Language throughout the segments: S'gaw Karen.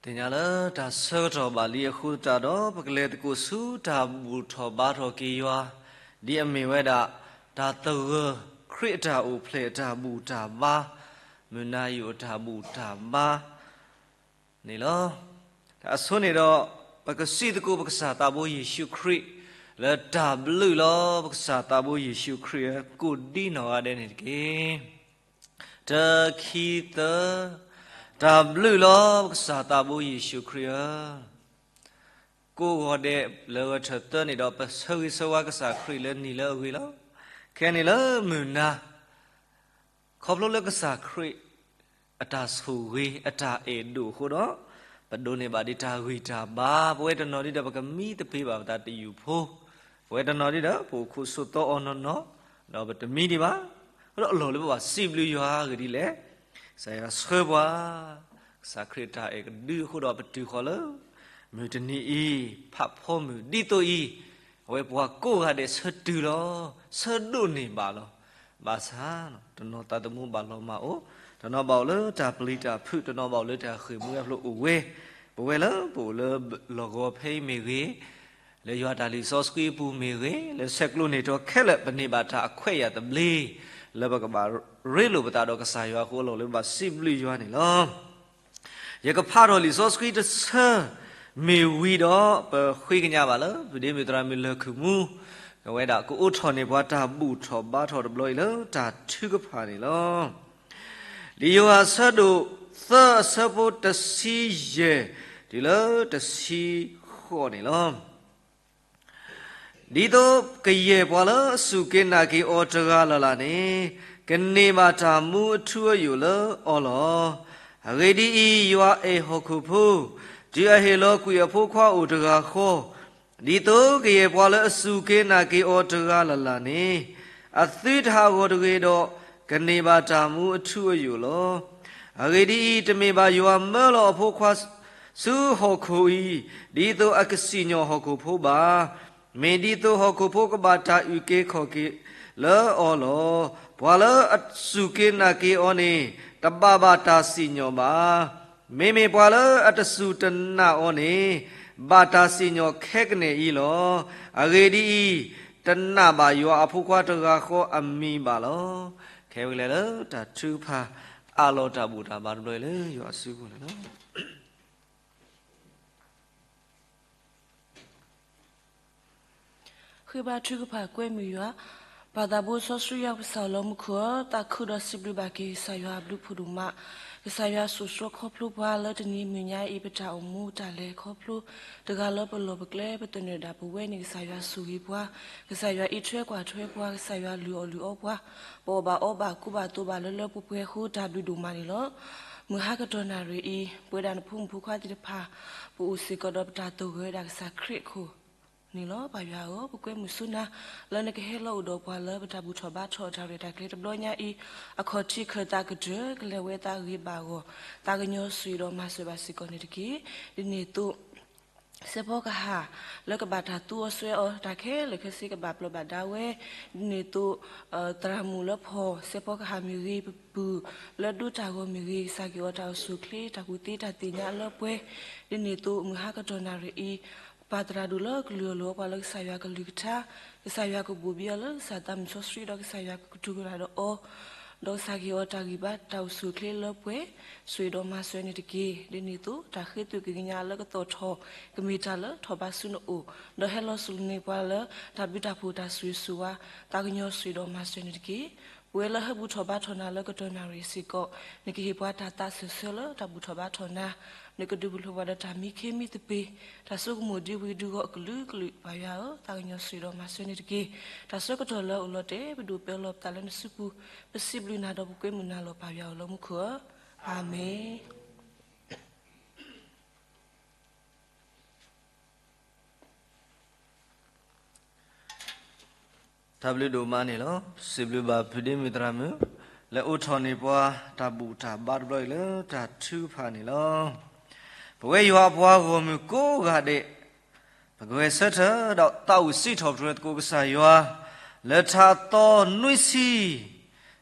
သ့ၣ်ညါလၢတၢ်ဆၢကတီၢ်ဘၣ်လံအဃိသတးဒီး ပကလဲၤသကိးဆူတၢ်ဘူၣ်ထီၣ်ဘါထီၣ်က့ၤယွၤ, ဒ်အမ့ၢ်ဝဲဒၣ် တၢ်သဂၢၢ် ခရံာ်အတၢ်အိၣ်ဖျဲၣ်အတၢ်ဘူၣ်တၢ်ဘါ, မုၢ်နၤယိာ်အတၢ်ဘူၣ်တၢ်ဘါ န့ၣ်လီၤ. တၢ်အဆိန့ၣ်ဒီး ပကစံးသကိးပကစၢ်သးဘိယ့ၣ်ၡူးခရံာ် လၢတၢ်ဘျုးလီၤ. ပကစၢ်သးဘိယ့ၣ်ၡူးခရံာ်ဧၢ, ကိးဒံနီၢ်ဂၤဒဲးန့ၣ်တက့ၢ်. တၢ ခံ သၢ, တၢ်ဘျုးလီၤ ပကစၢ်သးဘိယ့ၣ်ၡူးခရံာ်ဧၢ. ကိးဂီၤဒဲးလၢဂဲၤထၢၣ်သၢန့ၣ်ဒီး ပဆၢဂ့ၤဆၢဝါကစၢ်ခရံာ်လၢနံၤလၢအဂ့ၤလီၤ. ခဲန့ၣ်လၢမုၢ်နၤ ခီဖျိလၢကစၢ်ခရံာ် အတၢ်ဆိၣ်ဂ့ၤ အတၢ်အဲၣ်ဒိၣ်အဃိဒီး ပဒိးန့ၢ်ဘၣ်ဒံးတၢ်ဂံၢ်တၢ်ဘါ, ပဝဲတနီၤဒ်ဒီး ပကမံသပ့ၤဘၣ်ပသးတယူၢ်ဖိ, ပဝဲတနီၤဒ်ဒီး ပအိၣ်ခိးဆိးသီအီၤနီၢ်နီၢ်, ဒီးပတမံဒံးဘၣ်. အဃိဒီးအလီၢ်လၢပဘၣ်စံးဘျုးယွၤဂ့ၤဒ်လဲၣ်. ကစၢ်ယွၤဆှၢပှၤ, ကစၢ်ခရံာ်တၢ်အဲၣ်ကဒုအဃိဒီး ပတုၤဃီၤလၢ မုၢ်တနံၤအံၤ ဖးဖီမုၢ်ဒ်သိးအံၤ, အဝဲပှၤကိးဂၤဒဲးဆၢတုၤလီၤ, ဆၢဒိးန့ၢ်ဘၣ်လီၤ. ဘၣ်ဆၣ် တနီၤသးသမူဘၣ်လီၤမၢ်အိၣ်, တနီၤဘၣ်အိၣ်လၢတၢ်ပျံၤတၢ်ဖုး, တနီၤဘၣ်အိၣ်လၢတၢ်ဃ့ၢ်မှံဟးဖျိးအိၣ်ဝဲ, ပဝဲလၢပအိၣ်လၢလီၢ်ကဝီၤဖဲအံၤမ့ၢ်ဂ့ၤ, လၢယွၤတၢ်လံာ်စီဆှံအပူၤမ့ၢ်ဂ့ၤ, လၢဆဲးကျိးန့ၢ်တီခဲလၢာ် ပန့ၢ်ဘၣ်တၢ်အခွဲးအယာ်သဘျ့, လၢပကဘၣ်ရ့လိာ်ပသးဒီးကစၢ်ယွၤအဃိ အလီၢ်လၢပဘၣ်စံးဘျုးယွၤန့ၣ်လီၤ. ယကဖးထီၣ်လံာ်စီဆှံတဆၢ မ့ၢ်ဝံၤဒီး ပဃ့ကညးဘၣ်လၢ ဖုဒ့မုၣ်သရၣ်မုၣ်လၢၢ်ခုၣ်မူ အဝဲဒၣ်ကအိးထီၣ်န့ၢ်ပှၤတၢ်ဘူၣ်ထီၣ်ဘါထီၣ်တဘျီအံၤလၢတၢ်ထုကဖၣ်န့ၣ်လီၤ. လံာ်ယိၤဟၣ်အဆၢဒိၣ်သၢအဆၢဖိတဆံယဲၢ် တုၤလၢတဆံဃိးန့ၣ်လီၤ. ဒ်သိးကယဲၢ်ပှၤလၢအစူၢ်က့ၤနာ်က့ၤအီၤတဂၤလၢ်လၢ်န့ၣ် ကန့ၢ်ဘၣ်တၢ်မူအထူအယိာ်လၢအီၤလီၤ. အဂ့ၢ်ဒ်အံၤ, ယွၤအဲၣ်ဟီၣ်ခိၣ်ဖိ, တုၤအဟ့ၣ်လီၤကွံာ်အဖိခွါအိၣ်တဂၤဃီ, ဒ်သိးကယဲၢ်ပှၤလၢအစူၢ်က့ၤနာ်က့ၤအီၤတဂၤလၢ်လၢ်န့ၣ် အသုတဟးဂီၤတဂ့ၤဒီး ကန့ၢ်ဘၣ်တၢ်မူအထူအယိာ်လီၤ. အဂ့ၢ်ဒ်အံၤ, တမ့ၢ်ဘၣ်ယွၤမၢလီၤအဖိခွါ ဆူဟီၣ်ခိၣ်အံၤ ဒ်သိးအကစံၣ်ညီၣ်ဟီၣ်ခိၣ်ဖိဘၣ်. မ့ၢ်ဒ်သိးဟီၣ်ခိၣ်ဖိကဘၣ်တၢ်အုၣ်က့ၤခီၣ်က့ၤလၢအီၤလီၤ. ပှၤလၢအစူၢ်က့ၤနာ်က့ၤအီၤန့ၣ် တဘၣ်ဘၣ်တၢ်စံၣ်ညီၣ်ဘၣ်. မ့မ့ၢ်ပှၤလၢအတစူၢ်တနာ်အီၤန့ၣ် ဘၣ်တၢ်စံၣ်ညီၣ်ခဲကနံၣ်အံၤလီၤ. အဂ့ၢ်ဒ်အံၤ, တနာ်ဘၣ်ယွၤအဖိခွါတဂၤဃီအမံၤဘၣ်လီၤ. ခဲဝဲလဲၣ်လၢတၢ်ထုကဖၣ် အးလီၤတၢ်ဘူၣ်တၢ်ဘါတဘျီအံၤလၢယွၤအစုပူၤန့ၣ်လီၤ. ဃ့ဘါထုကဖၣ်ကွဲမုာ်ယွၤ, ပၢ်သးဘိစီဆှံယွၤပကစၢ်လၢမူခိၣ်ဧၢ, သးခုဒီးစံးဘျုးဘၣ်က့ၤကစၢ်ယွၤအဘျုးဖးဒိၣ်မး, ကစၢ်ယွၤစိာ်ဆှၢခီဖျိပှၤလၢတနံၤအမုၢ်ညါအံၤ ပတၢ်အိၣ်မူတၢ်လဲၤခီဖျိ, တဂၤလၢပလီၢ်ပကျဲ ပသနၢၣ်ဒၣ်ပဝဲန့ၣ် ကစၢ်ယွၤဆိၣ်ဂ့ၤပှၤ, ကစၢ်ယွၤအံးထွဲကွၢ်ထွဲပှၤ, ကစၢ်ယွၤလုၢ်အီၣ်လုၢ်အီပှၤ, ပအီၣ်ဘၣ်အီဘၣ်ကူဘၣ်သိးဘၣ်လၢလၢပှဲၤပှဲၤအဃိ တၢ်ဘျုးဒိၣ်မးန့ၣ်လီၤ. မုၢ်ဟါကတီၢ်နၣ်ရံၣ်အံၤ ပဝဲဒၣ်နဖိမုၣ်ဖိခွါသ့ၣ်တဖၣ် ပအိၣ်စ့ၢ်ကီးဒီးပတၢ်သဂၢၢ်ဝဲဒၣ်ကစၢ်ခရံာ်အခိၣ် န့ၣ်လီၤ. ပၢ်ယွၤဧၢ, ပကွဲမုာ်ဆူနၤ လၢနကဟဲလီၤအိၣ်ဒီးပှၤလၢပတၢ်ဘူၣ်ထီၣ်ဘါထီၣ်အတၢ်ရဲၣ်တၢ်ကျဲၤတဘျီညါအံၤ, အခီၣ်ထံးခၢၣ်သးကတၢၢ် ကလဲၤဝဲသးဂ့ၤဘၣ်ဂီၢ်, သးကညီၤဆိၣ်ဂ့ၤဒီးမၤစၢၤဘၣ်စ့ၢ်ကီးန့ၣ်တက့ၢ်. ဒ်န့ၣ်အသိး စဲးဖီကဟၣ် လၢကဘၣ်တၢ်သူအီၤစွဲအီၤ တၢ်ခဲလၢာ်ခဲဆ့ကဘၣ်ပျီဘၣ်ဒါဝဲ, ဒ်န့ၣ်အသိး သရၣ်မုၣ်လၢဖီၣ် စဲးဖီကဟၣ်မ့ၢ်ဂ့ၤ, ပပုၢ်လၢဒိတၢ်ဂီၤမ့ၢ်ဂ့ၤ, ကစၢ်က့ၤအီၤတၢ်အိၣ်ဆူၣ်အိၣ်ချ့ တၢ်ကူၣ်သ့တၢ်သ့ၣ်ညါအလၢပှဲၤ, ဒ်န့ၣ်အသိး မုၢ်ဟါကတီၢ်နၣ်ရံၣ်အံၤ ပၢ်သရၣ်ဒိၣ်လၢကလုၢ်အီၣ်လုၢ်အီပှၤလၢကစၢ်ယွၤကလုၢ်ကထါ, ကစၢ်ယွၤကဘိၣ်ဘံအီၤလၢကစၢ်သးမုၣ်စီဆှံ ဒီးကစၢ်ယွၤကကတိၤကရၢဒီးအီၤ, ဒီးကစၢ်က့ၤအီၤတၢ်ဂံၢ်ဘါတၢ်အိၣ်ဆူၣ်အိၣ်ချ့လၢပှဲၤ, ဆိၣ်ဂ့ၤဒီးမၤစၢၤန့ၣ်တက့ၢ်. ဒ်န့ၣ်အသိး တၢ်ဃ့သွံၣ်ကံၢ်ကညးလၢကသီၣ်ထီၣ် ကမ့ၢ်တၢ်လၢထီၣ်ဘးဆူနအိၣ်, ဒီးဟဲလီၤစူၢ်န့ၢ်ပှၤလၢ တၢ်ဘျုးတၢ်ဖှိၣ်တၢ်ဆိၣ်ဂ့ၤဆိၣ်ဝါ, သးကညီၤဆိၣ်ဂ့ၤဒီးမၤစၢၤန့ၣ်တက့ၢ်. ပဝဲလၢဟၢဖၢၣ်ထီၣ်ဘါထီၣ်နၤလၢကတီၢ်နၣ်ရံၣ်စ့ၢ်ကီး, နကဟ့ၣ်ပှၤတၢ်သးစၢၢ်ဆၢလၢတၢ်ဘူၣ်ထီၣ်ဘါထီၣ်နၤ, နကဒုးပလီၢ်ပှၤဒီးတၢ်မံခ့မံသပ့ၤ, တၢ်ဆိကမိၣ်ဒုဝံၤဒုဂီၢ်အကလုာ်ကလုာ် ပၢ်ယွၤဧၢ, သးကညီၤဆိၣ်ဂ့ၤဒီးမၤစၢၤန့ၣ်တက့ၢ်. တၢ်ဆၢကတီၢ်လၢအအိၣ်လီၤတဲာ် ပဒိၣ်ပၢလီၤပသးလၢနစုပူၤ, ပစံးဘျုးနၤဒီးပကွဲမုာ်နၤလီၤ ပၢ်ယွၤဧၢ လၢမူခိၣ်ဧၢ, အၤမ့ၣ်. တၢ်ဘျုးဒိၣ်မးန့ၣ်လီၤ. စံးဘျုးဘၣ်ဖုဒ့မုၣ်သရၣ်မုၣ် လၢအိးထီၣ်န့ၢ်ပှၤ တၢ်ဘူၣ်တၢ်ဘါတဘျီအံၤလၢတၢ်ထုကဖၣ်န့ၣ်လီၤ. ပဝဲယွၤအပှၤဂီၢ်မုၢ်ကိးဂၤဒဲး ပကဂဲၤဆၢထၢၣ်ဒီးသးဝံၣ်စံးထီၣ်ပတြၢၤသကိးကစၢ်ယွၤ လၢထါအသီနွံဆံ,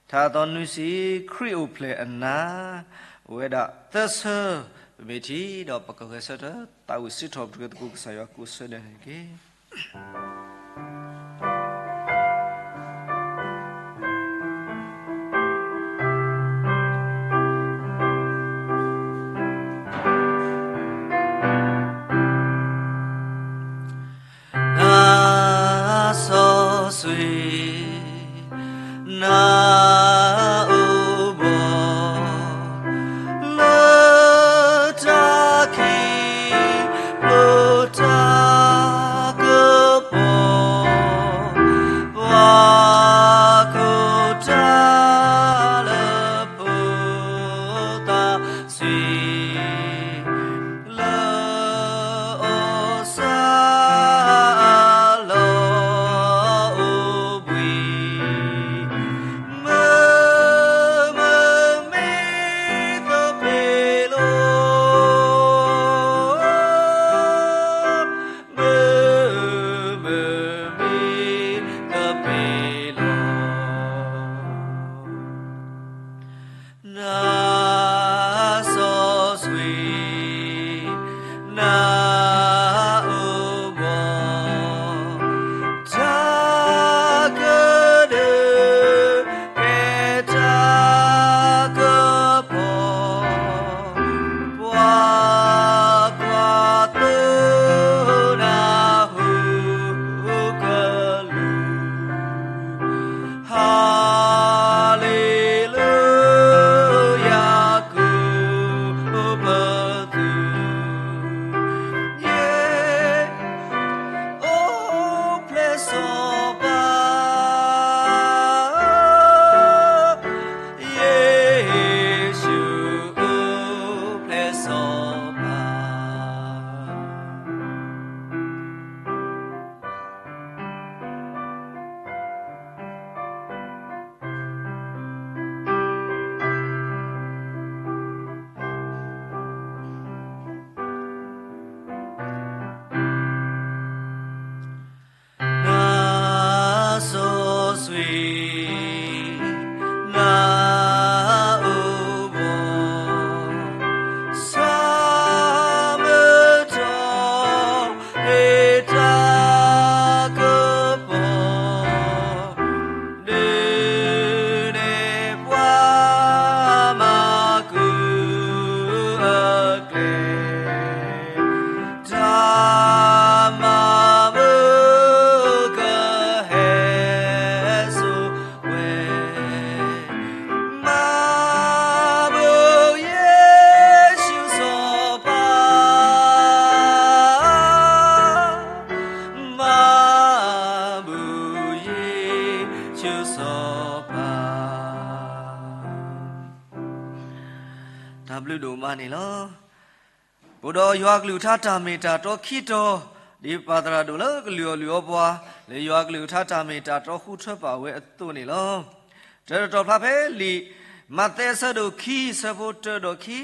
ထါအသီနွံဆံ ခရံာ်အိၣ်ဖျဲၣ်အနၤ, အိၣ်ဝဲဒၣ်သၢဆၢ ပမ့ၢ်ထံၣ်ဒီးပကဂဲၤဆၢထၢၣ်သးဝံၣ်စံးထီၣ်ပတြၢၤသကိးကစၢ်ယွၤကိးဆၢဒဲးန့ၣ်တက့ၢ်. နစီဆှံ နအိၣ်ဘှီၣ် လၢတၢ်ခံး လၢတၢ်ကပီၤ ပှၤခိၣ်တၢ်လၢဖိသၣ်ဆံး လၢအီၣ်စၢ်အလီၢ်အိၣ်ဘှံး မုၢ်မုၢ်မ့ၢ်သပ့ၤလီၤ မုၢ်မုၢ်မ့ၢ်သပ့ၤလီၤ နစီဆှံ နအိၣ်ဘှီၣ် တၢ်ကဒုး ကဲတၢ်ကပီၤ ပှၤကွၢ်သိနဟူကလူး ဟၤလ့လူယၤ ကိးပသူ ယ့ၣ်ၡူးအိၣ်ဖျဲၣ်စီၤပၤ ယ့ၣ်ၡူးအိၣ်ဖျဲၣ်စီၤပၤ နစီဆှံ နအိၣ်ဘှီၣ် ဆၣ်မုၢ်ထီၣ် ဟ့ၣ်တၢ်ကပီၤ ဒုးနဲၣ်ပှၤမၤကူအကျဲ တၢ်မၤမုာ်ကဟဲစိာ်ဝဲ မၤဘုးယ့ၣ်ၡူးစီၤပၤ မၤဘုးယ့ၣ်ၡူးစီၤပၤ တၢ်ဘျုးဒိၣ်မးန့ၣ်လီၤ. အိၣ်ဒီးယွၤအကလုၢ်ကထါတၢ်မ့ၢ်တၢ်တီခံတီၤ, ဒ်ပၢ်သရၣ်ဒိၣ်လၢကလုၢ်အီၣ်လုၢ်အီပှၤ လၢယွၤအကလုၢ်ကထါတၢ်မ့ၢ်တၢ်တီဃုထၢပာ်ဝဲအသိးန့ၣ်လီၤ. တၢ်တတီၤဖျါဖဲလံာ်မးသဲအဆၢဒိၣ်ခံ အဆၢဖိတၢဒီးခံ,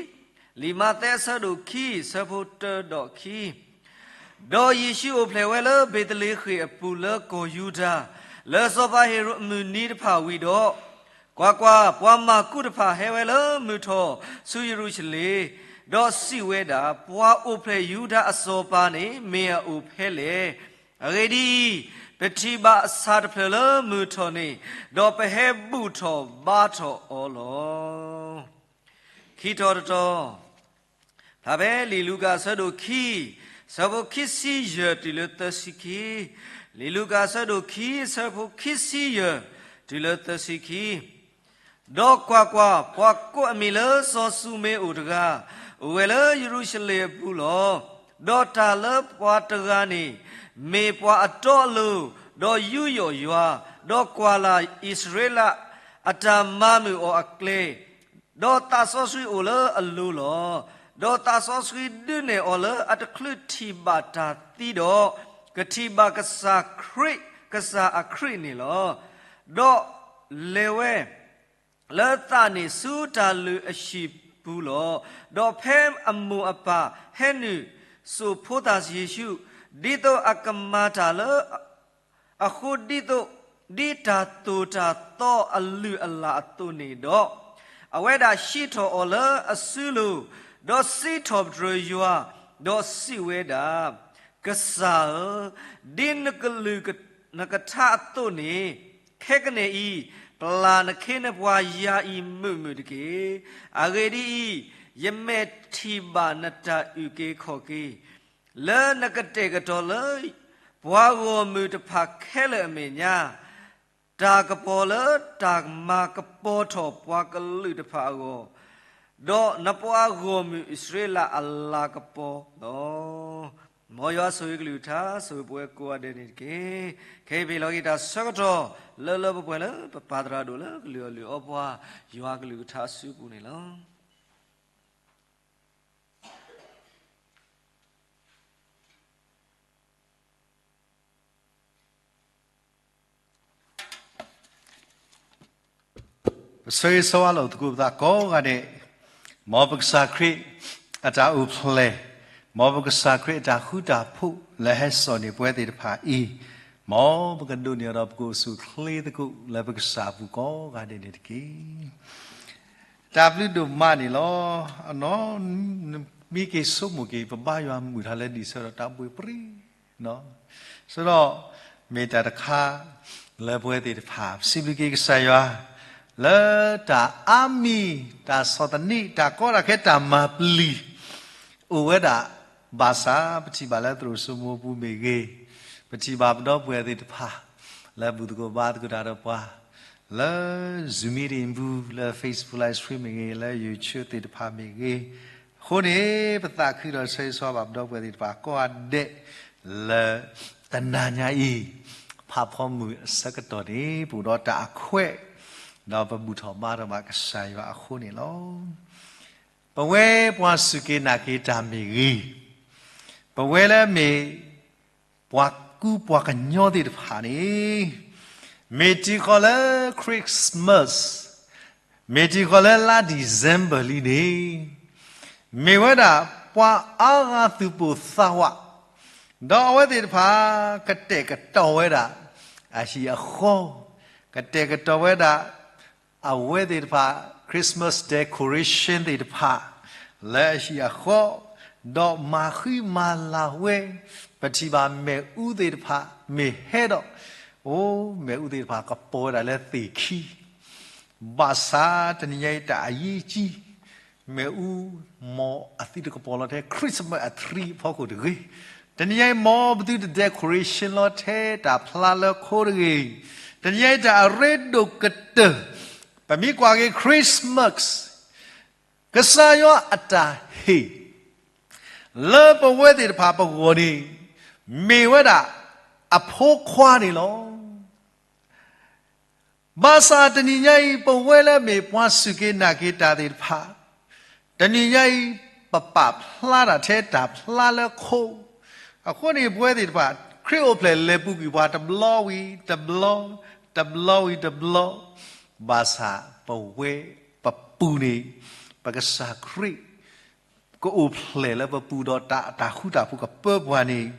လံာ်မးသဲအဆၢဒိၣ်ခံ အဆၢဖိတၢဒီးခံ ဒီးယ့ၣ်ၡူးအိၣ်ဖျဲၣ်ဝဲလၢဘ့းသလ့ဃ့ၣ်အပူၤလၢကီၢ်ယူဒၤ, လၢစီၤပၤဟ့ၤရိာ်မုၢ်နံၤတဖၣ်ဝံၤဒီး, ကွၢ်ကွၢ်, ပှၤမၤကူတဖၣ်ဟဲဝဲလၢမုၢ်ထီၣ်ဆူယရူၤၡလ့ၣ်, ဒီးစံးဝဲဒၣ်, ပှၤအိၣ်ဖျဲၣ်ယူဒၤအစီၤပၤန့ၣ် မ့ၢ်အအိၣ်ဖဲလဲၣ်. အဂ့ၢ်ဒ်အံၤ, ပထံၣ်ဘၣ်အဆၣ်တဖျၢၣ်လၢမုၢ်ထီၣ်န့ၣ်, ဒီးပဟဲဘူၣ်ထီၣ်ဘါထီၣ်အီၤလီၤ. ခံထီၣ်တတီၤ, ဖျါဖဲလံာ်လူၤကၣ်အဆၢဒိၣ်ခံ, အဆၢဖိခံဆံယဲၢ်တုၤလၢသၢဆံခံ, လံာ်လူၤကၣ်အဆၢဒိၣ်ခံ အဆၢဖိခံဆံယဲၢ်တုၤလၢသၢဆံခံ, ဒီးကွၢ်ကွၢ်, ပှၤကိးအမံၤလၢစီၤၡူမ့အိၣ်တဂၤ, အိၣ်ဝဲလၢယရူၤၡလ့ၣ်အပူၤလီၤ. ဒီးတၢ်လၢပှၤတဂၤန့ၣ်, မ့ၢ်ပှၤအတီအလိၤ, ဒီးယူးယီၣ်ယွၤ, ဒီးကွၢ်လၢ်အံၣ်စရ့လးအတၢ်မၤမုာ်အီၤအကျဲ, ဒီးသးစီဆှံအိၣ်လၢအလိၤလီၤ. ဒီးသးစီဆှံဒုးနဲၣ်အီၤလၢအတချုးထံၣ်ဘၣ်တၢ်သံဒီး, ကထံၣ်ဘၣ်ကစၢ်ခရံာ်, ကစၢ်အခရံာ်န့ၣ်လီၤ. ဒီးလဲၤဝဲ လၢသးန့ၣ်ဆူတၢ်လုၢ်အဟံၣ်ပူၤလီၤ. ဒီးဖဲအမိၢ်အပၢ်ဟဲနုာ်စိာ်ဖိသၣ်ယ့ၣ်ၡူး, ဒ်သိးအကမၤတၢ်လၢအဃိဒ်သိး, ဒ်တၢ်သိၣ်တၢ်သီအလုၢ်အလၢ်အသိးန့ၣ်ဒီး, အဝဲဒၣ်ဟံးထီၣ်အီၤလၢအစုလိၤ, ဒီးစံးထီၣ်ပတြၢၤယွၤ, ဒီးစံးဝဲဒၣ်, ကစၢ်ဧၢ, ဒ်နကလုၢ်နကထါအသိးန့ၣ်, ခဲကနံၣ်အံၤ, ပျၢ်နခ့နပှၤယၤအံၤမုာ်မုာ်တက့ၢ်. အဂ့ၢ်ဒ်အံၤ, ယမဲာ်ထံၣ်ဘၣ်နတၢ်အုၣ်က့ၤခီၣ်က့ၤ လၢနကတဲာ်ကတီၤလၢ ပှၤဂီၢ်မုၢ်တဖၣ်ခဲလၢာ်အမဲာ်ညါ, တၢ်ကပီၤလၢတၢ်မၤကပီၤထီၣ်ပှၤကလုာ်တဖၣ်အဂီၢ်, ဒီးနပှၤဂီၢ်မုၢ်အံၣ်စရ့လးအလၤကပီၤလီၤ. မ်ယွၤဆိၣ်ဂ့ၤကလုၢ်ကထါ ဆိၣ်ဂ့ၤပဝဲကိးဂၤဒဲးန့ၣ်တက့ၢ်. ခဲအံၤပဟ့ၣ်လီၤက့ၤတၢ်ဆၢကတီၢ် လၢလၢပှဲၤပှဲၤလၢပပာ်သရၣ်ဒိၣ်လၢကလုာ်အီၣ်လုၢ်အီပှၤ ယွၤကလုၢ်ကထါအစုပူၤန့ၣ်လီၤ. ပဆၢဂ့ၤဆၢဝါလိာ်သကိးပသးကိးဂၤဒဲး, မ်ပကစၢ်ခရံာ်အတၢ်အိၣ်ဖျဲၣ်, မ်ပကစၢ်ခရံာ်အတၢ်ဃူတၢ်ဖိးလၢဟဲစိာ်န့ၢ်ပဝဲသ့ၣ်တဖၣ်အံၤ, မ်ပကဒိးန့ၢ်အီၤဒီးပကအိၣ်ဆူၣ်အိၣ်ချ့သကိးလၢပကစၢ်အပူၤကိးဂၤဒဲးန့ၣ်တက့ၢ်. တၢ်ဘျုးဒိၣ်မးန့ၣ်လီၤ. အနီၢ် မ့ၢ်က့ၤဆိကမိၣ်က့ၤ ပဘါယွၤမုာ်ထီၣ်လၢဒံးဆၢဒီးတၢ်ဘှ့ၣ်ပြံ ဆၢဒီး မ့ၢ်တၢ်တခါလၢပဝဲသ့ၣ်တဖၣ် ပစံးဘျုးက့ၤကစၢ်ယွၤ လၢတၢ်အါမံၤ တၢ်ဆီၣ်သနံး တၢ်ကီတၢ်ခဲ တၢ်မၤပျံၤ အိၣ်ဝဲဒၣ် ဘၣ်ဆၣ်ပထံၣ်ဘၣ်လၢသရိာ်စိမိပူၤမ့ၢ်ဂ့ၤ, ပထံၣ်ဘၣ်ပဒီပုၢ်ဝဲၢ်သ့ၣ်တဖၣ် လၢဘူၣ်သကိးဘါသကိးတၢ်ဒီးပှၤ လၢ Zoom meeting ပူၤ လၢ Facebook live stream မ့ၢ်ဂ့ၤ, လၢ YouTube သ့ၣ်တဖၣ်မ့ၢ်ဂ့ၤ, အဃိန့ၣ် ပသးခုဒီးဆၢဂ့ၤဆၢဝါဘၣ်ပဒီပုၢ်ဝဲၢ်သ့ၣ်တဖၣ်ကိးဂၤဒဲး လၢတနၤညါအံၤ ဖးဖီမုၢ်အဆၢကတီၢ်န့ၣ် ပအိၣ်ဒီးတၢ်အခွဲး ဒီးပဘူၣ်ထီၣ်ဘါထီၣ်ဘၣ်ကစၢ်ယွၤအဃိန့ၣ်လီၤ. ပဝဲပှၤစူၢ်က့ၤနာ်က့ၤတၢ်မ့ၢ်ဂ့ၤ, ပဝဲလၢမ့ၢ် ပှၤကူပှၤကညီသ့ၣ်တဖၣ်န့ၣ် မ့ၢ်တံၤဃီၤလၢ Christmas, မ့ၢ်တံၤဃီၤလၢလါ December လံန့ၣ် မ့ၢ်ဝဲဒၣ်ပှၤအါဂၤသူၣ်ပိၢ်သးဝး, ဒီးအဝဲသ့ၣ်တဖၣ် ကတဲာ်ကတီၤဝဲဒၣ် အဟံၣ်အဃီ, ကတဲာ်ကတီၤဝဲဒၣ် အဝဲသ့ၣ်တဖၣ် Christmas decoration သ့ၣ်တဖၣ် လၢအဟံၣ်အဃီ, ဒီးမၤဃံမၤလၤဝဲ, ပထံၣ်ဘၣ်မ့ၣ်အူသ့ၣ်တဖၣ် မ့ၢ်ဟဲဒီး, အိ မ့ၣ်အူသ့ၣ်တဖၣ်ကပီၤဝဲဒၣ်လၢသ့ၣ်ခံ, ဘၣ်ဆၣ်တနံၤညါအံၤတၢ်အယံာ်ကံ မ့ၣ်အူ မ်အသုတကပီၤလီၤထဲ Christmas အ tree အဖီခိၣ်တဂ့ၤ. တနံၤညါအံၤ မ်ပသုတ decoration လီၤထဲတၢ်ဖျါလၢခိတဂ့ၤ. တနံၤညါအံၤတၢ်အရ့ဒိၣ်ကတၢၢ် ပမ့ၢ်ကွၢ်က့ၤ Christmas ကစၢ်ယွၤအတၢ်ဟ့ၣ် လၢပဝဲသ့ၣ်တဖၣ်ပဂီၢ်န့ၣ် မ့ၢ်ဝဲဒၣ်အဖိခွါန့ၣ်လီၤ. ဘၣ်ဆၣ်တနံၤညါအံၤ ပဝဲလၢမ့ၢ်ပှၤစူၢ်က့ၤနာ်က့ၤတၢ်သ့ၣ်တဖၣ် တနံၤညါအံၤ ပပာ်ဖျါတၢ်ထဲတၢ်ဖျါလၢခိ, အဃိန့ၣ် ပဝဲသ့ၣ်တဖၣ် ခရံာ်အိၣ်ဖျဲၣ်လဲၤပူၤကွံာ်ပှၤတဘျီဝံၤတဘျီ, တဘျီဝံၤတဘျီ, ဘၣ်ဆၣ်ပဝဲပပူၤန့ၣ် ပကစၢ်ခရံာ် ကအိၣ်ဖျဲၣ်လၢပပူၤဒီးတၢ် တၢ်ဃူတၢ်ဖိးကပၢပှၤန့ၣ်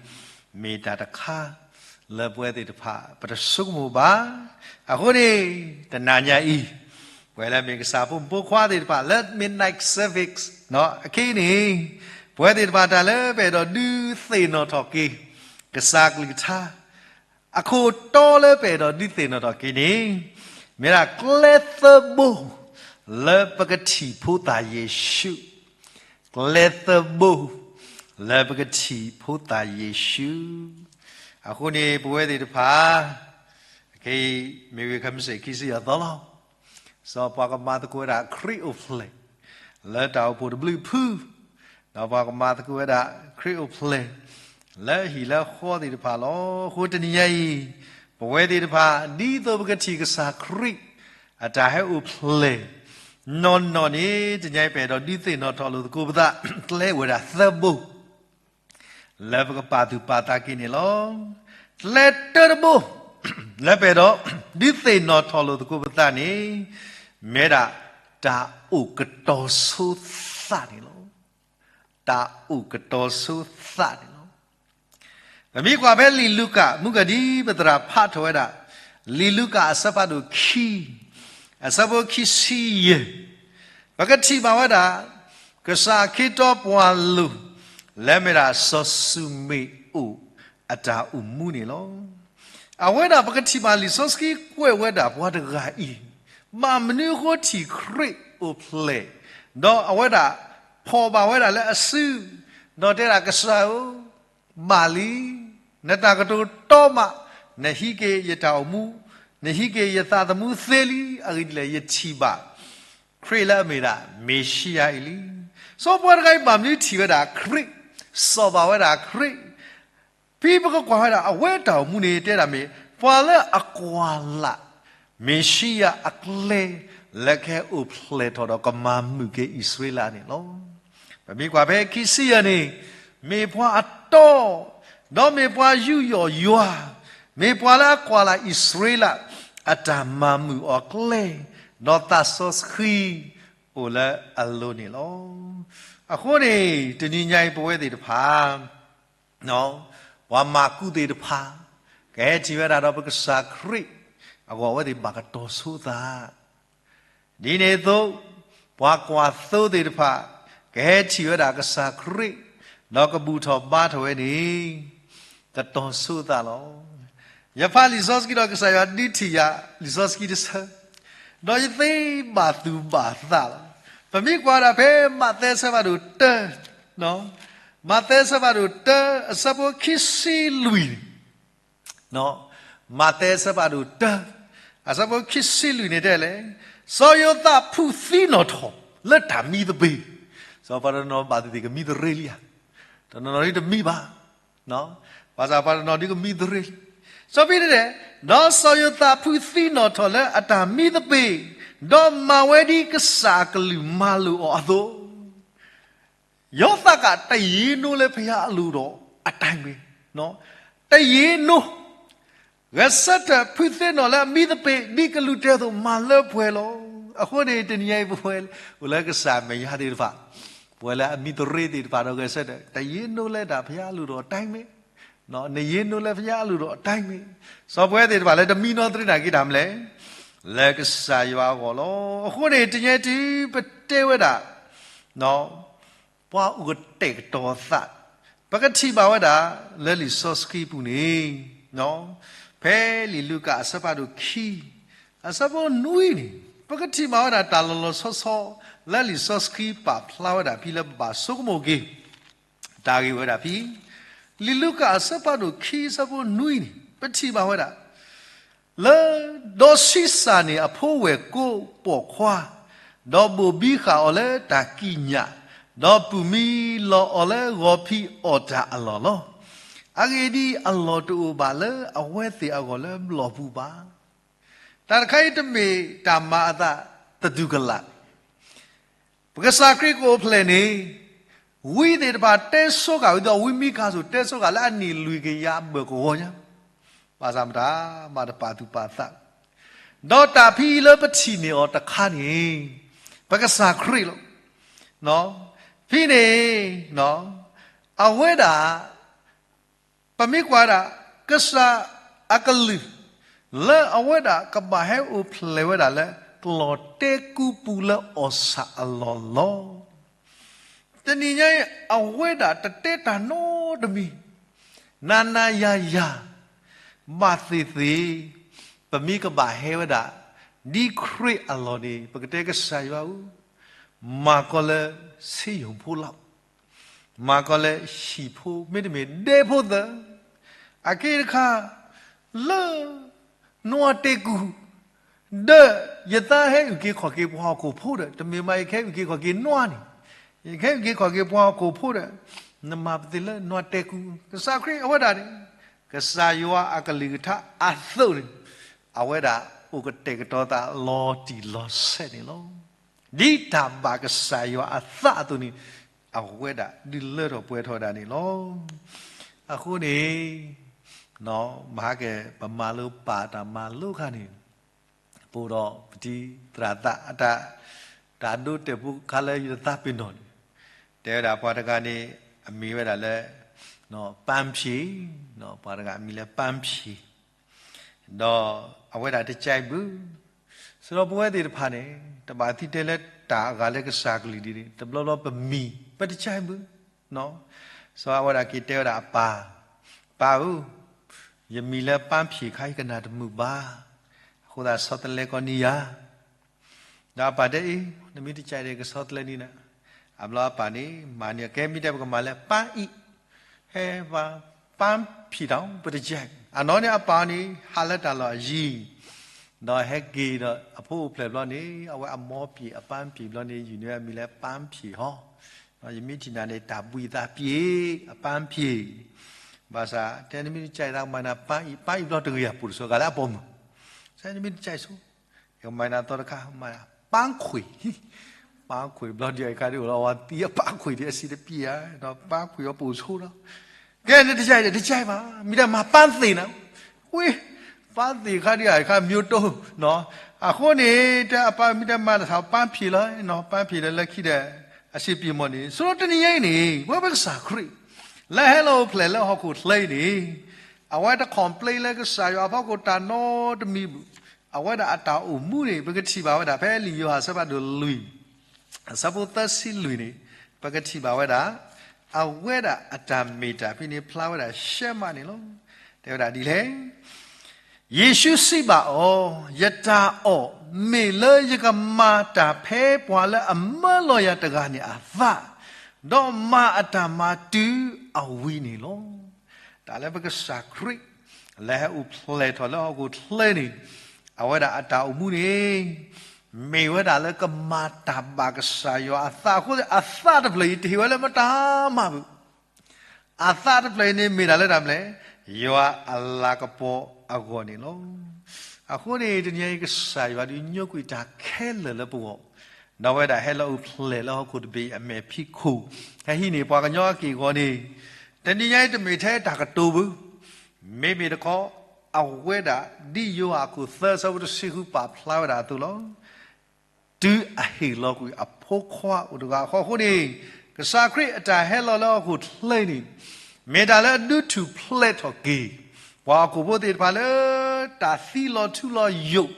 မ့ၢ်တၢ်တခါလၢပဝဲသ့ၣ်တဖၣ် ပတဆိကမိၣ်ဘၣ်. အဃိန့ၣ် တနၤညါအံၤ ပဝဲလၢမ့ၢ်ကစၢ်ဖိမုၣ်ဖိခွါသ့ၣ်တဖၣ်လၢ midnight service အခံန့ၣ် ပဝဲသ့ၣ်တဖၣ်တၢ်လၢပအဲၣ်ဒိးဒုးသ့ၣ်နီၣ်ထီၣ်က့ၤ ကစၢ်ကလုၢ်ကထါ အခိၣ်တီလၢပအဲၣ်ဒိးဒုးသ့ၣ်နီၣ်ထီၣ်က့ၤန့ၣ် မ့ၢ်ဒၣ်ကျဲသၢဘိ လၢပကထံၣ်ဖိသၣ်ယ့ၣ်ၡူး, ကျဲသၢဘိ လၢပကထံၣ်ဖိသၣ်ယ့ၣ်ၡူး. အဃိန့ၣ် ပဝဲသ့ၣ်တဖၣ် အခဲအံၤ မ့ၢ်ဝံၤခဲမုၢ်ဆ့ၣ်ခံဆံယဲၢ်သီလီၤ. စီၤပှၤကမၤသကိးဝဲဒၣ်ခရံာ်အိၣ်ဖျဲၣ် လၢတၢ်အိၣ်ဖှိၣ်တဘျုးဖု ဒီးပှၤကမၤသကိးဝဲဒၣ်ခရံာ်အိၣ်ဖျဲၣ် လၢအဟံၣ်လၢဃီသ့ၣ်တဖၣ်လီၤ. အဃိတနံၤညါအံၤ ပဝဲသ့ၣ်တဖၣ် ဒ်သိးပကထံၣ်ကစၢ်ခရံာ် အတၢ်ဟဲအိၣ်ဖျဲၣ် နီၢ်နီၢ်န့ၣ် တနံၤအံၤပအဲၣ်ဒိးဒုးသ့ၣ်နီၣ်ထီၣ်လိာ်သကိးပသး ကျဲအိၣ်ဝဲဒၣ်သၢဘိ လၢပကပာ်သူၣ်ပာ်သးက့ၤန့ၣ်လီၤ. ကျဲတၢတဘိ လၢပအဲၣ်ဒိး ဒုးသ့ၣ်နီၣ်ထီၣ်လိာ်သကိးပသးန့ၣ် မ့ၢ်ဒၣ် တၢ်အိၣ်ကတီၤဆိသးန့ၣ်လီၤ. တၢ်အိၣ်ကတီၤဆိသးန့ၣ်လီၤ. ပမ့ၢ်ကွၢ်ဖဲလံာ်လူၤကၣ် မုၢ်ကဒံပသရၣ်ဖးထီၣ်ဝဲဒၣ် လံာ်လူၤကၣ်အဆၢဖးဒိၣ်ခံ အဆၢဖိခံဆံယဲၢ် ပကထံၣ်ဘၣ်ဝဲဒၣ် ကစၢ်ခ့တီပှၤလိၤ လၢမ့ၢ်ဒၣ်စီၤၡူမ့ၣ်အိၣ်အတၢ်အိၣ်မူန့ၣ်လီၤ. အဝဲဒၣ်ပကထံၣ်ဘၣ်လံာ်စီဆှံကွဲးဝဲဒၣ်ပှၤတဂၤအံၤ, ဘၣ်မနုၤအဃိထံၣ်ခရံာ်အိၣ်ဖျဲၣ်, ဒီးအဝဲဒၣ်ဖီၣ်ဘၣ်ဝဲဒၣ်လၢအစု, ဒီးတဲဒၣ်ကစၢ်ဧၢ, ဘၣ်လံ, နတၢ်ကတိၤတီမး, နဟံးက့ၤယတၢ်အိၣ်မူ, နဟံးက့ၤယသးသမူသ့လံ, အဂ့ၢ်ဒ်လဲၣ် ယထံၣ်ဘၣ် ခရံာ်လၢအမ့ၢ်ဒၣ် မ့ၤၡံယၤအံၤလံ. စီၤပှၤတဂၤအံၤဘၣ်မနုၤထံၣ်ဝဲဒၣ်ခရံာ်, စီၣ်ဘၣ်ဝဲဒၣ်ခရံာ်, ဖဲပကကွၢ်ဝဲဒၣ် အဝဲတၢ်အိၣ်မူန့ၣ် တဲဒၣ်မ့ၢ် ပှၤလၢအကွၢ်လၢ် မ့ၤၡံယၤအကျဲ လၢကဟဲအိၣ်ဖျဲၣ်ထီၣ်ဒီးကမၤမုာ်က့ၤအံၣ်စရ့လးန့ၣ်လီၤ. ပမ့ၢ်ကွၢ်ဖဲခံဆံယဲၢ်န့ၣ်, မ့ၢ်ပှၤအတီ, ဒီးမ့ၢ်ပှၤယူးယီၣ်ယွၤ, မ့ၢ်ပှၤလၢအကွၢ်လၢ်အံၣ်စရ့လး အတၢ်မၤမုာ်အီၤကျဲ, ဒီးသးစီဆှံအိၣ်လၢအလိၤန့ၣ်လီၤ. အဃိန့ၣ် တနံၤညါအံၤပဝဲသ့ၣ်တဖၣ် ပှၤမၤကူသ့ၣ်တဖၣ် ကဟဲထံၣ်ဝဲဒၣ်ဒီးပကစၢ်ခရံာ်အဂီၢ် အဝဲသ့ၣ်ဘၣ်ကတီၤဆိသး, ဒ်န့ၣ်အသိး ပှၤကွၢ်သိသ့ၣ်တဖၣ် ကဟဲထံၣ်ဝဲဒၣ်ကစၢ်ခရံာ် ဒီးကဘူၣ်ထီၣ်ဘါထီၣ်ဝဲန့ၣ် ကတီၤဆိသးလီၤ. ယဖးလံာ်စီဆှံဒီး ကစၢ်ယွၤဒုးထံၣ်ယၤလံာ်စီဆှံတဆၢ, ဒီးယသ့ဘၣ်သူၣ်ဘၣ်သးလီၤ. ပမ့ၢ်ကွၢ်ဒၣ်ဖဲမးသဲအဆၢဖးဒိၣ်တၢ, မးသဲအဆၢဖးဒိၣ်တၢ အဆၢဖိခံဆံလွံၢ်န့ၣ်, မးသဲအဆၢဖးဒိၣ်တၢ အဆၢဖိခံဆံလွံၢ်န့ၣ်တဲလဲၣ်, စီၤယိၤသးဖုးသံနီၣ်ထီၣ်လၢတၢ်မံသပ့ၤ, စီၤပှၤတနီၤဘၣ်သ့ၣ်သ့ၣ်ကမံသရ့လံဧါ, တနီၤနီၤဒ်တမံဘၣ်, ဘၣ်ဆၣ်ပှၤတနီၤဒ်ကမံသရ့လံ, စီၤပ့းတတဲ, ဒီးစီၤယိၤသးဖုးသံနီၣ်ထီၣ်လၢအတၢ်မံသပ့ၤ, ဒီးမၤဝဲဒ်ကစၢ်အကလုၢ်မၤလိာ်အီၤအသိး ယောသဒၣ်က တယ့ၤနိလၢဘုရားအလိုတော်အတိုင်းပဲ, တယ့ၤနိ, ဂဲၤဆၢထၢၣ်ဖုးသံနီၣ်လၢအမံသပ့ၤ ဒ်ကလူးတဲအသိးမၤလၢပှဲၤလီၤ. အဃိန့ၣ် တနံၤညါအံၤပဝဲအိၣ်လၢကစၢ်မဲာ်ညါသ့ၣ်တဖၣ်, ပဝဲလၢအမံသရ့သ့ၣ်တဖၣ်ဒီးဂဲၤဆၢထၢၣ် တယ့ၤနိလၢဒၣ်ဘုရားအလိုတော်အတိုင်းပဲ, နယ့ၤနိလၢဘုရားအလိုတော်အတိုင်းပဲ, စီၤပဝဲသ့ၣ်တဖၣ်လၢတမံနီသရ့နာ်က့တၢ်မနုၤလဲၣ်, လၢကစၢ်ယွၤအဂီၢ်လီၤ. အဃိန့ၣ် တနံၤညါအံၤပတဲဝဲဒၣ် ပှၤအိၣ်ကတဲာ်ကတီၤသး, ပကထံၣ်ဘၣ်ဝဲဒၣ်လၢလံာ်စီဆှံပူၤန့ၣ်, ဖဲလံာ်လူၤကၣ်အဆၢဖးဒိၣ်ခံ, အဆၢဖိနွံန့ၣ်, ပကထံၣ်ဘၣ်ဝဲဒၣ်တၢ်လီၤလီၤဆီဆီ လၢလံာ်စီဆှံပာ်ဖျါဝဲဒၣ်ဖဲလၢပဘၣ်ဆိကမိၣ်က့ၤ တၢ်ဂ့ၢ်ဝဲဒၣ်ဖဲ လံာ်လူၤကၣ်အဆၢဖးဒိၣ်ခံအဆၢဖိနွံန့ၣ် ပထံၣ်ဘၣ်ဝဲဒၣ် လၢ ဒီးဆံးစၢ်န့ၣ်အဖိဝဲၢ်ကိးပိာ်ခွါ, ဒီးဘိၣ်ဘံဃာ်အီၤလၢတၢ်ကံးညာ်, ဒီးပုၢ်မံလီၤအီၤလၢဂီၤဖံးအီၣ်တၢ်အလီၢ်လီၤ. အဂ့ၢ်ဒ်အံၤ, အလီၢ်တအိၣ်ဘၣ်လၢအဝဲသ့ၣ်အဂီၢ်လၢဘျီၣ်ပူၤဘၣ်. တၢ်တခါအံၤတမ့ၢ်တၢ်မၤအသးသတူၢ်ကလာ် ပကစၢ်ခရံာ်ကအိၣ်ဖျဲၣ်န့ၣ်, ဝံသ့ၣ်တဖၣ်တဲဆိဃာ်ဝံၤဒီး ဝံမံကၤစိၣ်တဲဆိဃာ်လၢအနံၣ် လွံၢ်ကယၤဘၢၣ်ကဝီၤညါ, ဘၣ်ဆၣ်မတၤမၤတပာ်သူၣ်ပာ်သး, ဒီးတၢ်ဖဲအံၤလၢပထံၣ်န့ၢ်အီၤတခါန့ၣ်, ပကစၢ်ခရံာ်လီၤ. ဖဲန့ၣ် အဝဲဒၣ် ပမ့ၢ်ကွၢ်ဒၣ် ကစၢ်အကလုၢ် လၢအဝဲဒၣ်ကဘၣ်ဟဲအိၣ်ဖျဲၣ်ဝဲဒၣ်လၢ ကျီၢ်တဲကူပူၤလၢအီၣ်ဆၣ်အလီၢ်လီၤ. တနံၤညါအံၤ အဝဲဒၣ်တတဲတၢ်နီတမံၤ, နၤနၤယၤယၤ ဘၣ်သ့ၣ်သ့ၣ် ပမ့ၢ်ကဘၣ်ဟဲဝဲဒၣ် ဒ်ခရံာ်အလီၢ်န့ၣ် ပကတဲကစၢ်ယွၤဧၢ, မၤကီလၢဆ့ယိၣ်ဖိလီၤ. မၤကီလၢဟံၣ်ဖိ မ့တမ့ၢ်ဒဲဖိသၢ, အက့တခါ လၢ နွားတဲကူ, ဒီးယသးဟဲအုၣ်က့ၤခီၣ်က့ၤပှၤဟီၣ်ခိၣ်ဖိဒီး တမ့ၢ်မး ယကဟဲအုၣ်က့ၤခီၣ်က့ၤနွားန့ၣ်, ယကဟဲအုၣ်က့ၤခီၣ်က့ၤပှၤဟီၣ်ခိၣ်ဖိဒီး နမၤပသ့ၣ်လၢနွားတဲကူ, ကစၢ်ခရံာ်အဝဲဒၣ်န့ၣ် ကစၢ်ယွၤအကလုၢ်ကထါအသိးန့ၣ် အဝဲဒၣ်အိၣ်ကတဲာ်ကတီၤသးလီၤတံၢ်လီၤဆဲးန့ၣ်လီၤ. ဒ်တၢ်ဘၣ်ကစၢ်ယွၤအသးအသိးန့ၣ် အဝဲဒၣ်ဒုးလၢထီၣ်ပှဲၤထီၣ်ဝဲဒၣ်န့ၣ်လီၤ. အဃိန့ၣ် မဟါကဲ ပမၤလိပာ်တၢ်မၤလိအခါန့ၣ် ပအိၣ်ဒီးပတံၤသရၣ်သးအတၢ် တၢ်ဒိတဲာ်ဖိခါလၢယတသးပ့ၤနီၣ်န့ၣ် တဲဝဲဒၣ်ပှၤတဂၤန့ၣ် အမံၤဝဲဒၣ်လၢ ပန်းဖြေ, ပှၤတဂၤအမံၤလၢ ပန်းဖြေ, ဒီးအဝဲဒၣ်တကဲဘု စဒီးပဝဲသ့ၣ်တဖၣ်န့ၣ် တဘၣ်သံတဲလၢတၢ်အဂၤလၢကစၢ်ကလုၢ်ဒ်န့ၣ် တဘျီဘျီပမံၤ ပတကဲဘု စီၤအၤဝဲဒၣ်က့ၤတဲဝဲဒၣ်အပၢ်, ပၢ်ဧၢ, ယမံၤလၢပၢ်ဖံးခါအံၤကနၣ်တမုာ်ဘၣ်, အဃိသတးဆီတလဲကီးန့ၢ်ယၤ ဒီးအပၢ်တဲအံၤ နမ့ၢ်တကဲဒီးကဆီတလဲန့ၣ်နၤ, အဘျီအပၢ်န့ၣ် မၤန့ၢ်အကဲ မ့ၢ်တဲပကမၤလၢပၢ်အံၤ, ဟဲပၢ်, ပၢ်ဖံးတၢ် ပတကဲ, အနီၢ်န့ၣ်အပၢ်န့ၣ် ဟးလၢတၢ်လီၢ်အယံၤ, ဒီးဟဲက့ၤဒီးအဖိအိၣ်ဖျဲၣ်ဘျီန့ၣ် အဝဲအမိၢ်ဖံးအပၢ်ဖံးဘျီန့ၣ် ယုၢ်န့ၢ်အမံၤလၢပၢ်ဖံးဟီ, ယမ့ၢ်ထံၣ်နၤန့ၣ် တၢ်ဘှံးသးဖံး အပၢ်ဖံး, ဘၣ်ဆၣ်တဲနမ့ၢ်တကဲသးကမၤနၤပၢ်အံၤ, ပၢ်အံၤဘျီတဂ့ၤအပိာ်တဆိးဂၤလၢအပိာ်မုၣ်, နမ့ၢ်တကဲဆိ ယကမၤနၤသီတခါ မၤနၤပၢ်ခွံ, ပၢ်ခွံဘျီဒ်အံၤခါဒ်အိၣ်လီၤ အဝဲသံအပၢ်ခွံဒ်အစံးတပျံၤဧါ, ဒီးပၢ်ခွံအပိာ်ဆိဒီး, ကဲနတကဲဒီးတကဲဘၣ် မ့ၢ်တမၤပၢ်သ့ၣ်နၤ, ဝ့ၢ်, ပၢ်သ့ၣ်ခါဒ်အံၤခါ မျိုးတုန်း, အဃိန့ၣ် တဲအပၢ်မ့ၢ်တမၤတၢ်ပၢ်ဖံးလီၤ, ပၢ်ဖံးဒီးလၢခံဒီး အစံးပျံၤမီၢ်န့ၣ် ဆိတနံၤညါအံၤန့ၣ် ပဝဲပကစၢ်ခရံာ် လၢဟဲလီၤအိၣ်ဖျဲၣ်လၢဟီၣ်ခိၣ်ချၢအံၤန့ၣ် အဝဲတ complain လၢကစၢ်ယွၤအဖီခိၣ်တၢ်နီတမံၤဘၣ်, အဝဲဒၣ်အတၢ်အိၣ်မူန့ၣ် ပကထံၣ်ဘၣ်ဝဲဒၣ် ဖဲလံာ်ယိၤဟၣ်အဆၢဖးဒိၣ်လွံၢ် အဆၢဖိသၢဆံလွံၢ်န့ၣ် ပကထံၣ်ဘၣ်ဝဲဒၣ် အဝဲဒၣ်အတၢ်မ့ၢ်တၢ်ဖဲန့ၣ် ဖျါဝဲဒၣ်ရှဲမးန့ၣ်လီၤ. တဲဝဲဒၣ်ဒ်လဲၣ် ယ့ၣ်ၡူးစံးဘၣ်အီၤ, ယတၢ်အီၣ်မ့ၢ်လၢယကမၤတၢ်ဖဲပှၤလၢအမၢလီၤယၤတဂၤန့ၣ်အသး, ဒီးမၤအတၢ်မၤတုၤအဝံၤန့ၣ်လီၤ. တၢ်လၢပကစၢ်ခရံာ် လၢဟဲအိၣ်ဖျဲၣ်ထီၣ်လၢဟီၣ်ခိၣ်ချၢန့ၣ် အဝဲဒၣ်အတၢ်အိၣ်မူန့ၣ် မ့ၢ်ဝဲဒၣ်လၢကမၤတၢ်ဘၣ်ကစၢ်ယွၤအသးအဃိ အသးတဖျၢၣ်အံၤတဟ့ၣ်ဝဲလၢမတၤမးဘၣ် အသးတဖျၢၣ်အံၤန့ၣ်မ့ၢ်ဒၣ်လၢတၢ်မနုၤလဲၣ်, ယွၤအလၤကပီၤအဂီၢ်န့ၣ်လီၤ. အဃိန့ၣ် တနံၤအံၤ ကစၢ်ယွၤဒုးညိကွံာ်တၢ်ခဲလၢာ်လၢပဂီၢ်, ဒီးအဝဲဒၣ်ဟဲလီၤအိၣ်ဖျဲၣ်လၢဟီၣ်ခိၣ်တဘ့ၣ်အမဲာ်ဖံးခိၣ်, ဟဲဟံးန့ၢ်ပှၤကညီအက့ၢ်အဂီၤန့ၣ်, တနံၤအံၤတမ့ၢ်ထဲတၢ်ကတိၤဘၣ်, မ့မ့ၢ်တခီ အဝဲဒၣ်ဒ်ယိၤဟၣ်အခိၣ်သၢဆၢဖိတဆံဃုပာ်ဖျါဝဲဒၣ်အသိးလီၤ. တုၤအဟ့ၣ်လီၤကွံာ်အဖိခွါအိၣ်တဂၤအဃိ အဃိန့ၣ်, ကစၢ်ခရံာ်အတၢ်ဟဲလီၤလၢဟီၣ်ခိၣ်ချၢန့ၣ်, မ့ၢ်တၢ်လၢအဒုးထူၣ်ဖျဲးထီၣ်က့ၤ ပှၤဟီၣ်ခိၣ်ဖိသ့ၣ်တဖၣ်လၢ တၢ်သံလီၤထူလီၤယိာ်,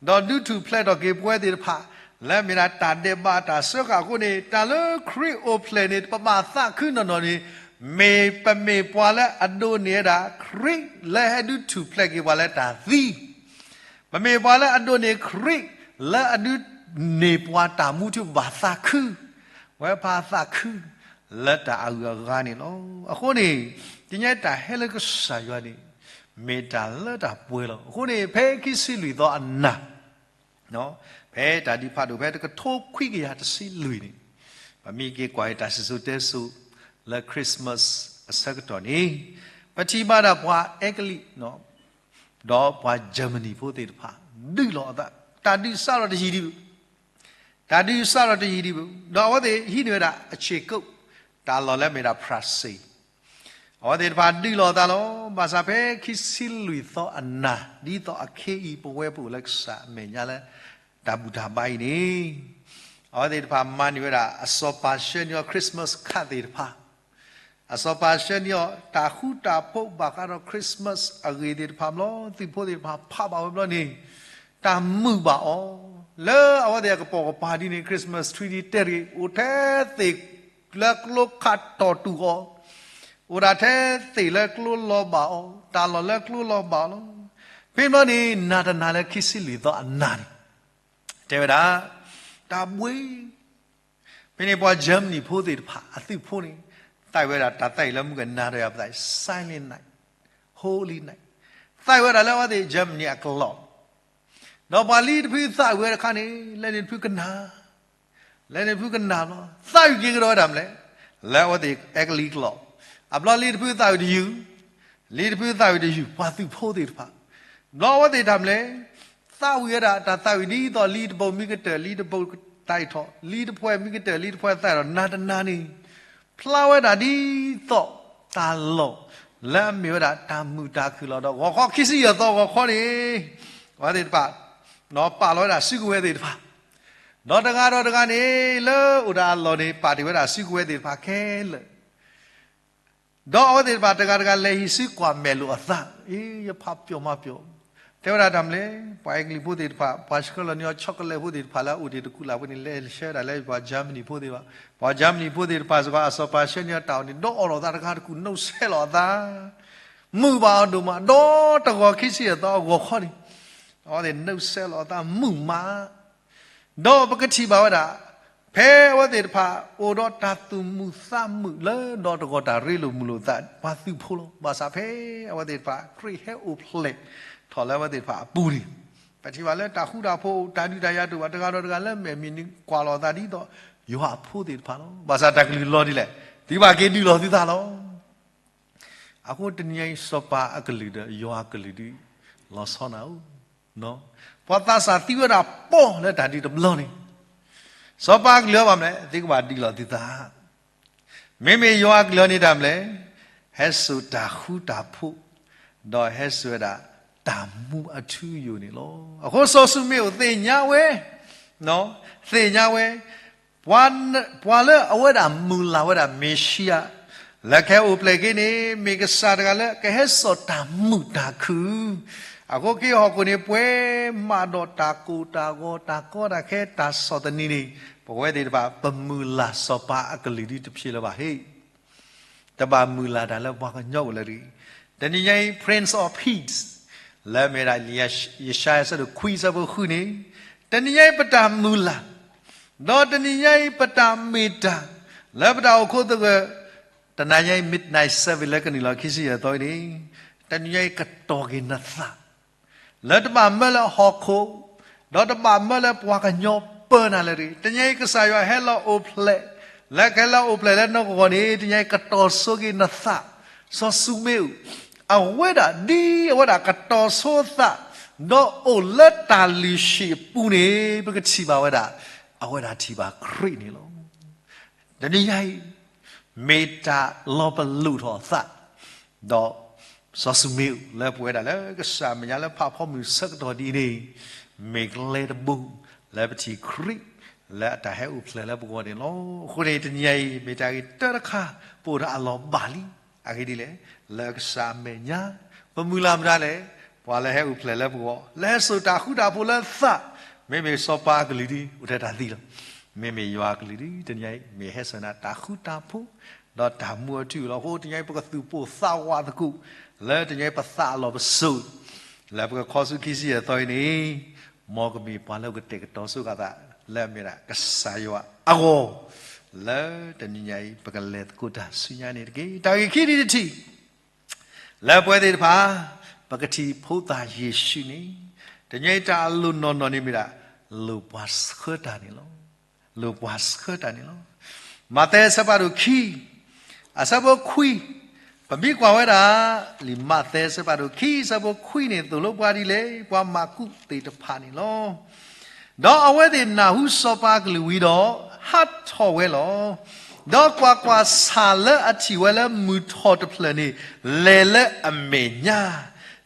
ဒီးဒုးထူၣ်ဖျဲးထီၣ်က့ၤပဝဲသ့ၣ်တဖၣ် လၢအမ့ၢ်ဒၣ်တၢ်ဒဲးဘးတၢ်စၢဃာ်အဃိန့ၣ်, တၢ်လၢခရံာ်အိၣ်ဖျဲၣ်န့ၣ် ပဘၣ်သးခုနီၢ်နီၢ်န့ၣ်, မ့ၢ်ပမ့ၢ်ပှၤလၢအဒိးန့ၢ်ဝဲဒၣ် ခရံာ်လၢဟဲဒုးထူၣ်ဖျဲးက့ၤပှၤလၢတၢ်သံ ပမ့ၢ်ပှၤလၢအဒိးန့ၢ်ခရံာ် လၢအဒုးန့ၢ်ပှၤတၢ်မူထူ ပဘၣ်သးခု, ဝဲပသးခု လၢတၢ်အဂုၤအဂၤန့ၣ်လီၤ. အဃိန့ၣ်, တနံၤအံၤတၢ်ဟဲလၢကစၢ်ယွၤန့ၣ်, မ့ၢ်တၢ်လၢတၢ်ပှဲၤလီၤ. အဃိန့ၣ် ဖဲခံဆံလွံၢ်သီအနၤ, ဖဲတၢ်ဒံးဖးဒိၣ် ဖဲတကထိခွံကယၤတဆံလွံၢ်န့ၣ်, ပမ့ၢ်က့ၤကွၢ်အံၤတၢ်စံၣ်စိၤတဲစိၤ လၢ Christmas အဆၢကတီၢ်န့ၣ်, ပထံၣ်ဘၣ်ဒၣ်ပှၤအဲကလံး ဒီးပှၤ Germany ဖိသ့ၣ်တဖၣ် ဒုးလိာ်အသး, တၢ်ဒုးစးထီၣ်တယံာ်ဒံးဘၣ်, တၢ်ဒုးစးထီၣ်တယံာ်ဒံးဘၣ်, ဒီးအဝဲသ့ၣ်ဟံးန့ၢ်ဝဲဒၣ်အဆ့ၣ်ကိး တၢ်လီၢ်လၢအမ့ၢ်ဒၣ် ဖြၣ်စ့ၣ်, အဝဲသ့ၣ်တဖၣ်ဒုးလိာ်အသးလီၤ. ဘၣ်ဆၣ်ဖဲခံဆံလွံၢ်သီအနၤ ဒ်သိးအခ့အံၤ ပဝဲပအိၣ်လၢကစၢ်အမဲာ်ညါလၢ တၢ်ဘူၣ်တၢ်ဘါအံၤန့ၣ်, အဝဲသ့ၣ်တဖၣ်မၤန့ၢ်ဝဲဒၣ် အစီၤပၤဆှၢန့ၢ်အီၤ Christmas card သ့ၣ်တဖၣ်, အစီၤပၤဆှၢန့ၢ်အီၤ တၢ်ဃူတၢ်ဖိးဘၣ်ဃးဒီး Christmas အဂ့ၢ်သ့ၣ်တဖၣ်ဘျီ, သုးဖိသ့ၣ်တဖၣ်ဖးဘၣ်ဝဲဘျီန့ၣ်, တၢ်မုာ်ဘၣ်အီၤ, လၢအဝဲသ့ၣ်အကပိာ်ကပၤဒ်န့ၣ် Christmas tree ဒ်တဲတဂ့ၤ, အိၣ်ထဲသ့ၣ်လၢကျိခးတီၢ်တူာ်အီၤ, အိၣ်ဒၣ်ထဲသ့ၣ်လၢကျိလီၤဘၣ်အီၤ, တၢ်လီၢ်လၢကျိလီၤဘၣ်အီၤလီၤ. ဖဲဘျီန့ၣ် နၤတနၤလၢခံဆံလွံၢ်သီအနၤန့ၣ်, တဲဝဲဒၣ်, တၢ်ဘှံး ဖဲန့ၣ်ပှၤ Germany ဖိသ့ၣ်တဖၣ် အသုးဖိန့ၣ်, သးဝံၣ်ဝဲဒၣ်တၢ်သးဝံၣ်လၢမုၢ်ကနၤဒီးယၤပသး Silent Night, Holy Night, သးဝံၣ်ဝဲဒၣ်လၢအဝဲသ့ၣ် Germany အကျိာ်, ဒီးပှၤလံတဖုသးဝံၣ်ဝဲတခါန့ၣ် လဲၤန့ၣ်တဖုကနၣ်, လဲၤန့ၣ်တဖုကနၣ်ဘျီ, သးဝံၣ်က့ၤကဒီးဝဲဒၣ်မနုၤလဲၣ်, လၢအဝဲသ့ၣ်အဲကလံးကျိာ်, အဘျီလံတဖုသးဝံၣ်တယုၢ် လံတဖုသးဝံၣ်တယုၢ် ပှၤသုးဖိသ့ၣ်တဖၣ်, ဘျီအဝဲသ့ၣ်တၢ်မနုၤလဲၣ်, သးဝံၣ်ဝဲဒၣ်တၢ်သးဝံၣ်ဒ်သိးလံတဘိမံကတၢၢ် လံတဘိသးဝံၣ်ထီၣ်, လံတဖှဲမံကတၢၢ် လံတဖှဲသးဝံၣ်ထီၣ်, နၤတနၤန့ၣ်, ဖျါဝဲဒၣ်ဒ်သိးတၢ်လီၢ် လၢအမ့ၢ်ဝဲဒၣ်တၢ်မုာ်တၢ်ခုၣ်လီၤ. ဒီးဂီၤခီခံဆံယဲၢ်သီဂီၤခီန့ၣ်, အဝဲသ့ၣ်တဖၣ် ပာ်လီၤဝဲဒၣ်စုကဝဲၤသ့ၣ်တဖၣ်, ဒီးတဂၤဒီးတဂၤန့ၣ် လၢအိၣ်တၢ်အလီၢ်န့ၣ် ပာ်တ့ၢ်ဝဲဒၣ်စုကဝဲၤသ့ၣ်တဖၣ်ခဲလၢာ် ဒီးအဝဲသ့ၣ်တဖၣ်တဂၤတဂၤလဲၤဟံးစုကွၢ်မဲာ်လိာ်အသး, အ့ ယဖးပျီမၤပျီ, ဖ တဲဝဲဒၣ်တၢ်မနုၤလဲၣ်, ပှၤအ့ကလံးဖိသ့ၣ်တဖၣ်, ပှၤဆှၢလီၤန့ၢ်အီၤ chocolate ဖိသ့ၣ်တဖၣ်လၢအအိၣ်တ့ၢ်တကူးလၢ်ဖိန့ၣ် လဲၤဆှၢဝဲဒၣ်လၢပှၤ Germany ဖိသ့ၣ်တဖၣ်, ပှၤ Germany ဖိသ့ၣ်တဖၣ်စ့ၢ်ကီး အစီၤပၤဆှၢန့ၢ်အီၤတၢ်အီၣ်န့ၣ် ဒီးအီၣ်လီၤအသးတဂၤတကူၣ် နုာ်ဆဲးလီၤအသး, မုာ်ဘၣ်အီၤဒိၣ်မး, ဒီးတဂီၤခံဆံယဲၢ်သီအဂီၤခီန့ၣ်, အဝဲသ့ၣ်နုာ်ဆဲးလီၤအသးမုာ်မး ဒီးပကထံၣ်ဘၣ်ဝဲဒၣ်, ဖဲအဝဲသ့ၣ်တဖၣ်အိၣ်ဒီးတၢ်သူၣ်မုာ်သးမုာ်လၢဒီးတဂီၤတၢ်ရ့လိာ်မုာ်လိာ်သး ပှၤသုးဖိလီၤ. ဘၣ်ဆၣ်ဖဲအဝဲသ့ၣ်တဖၣ် ခရံာ်ဟဲအိၣ်ဖျဲၣ်ထီၣ်လၢအဝဲသ့ၣ်တဖၣ်အပူၤန့ၣ်, ပထံၣ်ဘၣ်လၢတၢ်ဃူတၢ်ဖိး တၢ်ဒုးတၢ်ယၤတအိၣ်ဘၣ် တဂၤဒီးတဂၤလၢအမ့ၢ်မုၢ်နံၤ ကွၢ်လီၤအသးဒ်သိးယွၤအဖိသ့ၣ်တဖၣ်လီၤ. ဘၣ်ဆၣ်တၢ်ကလုၢ်လီၤဒ်လဲၣ်, သုဘၣ်က့ၤဒုးလီၤသုသးလီၤ. အဃိတနံၤအံၤ စီၤပၤအကလုၢ်ဒီးယွၤအကလုၢ်ဒုး လီၤဆီနၤဧၢ, ပှၤသးစၢ်သံဝဲဒၣ်ပီၢ်လၢတၢ်ဒုးတဘျီန့ၣ်, စီၤပၤအကလုၢ်အီၤဘၣ်မနုၤလဲၣ်, သုကဘၣ်ဒုးလီၤသုသး မ့မ့ၢ်ယွၤအကလုၢ်အီၤန့ၣ်တၢ်မနုၤလဲၣ်, ဟဲစိာ်တၢ်ဃူတၢ်ဖိး, ဒီးဟဲစိာ်ဝဲဒၣ်တၢ်မူအထူအယိာ်န့ၣ်လီၤ. အဃိစီၤၡူမ့းအိၣ်သ့ၣ်ညါဝဲ, သ့ၣ်ညါဝဲ, ပှၤလၢအဝဲဒၣ်မုၢ်လၢ်ဝဲဒၣ်မ့ၤၡံယၤ လၢကဟဲအိၣ်ဖျဲၣ်က့ၤန့ၣ် မ့ၢ်ကစၢ်တဂၤလၢကဟဲစိာ်တၢ်မုာ်တၢ်ခုၣ်, အဃိက့ၤဟီၣ်ခိၣ်န့ၣ် ပှဲၤမးဒီးတၢ်ကိၢ်တၢ်ဂီၤ တၢ်ကီတၢ်ခဲ တၢ်ဆီၣ်သနံးန့ၣ်, ပဝဲသ့ၣ်တဖၣ် ပမုၢ်လၢ်စီၤပၤအကလုၢ်ဒုးတဖျ့လၢၤဘၣ်ဟ့ၣ် တဘၣ်မုၢ်လၢ်တၢ်လၢပှၤကညီအိၣ်လၢၤတဂ့ၤ. တနံၤညါအံၤ Prince of Peace လၢမ့ၢ်ဒၣ် ယၡါယၤအဆၢဒိၣ်ခွံအဆၢဖိဃုန့ၣ်, တနံၤညါအံၤပတၢ်မုၢ်လၢ်, ဒီးတနံၤညါအံၤပတၢ်မ့ၢ်တၢ်, လၢပတၢ်အိၣ်ခိးသဂၢၢ်, တနံၤညါအံၤ midnight service လၢကနုာ်လီၤခံဆံယဲၢ်သီအံၤန့ၣ်, တနံၤညါအံၤကတီၤက့ၤနသး လၢတဘၣ်မၢလၢဟီၣ်ခိၣ်, ဒီးတဘၣ်မၢလၢပှၤကညီပၢနၤလၢၤတဂ့ၤ. တနံၤအံၤကစၢ်ယွၤဟဲလီၤအိၣ်ဖျဲၣ်, လၢကဟဲလီၤအိၣ်ဖျဲၣ်လၢနဂီၢ်န့ၣ် တနံၤအံၤကတီၤဆိက့ၤနသး, စီၤၡူမ့းအိၣ်, အဝဲဒၣ်ဒ်အဝဲဒၣ်ကတီၤဆိသး, ဒီးအိၣ်လၢတၢ်လုၢ်ဟံၣ်အပူၤန့ၣ် ပကထံၣ်ဘၣ်ဝဲဒၣ်, အဝဲဒၣ်ထံၣ်ဘၣ်ခရံာ်န့ၣ်လီၤ. တနံၤညါအံၤ, မ့ၢ်တၢ်လီၤပလိာ်ထီၣ်အသး, ဒီးစီၤၡူမ့းအိၣ်လၢပဝဲဒၣ်လၢကစၢ်အမဲာ်ညါလၢဖးဖီမုၢ်ဆၢကတီၢ်ဒ်အံၤန့ၣ်, မ့ၢ်ကျဲတဘိလၢပထံၣ်ခရံာ်, လၢအတၢ်ဟဲအိၣ်ဖျဲၣ်လၢပဂီၢ်န့ၣ်လီၤ. အဃိန့ၣ်တနံၤညါအံၤ မ့ၢ်တၢ်ဂ့ၤတၢတခါ, ပအိၣ်ဒီးအလီၢ်ဘၣ်လံ, အဂ့ၢ်ဒ်လဲၣ်, လၢကစၢ်အမဲာ်ညါ, ပမုၢ်လၢ်မတၤလဲၣ်, ပှၤလၢဟဲအိၣ်ဖျဲၣ်လၢပဂီၢ်, လၢဟဲစိာ်တၢ်ဃူတၢ်ဖိးလၢသး, မ့မ့ၢ်စီၤပၤအကလုၢ်ဒ်အိၣ်ထဲတၢ်သံလီၤ. မ့မ့ၢ်ယွၤအကလုၢ်ဒ် တနံၤညါအံၤ မ့ၢ်ဟဲစိာ်နၤတၢ်ဃူတၢ်ဖိး, ဒီးတၢ်မူအထူအယိာ်လီၤ. အဃိတနံၤညါအံၤ ပကသူၣ်ပိၢ်သးဝးသကိး, လၢတနံၤအံၤပသးအလီၢ်ပစိာ်, လၢပကခီဆူခံဆံယဲၢ်သီအံၤန့ၣ်, မ်ကမ့ၢ်ပှၤလၢကတဲာ်ကတီၤဆိကသး, လၢအမ့ၢ်ဒၣ်ကစၢ်ယွၤအဂီၢ်, လၢတနံၤညါအံၤ ပကလဲၤသကိးတၢ်ဆူညါန့ၣ်တက့ၢ်. တၢ်ဂ့ၢ်ခံဒ်တထံၣ် လၢပဝဲသ့ၣ်တဖၣ်, ပကထံၣ်ဖိသၣ်ယ့ၣ်ၡူးန့ၣ်, တနံၤညါအံၤတၢ်အလိၣ်နီၢ်နီၢ်န့ၣ်မ့ၢ်ဒၣ်, လိၣ်ပှၤဆှၢတၢ်န့ၣ်လီၤ. လိၣ်ပှၤဆှၢတၢ်န့ၣ်လီၤ. မးသဲအဆၢဖးဒိၣ်ခံ, အဆၢဖိခွံ, ပမ့ၢ်ကွၢ်ဝဲဒၣ်, လံာ်မးသဲအဆၢဖးဒိၣ်ခံ အဆၢဖိခွံန့ၣ် သိၣ်လိပှၤဒ်လဲၣ်, ပှၤမၢ်ကူးသ့ၣ်တဖၣ်န့ၣ်လီၤ. ဒီးအဝဲသ့ၣ်နၢ်ဟူစီၤပၤအကလုၢ်ဝံၤဒီး, ဟးထီၣ်ဝဲလီၤ. ဒီးကွၢ်ကွၢ်, ဆၣ်လၢအထံၣ်ဝဲလၢမုၢ်ထီၣ်တဖျၢၣ်န့ၣ်, လဲၤလၢအမဲာ်ညါ,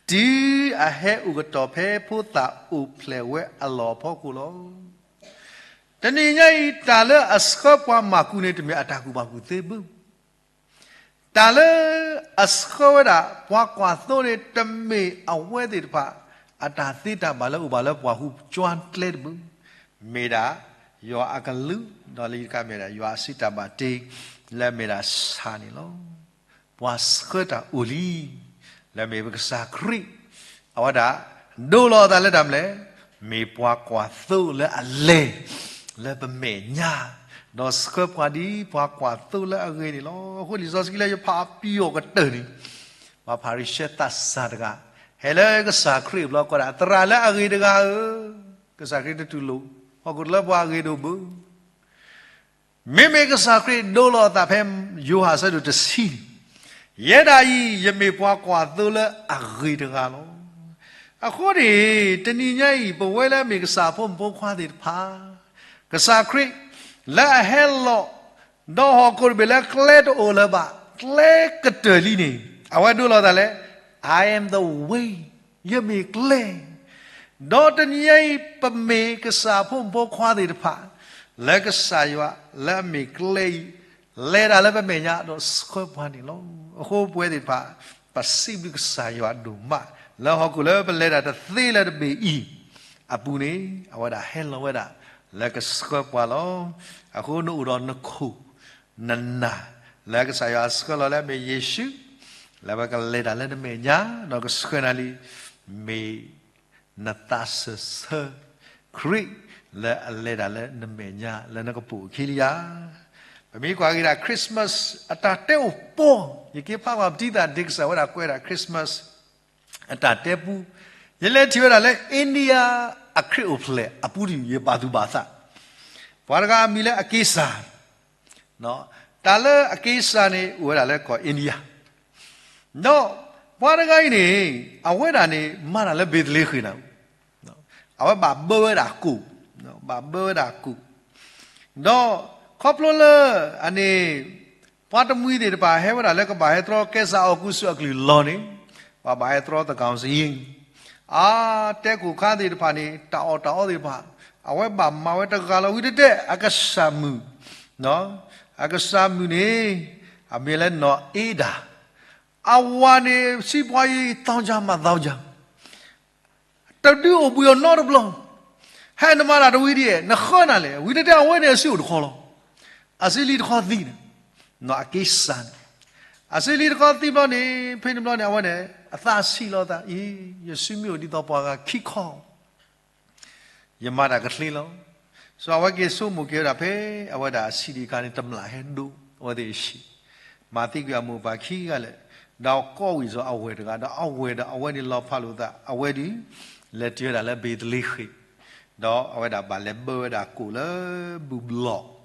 တုၤအဟဲအိၣ်ကတီၢ်ဖဲဖိသၣ်အိၣ်ဖျဲၣ်ဝဲအလီၢ်အဖီခိၣ်လီၤ. တနံၤညါအံၤ တၢ်လၢအဆှၢပှၤမၢ်ကူးန့ၣ် တမ့ၢ်အတၢ်ကူၣ်ဘၣ်ကူၣ်သ့ဘၣ်. တၢ်လၢအဆှၢဝဲဒၣ်ပှၤကွၢ်သိန့ၣ် တမ့ၢ်အဝဲသ့ၣ်တဖၣ် အတၢ်သ့တၢ်ဘၣ်လၢအိၣ်ဘၣ်လၢပှၤဟူးကၠွါကျဲတဘၣ်, မ့ၢ်ဒၣ် ယွၤအကလုၢ်, ဒီးလၢခံတခါမ့ၢ်ဒၣ် ယွၤအစုတၢ်ဘၣ်တ့, လၢအမ့ၢ်ဒၣ်ဆၣ်န့ၣ်လီၤ. ပှၤဆှၢတၢ်အိၣ်လံ, လၢအမ့ၢ်ပကစၢ်ခရံာ်, အဝဲဒၣ် ဒိလီၤအသးလၢတၢ်မနုၤလဲၣ်, မ့ၢ်ပှၤကွၢ်သိလၢအလဲၤ လၢပမဲာ်ညါ, ဒီးဆှၢပှၤဒ်ပှၤကွၢ်သိလၢအဂ့ၤန့ၣ်လီၤ. အဃိလံာ်စီဆှံလၢယဖးအပံၤအီၤကတၢၢ်န့ၣ်, ပှၤဖၤရံၤၡဲသးစၢ်တဂၤ, ဟဲလၢကစၢ်ခရံာ်အဘျီကွၢ်ဒၣ် သရၣ်လၢအဂ့ၤတဂၤဧၢ, ကစၢ်ခရံာ်တတူၢ်လိာ် ဟီၣ်ခိၣ်တလၢပှၤအဂ့ၤဒိၣ်ဘၣ် မ့မ့ၢ်ကစၢ်ခရံာ်ဒိလီၤအသးဖဲယိၤဟၣ်အဆၢဒိၣ်တဆံန့ၣ်, ယဲဒၣ်အံၤ ယမ့ၢ်ပှၤကွၢ်သိလၢအဂ့ၤတဂၤလီၤ. အဃိန့ၣ် တနံၤညါအံၤ ပဝဲလၢအမ့ၢ်ကစၢ်အဖိမုၣ်ဖိခွါသ့ၣ်တဖၣ်, ကစၢ်ခရံာ် လၢအဟဲလီၤ ဒီးဟီၣ်ခိၣ်တဘ့ၣ်လၢကျဲတအိၣ်လၢၤဘၣ်, ကျဲကတၢၢ်လံန့ၣ် အဝဲဒိလီၤအသးလၢ I am the way, ယမ့ၢ်ကျဲ ဒီးတနံၤညါအံၤ ပမ့ၢ်ကစၢ်အဖိမုၣ်ဖိခွါသ့ၣ်တဖၣ် လၢကစၢ်ယွၤလၢအမ့ၢ်ကျဲအံၤ လဲၤတၢ်လၢပမဲာ်ညါဒီးဆှၢပှၤန့ၣ်လီၤ. အဃိပဝဲသ့ၣ်တဖၣ် ပစံးဘျုးကစၢ်ယွၤဒိၣ်မး လၢဟီၣ်ခိၣ်လၢပလဲၤတၢ်တသ့လၢတဘ့ၣ်အံၤအပူၤန့ၣ် အဝဲဒၣ်ဟဲလီၤဝဲဒၣ်လၢကဆှၢပှၤလီၤ. အဃိနအိၣ်ဒီးနခိၣ်နနၢ် လၢကစၢ်ယွၤဆှၢလီၤလၢအမ့ၢ်ယ့ၣ်ၡူး, လၢအဝဲကလဲၤတၢ်လၢနမဲာ်ညါ ဒီးကဆှၢနၤလံ, မ့ၢ် နသးစၢၢ်ဆၢ ခရံာ်လၢအလဲၤတၢ်လၢနမဲာ်ညါလၢနကပိာ်အခံလံဧါ. ပမ့ၢ်ကွၢ်က့ၤဒၣ် Christmas အတၢ်တဲအိၣ်ပှီၢ်, ယက့ၤဖးကွၢ်ပထံၣ်သး Dickson ဝဲဒၣ်ကွဲးဒၣ် Christmas အတၢ်တဲပူ, ယလဲၤထံၣ်ဝဲဒၣ်လၢ India အခရံာ်အိၣ်ဖျဲၣ်အပူၤဒ်ယဘၣ်သူၣ်ဘၣ်သး, ပှၤတဂၤအမံၤလၢအက့စၢ် တၢ်လၢအက့စၢ်န့ၣ် အိၣ်ဝဲဒၣ်လၢကီၢ် India, ဒီးပှၤတဂၤအံၤန့ၣ် အဝဲဒၣ်န့ၣ် မၤတၢ်လၢဘ့းသလ့ဃ့ၣ်န့ၣ်, အဝဲဘၣ်ဘၢဝဲဒၣ်ကိၣ်, ဘၣ်ဘၢဝဲဒၣ်ကိၣ်, ဒီးခီဖျိလၢအန့ၣ် ပှၤတမှံၤသ့ၣ်တဖၣ်ဟဲဝဲဒၣ်လၢကဘၣ်ဟဲတြီကဲစၢ်အီကူဆူအကလုၢ်လီၢ်န့ၣ်, ပှၤဘၣ်ဟဲတြီသကီၢ်စယံၤ, အါ တဲခိၣ်ခါသ့ၣ်တဖၣ်န့ၣ် တၢ်အီၣ်တၢ်အီသ့ၣ်တဖၣ် အဝဲဘၣ်မၤဝဲတဂၤလီၤ. ဝံၤတတဲအကစၢ်မုၣ်, အကစၢ်မုၣ်န့ၣ် အမံၤလၢနီၢ်အ့ဒၣ်, အဝၤန့ၣ် စံးပှၤယံၤ သောင်းကျန်း မသောင်းကျန်း, တဒုးအိၣ်ဘှံးအီၤနီတဘျီ, ဟဲနမၤတၢ်တဝံၤဒ်အံၤ နဃၢနၤလဲၣ်. ဝံၤတတဲအဝဲန့ၣ်အစုအိၣ်တခီလီၤ. အစုလံၤတခီသံန့ၣ်, နီၢ်အက့စၢ်န့ၣ်, အစုလံၤတခီသံဘျီန့ၣ် ဖဲန့ၣ်ဘျီန့ၣ် အဝဲန့ၣ် အသးဆံးလီၤသးအံၤ, ယစုမ့ၢ်အိၣ်ဒ်သိးပှၤဂၤခံခီ ယမၤတၢ်ကသ့လီၤ. စီၤအဝဲက့ၤဆိကမိၣ်က့ၤဝဲဒၣ်ဖဲ အဝဲဒၣ်အဆံးတခါန့ၣ် တမျၢ်ဟဲဒိးအဝဲသ့ၣ်အဆံး, မၤသံကွံာ်အမိၢ်အပၢ်ခံဂၤလၢာ်, ဒီးကိးဝံၤစီၤအဝဲၢ်တဂၤ, ဒီးအဝဲၢ်ဒီးအဝဲန့ၣ်လီၤဖးလိာ်သး, အဝဲဒုး လဲၤတုၤဝဲဒၣ်လၢဘ့းသလ့ဃ့ၣ်, ဒီးအဝဲဒၣ်ဘၣ်လဲၤဘၢဝဲဒၣ်ကိၣ်လၢဘူၣ်ဘျီၣ်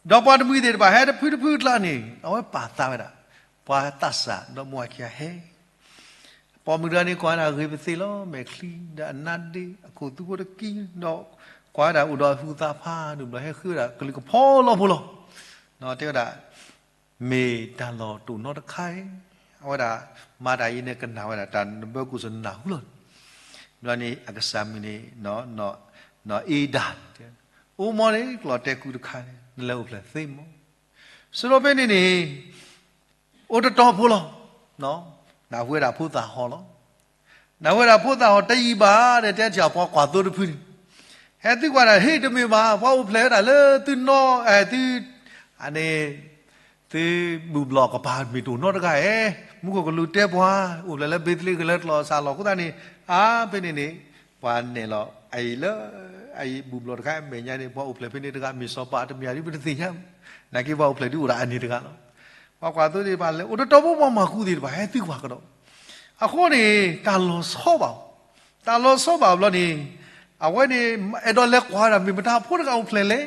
ဒီးပှၤတမှံၤသ့ၣ်တဖၣ်ဟဲတဖုတဖုအကျါန့ၣ် အဝဲပာ်သးဝဲဒၣ် ပှၤသးစၢ်ဒီးမိၢ်အခံဂၤဟဲ, ပိာ်မုၣ်တဂၤန့ၣ် ကွၢ်ဝဲဒၣ်ဂ့ၤပသ့လီၤ, မဲာ်ချံဒီးအနါဒ့ အခိၣ်သူဖိတကံ, ဒီးကွၢ်ဝဲဒၣ်အိၣ်ဒီးဟူသးဖးဒိၣ်ဘျီ ဟဲဃ့ဝဲဒၣ်ကလုၢ်ကဖီလီၤဖိလီၤ. တဲဝဲဒၣ် မ့ၢ်တၢ်လီၢ်တအိၣ်နီတခါ, အဝဲဒၣ်မၤတၢ်အံၤန့ၣ် ကနၣ်ဝဲဒၣ်တၢ်နဘၢကိၣ်စနၢ်ဟူလီၤ. ဘျီန့ၣ် အကစၢ်မုၣ်န့ၣ် နီၢ်အ့ဒၣ်, အိၣ်မ့ၢ်န့ၣ် ကျီၢ်တဲကူတခါန့ၣ် နလဲၤအိၣ်ဖျဲၣ်သ့မး. စံးထီၣ်ဖဲန့ၣ်န့ၣ် အိၣ်တတီၤဖိလီၤ. နၢ်ဟူဝဲဒၣ်ဖိသၣ်ဟီၣ်လီၤ. နၢ်ဟူဝဲဒၣ်ဖိသၣ်ဟီၣ်တယံာ်ဘၣ်ဒီး တဲထီၣ်ပှၤကွၢ်သိတဖုန့ၣ် ဟဲသုကွၢ်ဒၣ် ဟ့ၣ်တမ့ၢ်ဘၣ် ပှၤအိၣ်ဖျဲၣ်ဝဲဒၣ်လၢသုနီၢ် သု အန့ၣ် သုဘူၣ်ဘျီၣ်ကပၤမ့ၢ်တအိၣ်နီတဂၤဧါ, မူခိၣ်ကလူးတဲပှၤ အိၣ်ဖျဲၣ်လၢဘ့းသလ့ဃ့ၣ်လၢကျီၢ်စၢ်လီၢ်အဃိသတးန့ၣ် အါဖဲန့ၣ်န့ၣ် ပှၤနဲၣ်လီၤအအံၤလၢ အအံၤဘူၣ်ဘျီၣ်တခါအမဲာ်ညါန့ၣ် ပှၤအိၣ်ဖျဲၣ်ဖဲန့ၣ်တဂၤ မ့ၢ်စီၤပၤတမံၤဒ်ပတသ့ၣ်ညါ, နာ်က့ပှၤအိၣ်ဖျဲၣ်ဒုးအိၣ်ဒၣ်အန့ၣ်တဂၤလီၤ. ပှၤကွၢ်သိသ့ၣ်တဖၣ်လဲၤ အိၣ်တတီၤဖိပှၤမၤကူသ့ၣ်တဖၣ် ဟဲသုကွၢ်ကဒီး အဃိန့ၣ် တၢ်လီၤဆီဘၣ်အီၤ, တၢ်လီၤဆီဘၣ်အီၤဘျီန့ၣ် အဝဲန့ၣ် အဲၣ်ဒိးလဲၤကွၢ်ဝဲဒၣ် မ့ၢ်မတၤဖိတဂၤအိၣ်ဖျဲၣ်လဲၣ်.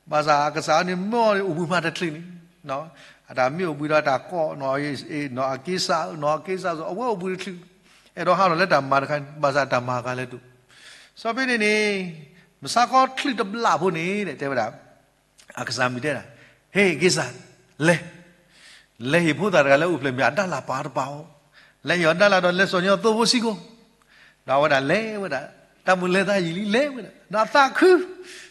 ဘၣ်ဆၣ်အကစၢ်န့ၣ် မၢအီၤန့ၣ် အိၣ်ဘှံးမးတချုးန့ၣ် အတၢ်မ့ၢ်အိၣ်ဘှံးဒီးတၢ်ကိး နီၢ်အက့စၢ် နီၢ်အက့စၢ်စီၤ အဝဲအိၣ်ဘှံးတချုး, အဲၣ်ဒိးဟးထီၣ်လၢတၢ်မၤတခါန့ၣ် ဘၣ်ဆၣ်တၢ်မၤကလဲၤဒိၣ်. စီၤဖဲန့ၣ်န့ၣ် မဆါခီချုးတဘျီဖိန့ၣ် တဲဝဲဒၣ် အကစၢ်မုၣ်တဲဒၣ် ဟ့ၣ်က့ၤစၢ် လဲၤ, လဲၤဟ့ၣ်ဖိသၣ်တဂၤလၢအိၣ်ဖျဲၣ်မ့ၢ်အဒၣ်လၢ်ပာ်တပာ်အီၤ, လဲၤဟ့ၣ်အီၤဒၣ်လၢ်ဒီးလဲၤစိာ်ညီသိဖိစ့ၢ်ကီး, ဒီးအဝဲဒၣ်လဲၤဝဲဒၣ် တၢ်မုၢ်လဲၤသးယံာ်လံလဲၤဝဲဒၣ် ဒီးသးခု,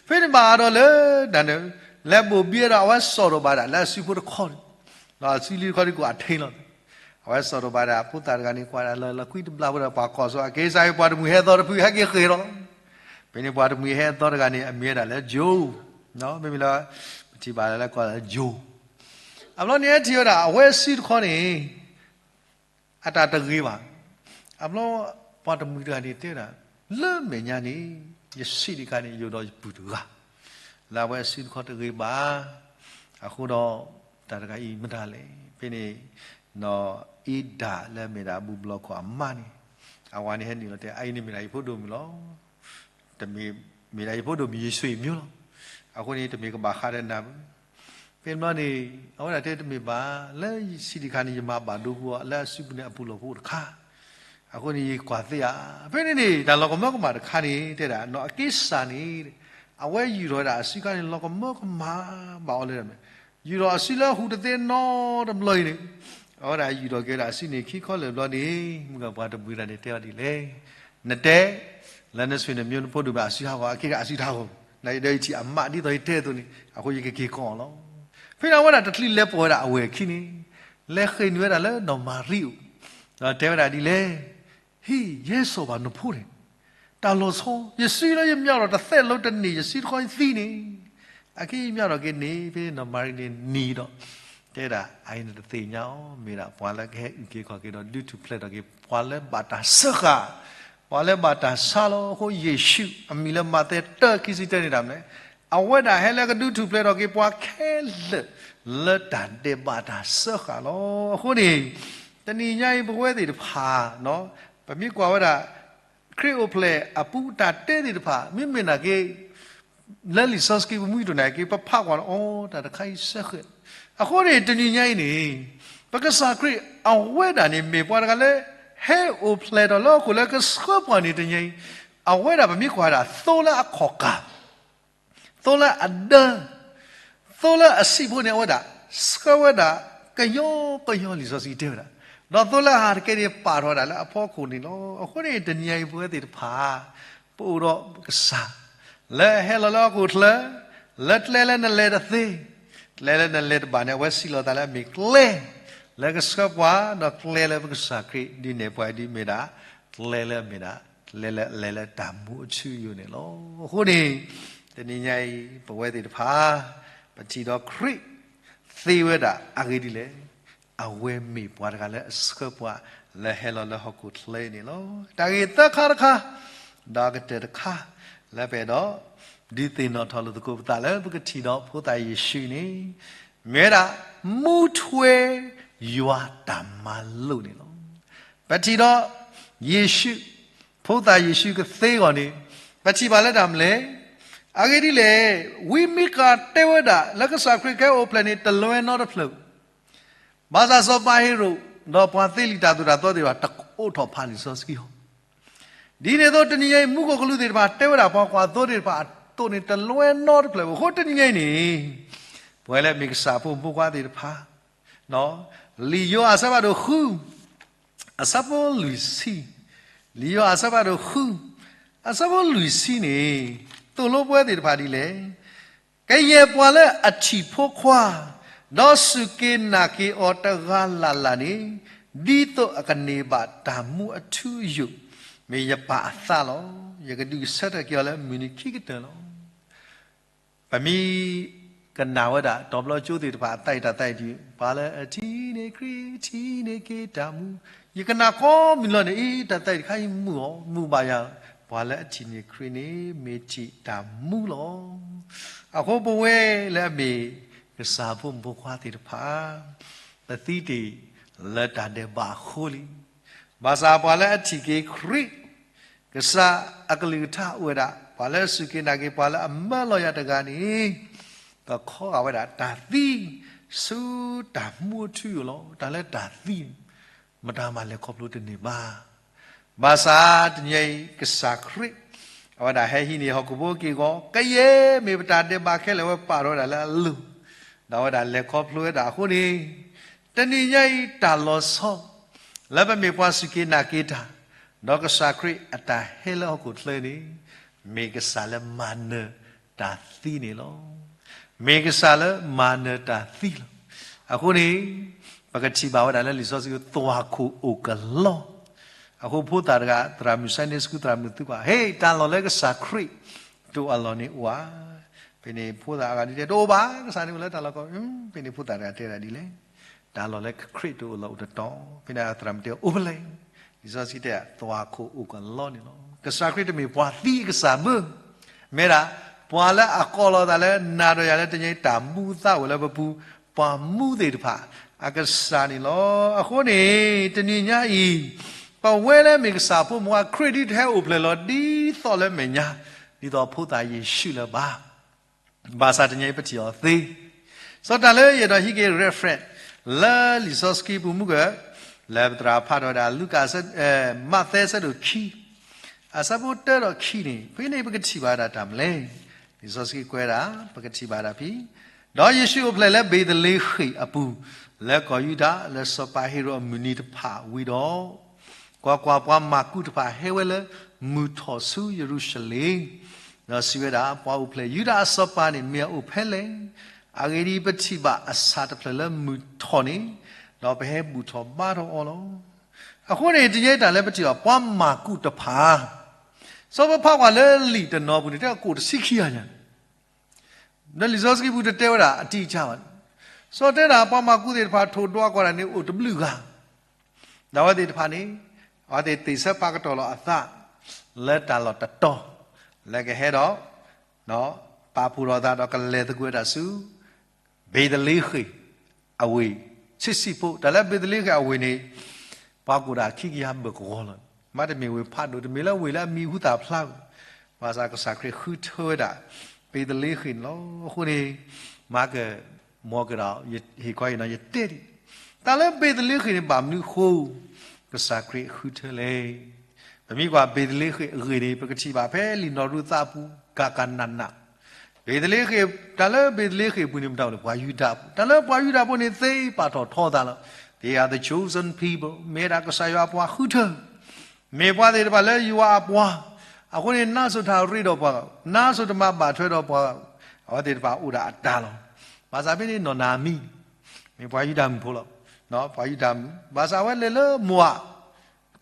ဖဲန့ၣ်ဘၣ်ဒီးလၢ တၢ်န့ၣ် လဲၤဘိၣ်ဘံဒီး အဝဲစိာ်ထီၣ်ဘၣ်ဒၣ်လၢအစုဖိတခီန့ၣ်, ဒီးအစုလံၤတခီဒုးကိးအထံလီၤ. အဝဲစိာ်ထီၣ်ဘၣ်ဒၣ် ဖိသၣ်တဂၤန့ၣ် ကွၢ်ဒၣ်လၢလီၤကွံတဘျီဖိဒီး ပှၤကိးစိအက့ၤစၢ်အံၤ ပှၤတမှံၤဟဲသီတဖုဟဲက့ၤဃ့ၢ်လီၤ. ဖဲန့ၣ်ပှၤတမှံၤဟဲသီတဂၤန့ၣ် အမံၤဝဲဒၣ်လၢ Joe, မ့မ့ၢ်လၢ ပထံၣ်ဘၣ်လၢကိးလၢ Joe, အဘျီန့ၣ်ဟဲထံၣ်ဝဲဒၣ် အဝဲစုတခီန့ၣ် အတၢ်တဂ့ၤဘၣ်. အဘျီ ပှၤတမှံၤတဂၤန့ၣ်တဲဒၣ် လၢမဲာ်ညါန့ၣ် ယဆံးတခါန့ၣ် ယအိၣ်ဒီးယပုၢ်တဂၤ လၢအဝဲအစုတခီတဂ့ၤဘၣ်. အဃိဒီး တၢ်တဂၤအံၤမတၤလဲၣ်. ဖဲန့ၣ် နီၢ်အ့ဒၣ်လၢအမ့ၢ်ဒၣ်ဘူၣ်ဘျီၣ်ခိၣ်အမါန့ၣ် အဝၤန့ၣ်ဟဲနုာ်လီၤတဲ အအံၤန့ၣ်မ့ၢ်ဒၣ်ယဖိဒိၣ်မုၣ်လီၤ. တမ့ၢ်မ့ၢ်ဒၣ်ယဖိဒိၣ်မုၣ် ယဆွေမျိုးလီၤ. အဃိန့ၣ် တမ့ၢ်ကဘၣ်ဃးဒီးနၤဘၣ်. ဖဲန့ၣ်ဘျီန့ၣ် အဝဲဒၣ်တဲတမ့ၢ်ဘၣ် လၢယဆံးတခါန့ၣ် ယမၤဘၣ်ဒိပူၤအီၤ လၢအစုပူၤန့ၣ်အပူၤလီၢ်ဖိတခါ အဃိန့ၣ် ယကွၢ်သ့ဧါ. ဖဲန့ၣ်န့ၣ် တၢ်လီၤကမၢကမၣ်တခါန့ၣ် တဲဒၣ် နီၢ်အက့စၢ်န့ၣ် အဝဲယူၢ်ထီၣ်ဝဲဒၣ်အစုခါန့ၣ် လီၤကမၢကမၣ်ဘၣ်အီၤလၢ ယူၢ်ထီၣ်အစုလၢဟူးတသ့နီတဘျီအံၤန့ၣ် အဝဲဒၣ်ယူၢ်ထီၣ်က့ၤဝဲဒၣ်အစုန့ၣ် ခံခီလၢာ်ဘျီန့ၣ် မုၢ်ဂၤပှၤတမှံၤတဂၤန့ၣ်တဲအီၤဒ်လဲၣ်. နတဲ လၢနဆွေမျိုးဖိဒိၣ်မုၣ်အစုဟးဂီၤ အက့ၢ်အစုတဟးဂီၤ, နဒီးယထံၣ်အမးဒ်သိးယတဲအသိးန့ၣ် အဃိယကက့ၤကိးအီၤလီၤ. ဖဲန့ၣ်အဝဲဒၣ်တချုးလဲၤပိာ်ဝဲဒၣ်အဝဲၢ်ခံန့ၣ် လဲၤဃ့ၢ်နုာ်ဝဲဒၣ်လၢနီၢ်မၤရံအိၣ် ဒီးတဲဝဲဒၣ်ဒ်လဲၣ် ဟ့ၣ်ယဲစီၤပၤနဖိန့ၣ် တၢ်လီၤဆီ, ယစုလၢယမၠးထီၣ်တသဲးလၢတန့ၢ် ယစုတခီယသံန့ၣ်, အက့ယမၠးထီၣ်က့ၤန့ၣ် ဖဲန့ၣ်ဒီးမၤရံန့ၣ်နံၤဒီး တဲဒၣ်အအံၤန့ၣ်တသ့ၣ်ညါအီၤ မ့ၢ်ဒၣ်ပှၤလၢကဟဲအုၣ်က့ၤခီၣ်က့ၤဒီးဒုးထူၣ်ဖျဲးထီၣ်က့ၤ ပှၤလၢဘၣ်တၢ်စၢဃာ်, ပှၤလၢဘၣ်တၢ်ဆါလီၤ. အဃိယ့ၣ်ၡူး အမံၤလၢမးသဲတၢခံဆံတၢန့ၣ်ဒၣ်မနုၤလဲၣ်, အဝဲဒၣ်ဟဲလၢကဒုးထူၣ်ဖျဲးထီၣ်က့ၤပှၤခဲလၢာ် လၢတၢ်ဒဲးဘးတၢ်စၢဃာ်လီၤ. အဃိန့ၣ် တနံၤညါအံၤပဝဲသ့ၣ်တဖၣ် ပမ့ၢ်ကွၢ်ဝဲဒၣ် ခရံာ်အိၣ်ဖျဲၣ်အပူၤတၢ်တဲသ့ၣ်တဖၣ် မ့မ့ၢ်နာ်က့ လၢလံာ်စီဆှံပူၤမုၢ်ကတိၤနာ်က့ ပဖးကွၢ်လီၤ အိ တၢ်တခါအံၤစၢဃာ်, အဃိန့ၣ် တနံၤညါအံၤန့ၣ် ပကစၢ်ခရံာ်အဝဲဒၣ်န့ၣ် မ့ၢ်ပှၤတဂၤလၢ ဟဲအိၣ်ဖျဲၣ်ထီၣ်လၢဟီၣ်ခိၣ်လၢကဆှၢပှၤန့ၣ်တနံၤညါအံၤ, အဝဲဒၣ်ပမ့ၢ်ကွၢ်ဝဲဒၣ်သိလၢအခီၣ်ကၢ် သိလၢအဒၢ, သိလၢအဆံးဖိန့ၣ် အဝဲဒၣ် ဆှၢဝဲဒၣ် ကယီကယီလံာ်စီဆှံတဲဝဲဒၣ်, ဒီးသိလၢအဟးတကဲန့ၣ်ပာ်ထီၣ်ဝဲဒၣ်လၢအဖီခိၣ်န့ၣ်လီၤ. အဃိန့ၣ် တနံၤညါအံၤပဝဲသ့ၣ်တဖၣ် ပအိၣ်ဒီးပကစၢ် လၢဟဲလီၤလၢဟီၣ်ခိၣ်ချၢ လၢကျဲလၢနလဲၤတသ့, ကျဲလၢနလဲၤတဘၣ်န့ၣ် အဝဲစံးလီၤသးလၢအမ့ၢ်ကျဲ လၢကဆှၢပှၤ ဒီးကျဲလၢပကစၢ်ခရံာ်ဒုးနဲၣ်ပှၤဒ်မ့ၢ်ဒၣ် ကျဲလၢအမ့ၢ်ဒၣ် ကျဲလၢအလဲၤလၢတၢ်မူအထူအယိာ်န့ၣ်လီၤ. အဃိန့ၣ် တနံၤညါအံၤ ပဝဲသ့ၣ်တဖၣ် ပထံၣ်ဒီးခရံာ်သ့ဝဲဒၣ်အဂ့ၢ်ဒ်လဲၣ်, အဝဲမ့ၢ်ပှၤတဂၤလၢအဆှၢပှၤ လၢဟဲလီၤလၢဟီၣ်ခိၣ်ချၢအံၤန့ၣ်လီၤ. တၢ်ဂ့ၢ်သၢခါတခါ ဒီးအကတၢၢ်တခါ လၢပအဲၣ်ဒိး ဒုးသ့ၣ်နီၣ်ထီၣ်လိာ်သကိးပသးလၢပကထံၣ်ဒီးဖိသၣ်ယ့ၣ်ၡူးန့ၣ် မ့ၢ်ဝဲဒၣ် မူထွဲယွၤတၢ်မၤလိာ်န့ၣ်လီၤ. ပထံၣ်ဒီး ယ့ၣ်ၡူး ဖိသၣ်ယ့ၣ်ၡူးကသ့အဂီၢ်န့ၣ် ပထံၣ်ဘၣ်လၢတၢ်မနုၤလဲၣ်. အဂ့ၢ်ဒ်လဲၣ်, ဝံမံကၤတဲဝဲဒၣ် လၢကစၢ်ခရံာ်ကဟဲအိၣ်ဖျဲၣ်န့ၣ် တလွဲနီတဖျၢၣ် ဘၣ်ဆၣ်စီၤပၤဟ့ၤရိာ် ဒီးပှၤသ့လံာ်တၢ်သိၣ်တၢ်သီသ့ၣ်တဖၣ် တအိးထီၣ်ဖးလံာ်စီဆှံအီၤ. ဒ်န့ၣ်အသိး တနံၤညါအံၤ မူခိၣ်ကလူးသ့ၣ်တဖၣ် တဲဝဲဒၣ်ပှၤကွၢ်သိသ့ၣ်တဖၣ်အသိးန့ၣ် တလွဲနီတဖျၢၣ်ဘၣ်. အဃိတနံၤညါအံၤန့ၣ် ပဝဲလၢမ့ၢ်ကစၢ်ဖိမုၣ်ဖိခွါသ့ၣ်တဖၣ် လံာ်ယိၤဟၣ်အဆၢဖးဒိၣ်ဃု အဆၢဖိလွံၢ်ဆံ, လံာ်ယိၤဟၣ်အဆၢဖးဒိၣ်ဃု အဆၢဖိလွံၢ်ဆံန့ၣ် သိၣ်လိပဝဲသ့ၣ်တဖၣ်ဒ်လဲၣ်. ကယဲၢ်ပှၤလၢအထံၣ်ဖိခွါ ဒီးစူၢ်က့ၤနာ်က့ၤအီၤတဂၤလၢ်လၢ်န့ၣ် ဒ်သိးအကန့ၢ်ဘၣ်တၢ်မူအထူအယိာ် မ့ၢ်ယပၢ်အသးလီၤ. ယကဒုးဆၢထၢၣ်က့ၤအီၤလၢမုၢ်နံၤခံကတၢၢ်လီၤ. ပမ့ၢ်ကနၣ်ဝဲဒၣ် တီၤပျီကၠိသ့ၣ်တဖၣ် အတၢ်အဲၣ်တၢ်သးအံၤဒ် ပှၤလၢအထံၣ်န့ၢ်ခရံာ် ထံၣ်န့ၢ်က့ၤတၢ်မူ, ယကနၣ်ကိးမုၢ်လီၤန့ၣ် အံၤ တၢ်သးအံၤတခါအံၤမုာ်အီၤ မုာ်ဘၣ်ယၤ, ပှၤလၢအထံၣ်န့ၢ်ခရံာ်န့ၣ် မ့ၢ်ထံၣ်တၢ်မူလီၤ. အဃိပဝဲလၢအမ့ၢ် ကစၢ်ဖိမုၣ်ဖိခွါသ့ၣ်တဖၣ် ပသံတ့ၢ်လၢတၢ်ဒဲးဘးအဃိလံ. ဘၣ်ဆၣ်ပှၤလၢအထံၣ်က့ၤခရံာ် ကစၢ်အကလုၢ်ကထါအိၣ်ဝဲဒၣ် ပှၤလၢအစူၢ်က့ၤနာ်က့ၤ ပှၤလၢအမၢလီၤယၤတဂၤန့ၣ် ကခီဂာ်ဝဲဒၣ်တၢ်သံ ဆူတၢ်မူအထူအယိာ်လီၤ. တၢ်လၢတၢ်သံန့ၣ် မတၤမၤလဲၤခီဖျိတန့ၢ်ဘၣ်. ဘၣ်ဆၣ်တနံၤအံၤ ကစၢ်ခရံာ် အဝဲဒၣ်ဟဲဟံးန့ၢ်ဟီၣ်ခိၣ်ဖိအက့ၢ်အဂီၤ ကယဲၢ်မ့ၢ်ပတၢ်ဒဲးဘးခဲလၢာ် အဝဲပာ်ထီၣ်ဝဲဒၣ်လၢအလိၤ ဒီးအဝဲဒၣ်လဲၤခီဖျိဝဲဒၣ်အဃိန့ၣ် တနံၤညါအံၤတၢ်လီၤဆီ လၢပမ့ၢ်ပှၤစူၢ်က့ၤနာ်က့ၤတၢ် ဒီးကစၢ်ခရံာ်အတၢ်ဟဲလၢဟီၣ်ခိၣ်ချၢန့ၣ် မ့ၢ်ကစၢ်လၢမၤနၢၤတၢ်သံန့ၣ်လီၤ. မ့ၢ်ကစၢ်လၢမၤနၢၤတၢ်သံလီၤ. အဃိန့ၣ် ပကထံၣ်ဘၣ်ဝဲဒၣ်လၢလံာ်စီဆှံသွၣ်ခိၣ်အိၣ်ကလီ အဃိဖိသၣ်တဂၤ သရၣ်မုၣ် Sunday School သရၣ်မုၣ်သံကွၢ် ဟ့ၣ် တၢ်လီၢ်လၢကစၢ်ခရံာ်တအိၣ်အလီၢ်န့ၣ်အိၣ်ဧါ. ဖဲန့ၣ်ဖိသၣ်အဂၤဒ်တဲ တအိၣ်ဘၣ်, ကစၢ်န့ၣ်အိၣ်လၢတၢ်လီၢ်ကီၢ်, ဖဲန့ၣ်ဖိသၣ်တဂၤတဲဒၣ်ဒ်လဲၣ်, တၢ်လီၢ်လၢခရံာ်တအိၣ်လီၢ်အိၣ်တတီၤ, ဖဲန့ၣ်သရၣ်မုၣ်တဲ အိၣ်ဖဲလဲၣ်. လံာ်စီဆှံတဲ သွၣ်ခိၣ်အိၣ်ကလီန့ၣ်လီၤ. ကစၢ်ခရံာ်တမ့ၢ်ပှၤသံအကစၢ်ဘၣ်, မ့ၢ်ဒၣ် ပှၤလၢအကိးလီၤသးလၢနၤဒီးယၤလၢတနံၤအံၤ တၢ်မူသးအိၣ်လၢပပူၤ ပှၤမူသ့ၣ်တဖၣ် အကစၢ်န့ၣ်လီၤ. အဃိန့ၣ် တနံၤညါအံၤ ပဝဲလၢမ့ၢ်ကစၢ်ဖိမုၣ်ဖိခွါ ခရံာ်ဒ်တဟဲအိၣ်ဖျဲၣ်လီၤဒ်သိးလၢမဲာ်ညါ ဒ်သိးဖိသၣ်ယ့ၣ်ၡူးလၢၤဘၣ်. ဘၣ်ဆၣ်တနံၤအံၤပထံၣ်အီၤသ့. စီၤတၢ်လၢယအဲၣ်ဒိးဟံးက့ၤ reference လၢလံာ်စီဆှံပူၤမုၢ်ကၢၢ် လၢပသရၣ်ဖးထီၣ်ဝဲဒၣ် လူၤကၣ် မးသဲဆၢဒိၣ်ခံ အဆၢဖိတၢဒီးခံန့ၣ် ဖဲန့ၣ်ပကထံၣ်ဘၣ်ဝဲဒၣ်တၢ်မနုၤလဲၣ်. လံာ်စီဆှံကွဲးဒၣ် ပကထံၣ်ဘၣ်ဒၣ်ဖဲ ဒီးယ့ၣ်ၡူးအိၣ်ဖျဲၣ်လၢဘ့းသလ့ဃ့ၣ်အပူၤ လၢကီၢ်ယူဒၤ လၢစီၤပၤဟ့ၤရိာ်အမုၢ်နံၤတဖၣ်ဝံၤဒီး ကွၢ်ကွၢ်, ပှၤမၢ်ကူးတဖၣ်ဟဲဝဲလၢမုၢ်ထီၣ်ဆူယရူၤၡလ့ၣ်, ဒီးစံးဝဲဒၣ်, ပှၤအိၣ်ဖျဲၣ်ယူဒၤအစီၤပၤန့ၣ် မ့ၢ်အအိၣ်ဖဲလဲၣ်. အဂ့ၢ်ဒ်အံၤ, ပထံၣ်ဘၣ်အဆၣ်တဖျၢၣ်လၢမုၢ်ထီၣ်န့ၣ်, ဒီးပဟဲဘူၣ်ထီၣ်ဘါထီၣ်အီၤလီၤ. အဃိန့ၣ် တယဲတၢ်လၢပထံၣ်အီၤ ပှၤမၤကူၣ်တဖၣ်, စီၤပဖးကွၢ်လၢလံာ်တနီၤပူၤန့ၣ် တဲအကိၣ်တဆံခံဂၤညါ, ဒီးလံာ်စီဆှံပူၤတတဲဝဲဒၣ်အတံၢ်အဆါဘၣ်န့ၣ်, စီၤတဲဒၣ်ပှၤမၤကူၣ်သ့ၣ်တဖၣ်ထိၣ်ဒွးကွၢ်ဒၣ်န့ၣ်အိၣ်တဘျုးဂၤ, ဒီးအဝဲသ့ၣ်တဖၣ်န့ၣ် အဝဲသ့ၣ်သ့ၣ်ဆၢဖးကတီၢ်လီၤအသး လၢတၢ်လီၢ်တတီၤ လၢကဟဲဒီး ပာ်ဖှိၣ်ထီၣ်သးဒီးကလဲၤသကိးဝဲဒၣ်ဆူ ဘ့းသလ့ဃ့ၣ်အဝ့ၢ်ဆံးဆံးဖိ, တၢ်လၢဘ့းသလ့ဃ့ၣ်အဝ့ၢ်န့ၣ် ပှၤကအိၣ်ဒၣ်ခံကယၤဘၢၣ်ကဝီၤလီၤ. မ့တမ့ၢ်ဝ့ၢ်ဖးဒိၣ်, တမ့ၢ်လၢဝ့ၢ်လၢအမံၤဟူသၣ်ဖျါဘၣ်. ဘၣ်ဆၣ်ကစၢ်ခရံာ်ဃုထၢဝဲဒၣ် ဘ့းသလ့ဃ့ၣ်န့ၣ်လီၤ. အဃိန့ၣ် မၤက မ်ကဒီး ယဟ့ၣ်ခီအံၤနီၤ ယတဲဒံး, တၢ်လၢဘ့းသလ့ဃ့ၣ်န့ၣ် ဘၣ်မနုၤအဃိ ကစၢ်ခရံာ်ဃုထၢလဲၣ်. ပမ့ၢ်ကွၢ်ဘ့းသလ့ဃ့ၣ်အဂ့ၢ်န့ၣ် ပကထံၣ်ဘၣ်ဖဲလံာ်နီၢ်ရူၤသးအပူၤ ကၤကၤနးနး, ဘ့းသလ့ဃ့ၣ်, တၢ်လၢဘ့းသလ့ဃ့ၣ်အပူၤန့ၣ် မတၤအိၣ်လဲၣ်, ပှၤယူဒၤဖိ, တၢ်လၢပှၤယူဒၤဖိန့ၣ် သ့ပာ်ထီၣ်ထီသးလီၤ. They are the chosen people, မ့ၢ်ဒၣ်ကစၢ်ယွၤအပှၤဃုထၢ မ့ၢ်ပှၤသ့ၣ်တဖၣ်လၢယွၤအပှၤ, အဃိန့ၣ် နါစိၤတၢ်ရ့ဒီးပှၤဂၤ, နါစိၤတမၤဘၣ်ထွဲဒီးပှၤဂၤ, အဝဲသ့ၣ်တဖၣ်အိၣ်ဒၣ်အတၢ်လီၤ. ဘၣ်ဆၣ်ဖဲန့ၣ် နီၢ်နၤအမံၤ မ့ၢ်ပှၤယူဒၤမုၣ်ဖိလီၤ. ပှၤယူဒၤမုၣ်, ဘၣ်ဆၣ်အဝဲလဲၤလၢမိၤအး,